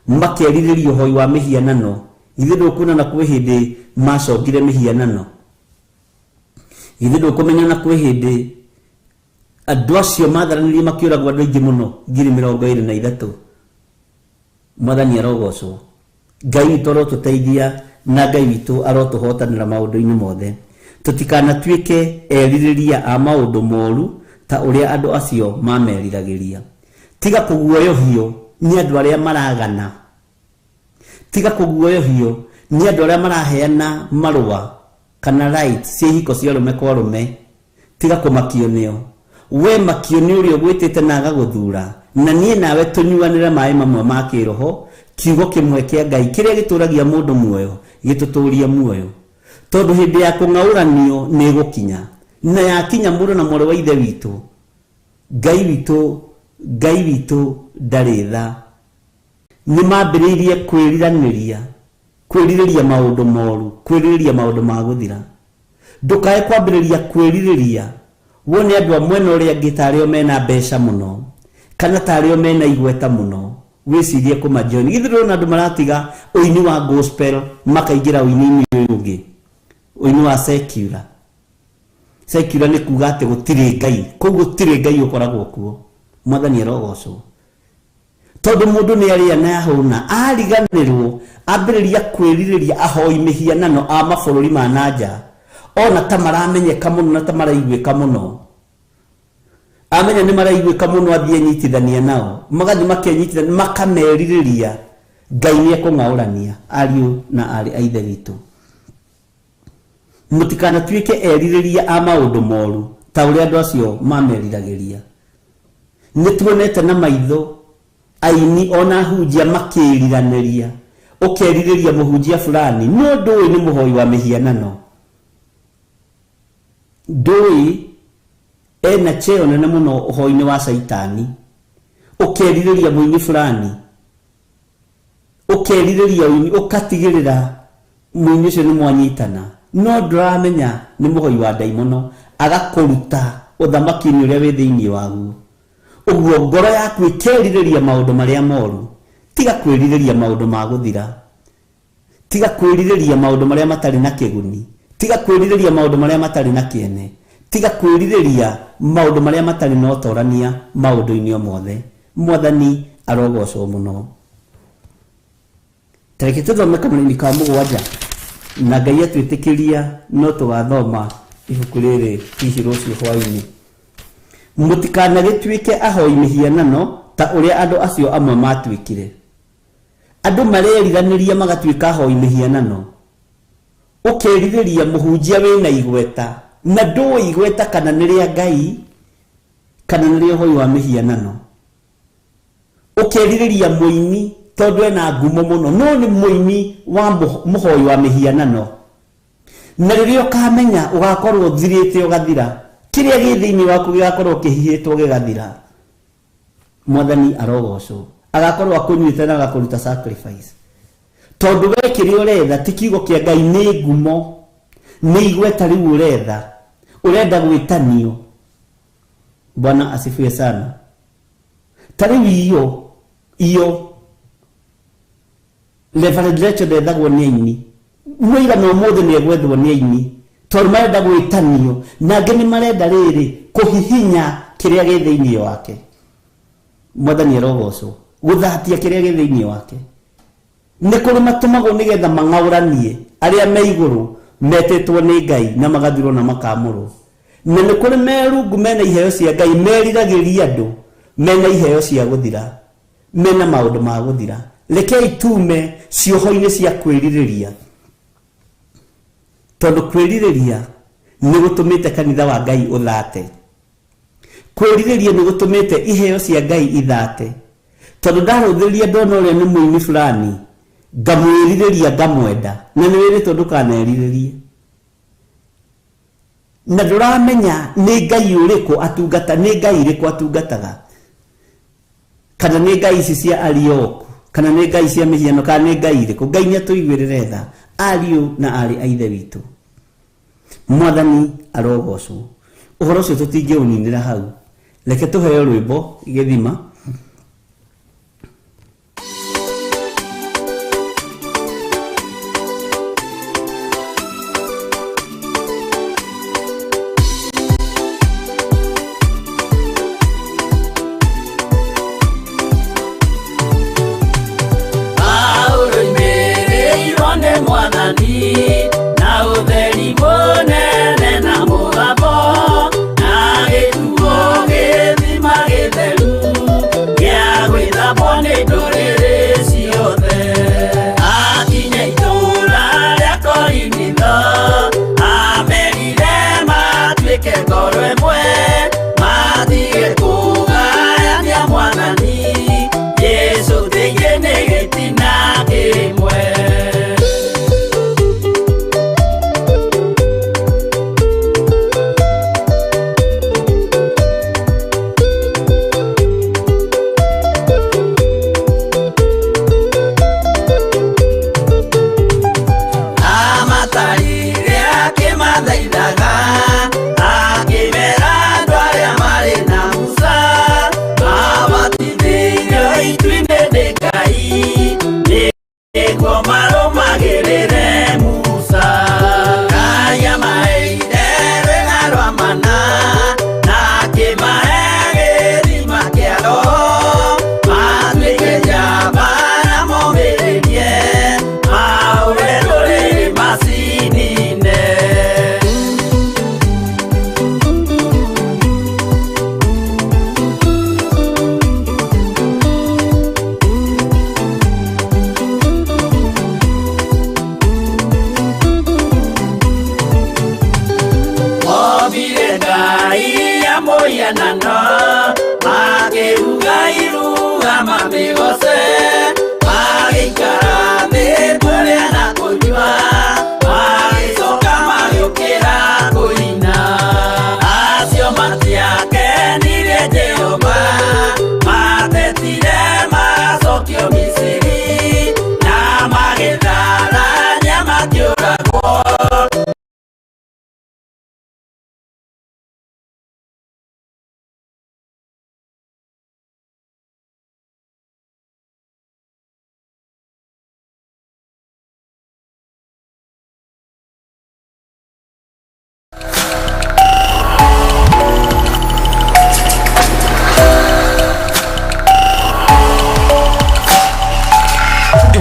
makerirĩria ũhoi wa mĩhianano. Githĩ ndũkuona na kwĩ hĩndĩ macongire mĩhianano? Githĩ ndũkũmenya na kwĩ hĩndĩ andũ acio matharanĩrie makĩũragwo andũ aingĩ mũno 23,000? Mwathani arogocwo. Ngai witũ arotũteithia na Ngai witũ arotũhotanĩra maũndũ-inĩ mothe. Tũtikanatuĩke erirĩria a maũndũ moru ta ũrĩa andũ acio mameriragĩria. Tiga kũguoyohio nĩ andũ arĩa maragana. Tiga kũguoyohio nĩ andũ arĩa maraheana marũa kana rights cia ihiko cia arũme kwa arũme. Tiga kũmakio nĩo. We makio nĩ ũrĩa ũgwĩtĩte na agagũthura, na niĩ nawe tũnyuanĩre maĩ mamwe ma kĩroho, kiugo kĩmwe kĩa Ngai kĩrĩa gĩtũragia mũndũ muoyo gĩtũtũrie muoyo. Tondũ hĩndĩ ya kũng'aũranio nĩ ĩgũkinya, na yakinya mũndũ na mwarĩ wa ithe witũ, Ngai witũ ndarĩ tha. Nĩ mambĩrĩirie kwĩriranĩria, kwĩrirĩria maũndũ moru, kwĩrirĩria maũndũ ma gũthira. Ndũkae kwambĩrĩria kwĩrirĩria wone andũ a mwena ũrĩa angĩ tarĩo mena mbeca mũno kana tarĩo mena igweta mũno, wĩcirie kũmajoin. Githĩ ndũrona andũ maratiga ũini wa gospel makaingĩra ũini-inĩ ũyũ ũngĩ, ũini wa secular. Secular nĩ kuga atĩ gũtirĩ Ngai, kũu gũtirĩ Ngai ũkoragwo kuo. Mwathani arogocwo. Tondũ mũndũ nĩ arĩa na ahũna, ariganĩrwo, ambĩrĩria kwĩrirĩria ahoi mĩhianano a mabũrũri ma na nja, ona ta maramenyeka mũno na ta maraiguĩka mũno. Amenya nĩ maraiguĩka mũno, athiĩ enyitithania nao, magathiĩ makenyitithania, makamerirĩria. Ngai nĩ ekũng'aũrania ariũ na aarĩ a ithe witũ. Mũtikanatuĩke erirĩria a maũndũ moru ta ũrĩa andũ acio mameriragĩria. Nĩ tuonete na maitho aini ona ahunjia makĩriranĩria. Ũkerirĩria mũhunjia fulani, no ndũĩ nĩ mũhoi wa mĩhianano, ndũĩ ena cheo nene mũno ũhoi-inĩ wa caitani. Ũkerirĩria mũini fulani, ũkerirĩria ũini, ũkatigĩrĩra mũini ũcio nĩ mwanyitana, no ndũramenya nĩ mũhoi wa ndaimono, agakũruta ũthamaki-inĩ ũrĩa wĩ thĩinĩ waguo. Ũguo ngoro yaku ĩkerirĩria maũndũ marĩa moru. Tiga kwĩrirĩria maũndũ ma gũthira, tiga kwĩrirĩria maũndũ marĩa matarĩ na kĩguni, tiga kwĩrirĩria maũndũ marĩa matarĩ na kĩene, tiga kwĩrirĩria maũndũ marĩa matarĩ na ũtorania maũndũ-inĩ o mothe. Mwathani arogocwo mũno. Tareke tũthome kamũraini ka 7, na Ngai atwĩtĩkĩria no tũgathoma ibuku rĩrĩ hihi rũciũ hwaĩ-inĩ. Mũtikanagĩtuĩke ahoi mĩhianano ta ũrĩa andũ acio amwe matuĩkire. Andũ mareriranĩria magatuĩka ahoi mĩhianano. Ũkerirĩria mũhunjia wĩna igweta, na ndũĩ igweta kana nĩ rĩa Ngai kana nĩ rĩa ũhoi wa mĩhianano. Ũkerirĩria mũini tondũ ena ngumo mũno, no nĩ mũini wa mũhoi wa mĩhianano. Na rĩrĩa ũkamenya ũgakorwo ũthirĩte ũgathira, kĩrĩa gĩ thĩinĩ waku gĩgakorwo kĩhihĩtwo gĩgathira. Mwathani arogocwo. Agakorwo akũnyuĩte na agakũruta sacrifice. Tondũ we kĩrĩa ũretha ti kiugo kĩa Ngai, nĩ ngumo, nĩ igweta rĩu ũretha, ũrenda gwĩtanio. Bwana asifiwe sana. Ta rĩu iyo Reverend Rachel ndethagwo nĩ aini, mũira na ũmũthĩ nĩ egwethwo nĩ aini, tondũ marenda gwĩtanio, na angĩ nĩ marenda rĩrĩ kũhihinya kĩrĩa gĩ thĩinĩ wake. Mwathani arogocwo. Gũthatia kĩrĩa gĩ thĩinĩ wake. Nĩ kũrĩ matũmagwo nĩgetha mang'aũranie arĩa me igũrũ metĩtwo nĩ Ngai na magathirwo na makamũrwo. Na nĩ kũrĩ merungu mena iheo cia Ngai, meriragĩria andũ mena iheo cia gũthira, mena maũndũ ma gũthira. Rekei tume cioho-inĩ cia kwĩrirĩria, tondũ kwĩrirĩria nĩ gũtũmĩte kanitha wa Ngai ũthate. Kwĩrirĩria nĩ gũtũmĩte iheo cia Ngai ithate. Tondũ ndarũthĩrĩria ndona ũrĩa nĩ mũini fulani, ngamwĩrirĩria ngamwenda, na nĩ wĩrĩtwo ndũkanerirĩrie. Na ndũramenya nĩ Ngai ũrĩkũ atungata, nĩ Ngai ĩrĩkũ atungataga, kana nĩ Ngai ici cia Arioku, kana nĩ Ngai cia mĩhiano, kana nĩ Ngai ĩrĩkũ. Ngai nĩ atũiguĩrĩre tha, ariũ na aarĩ a ithe witũ. Mwathani arogocwo. Ũhoro ũcio tũtingĩũninĩra hau, reke tũheo rwĩmbo gĩthima. Paulo imĩrĩirwo nĩ Mwathani na ũtheri mũnene na mũgambo na gĩtuo gĩthima gĩtheru gĩa gwĩthambwo nĩ ndũrĩrĩ ciothe. Akinya itũũra rĩa Korinitho amerire matuĩke ngoro ĩmwe matige kũgayania Mwathani Jesũ thĩinĩ nĩ gĩtina kĩmwe. Amatarire akĩmathaithaga akĩmera andũ arĩa marĩ na Musa mabatithĩirio itu-inĩ nĩ Ngai nĩguo marũmagĩrĩre Musa. Ngai amaheire rwĩga rwa mana na akĩmahe gĩthima kĩa Roho matuĩke njamba na momĩrĩrie mahũre ndũrĩrĩ macinine. Ombire Ngai ya mũhianano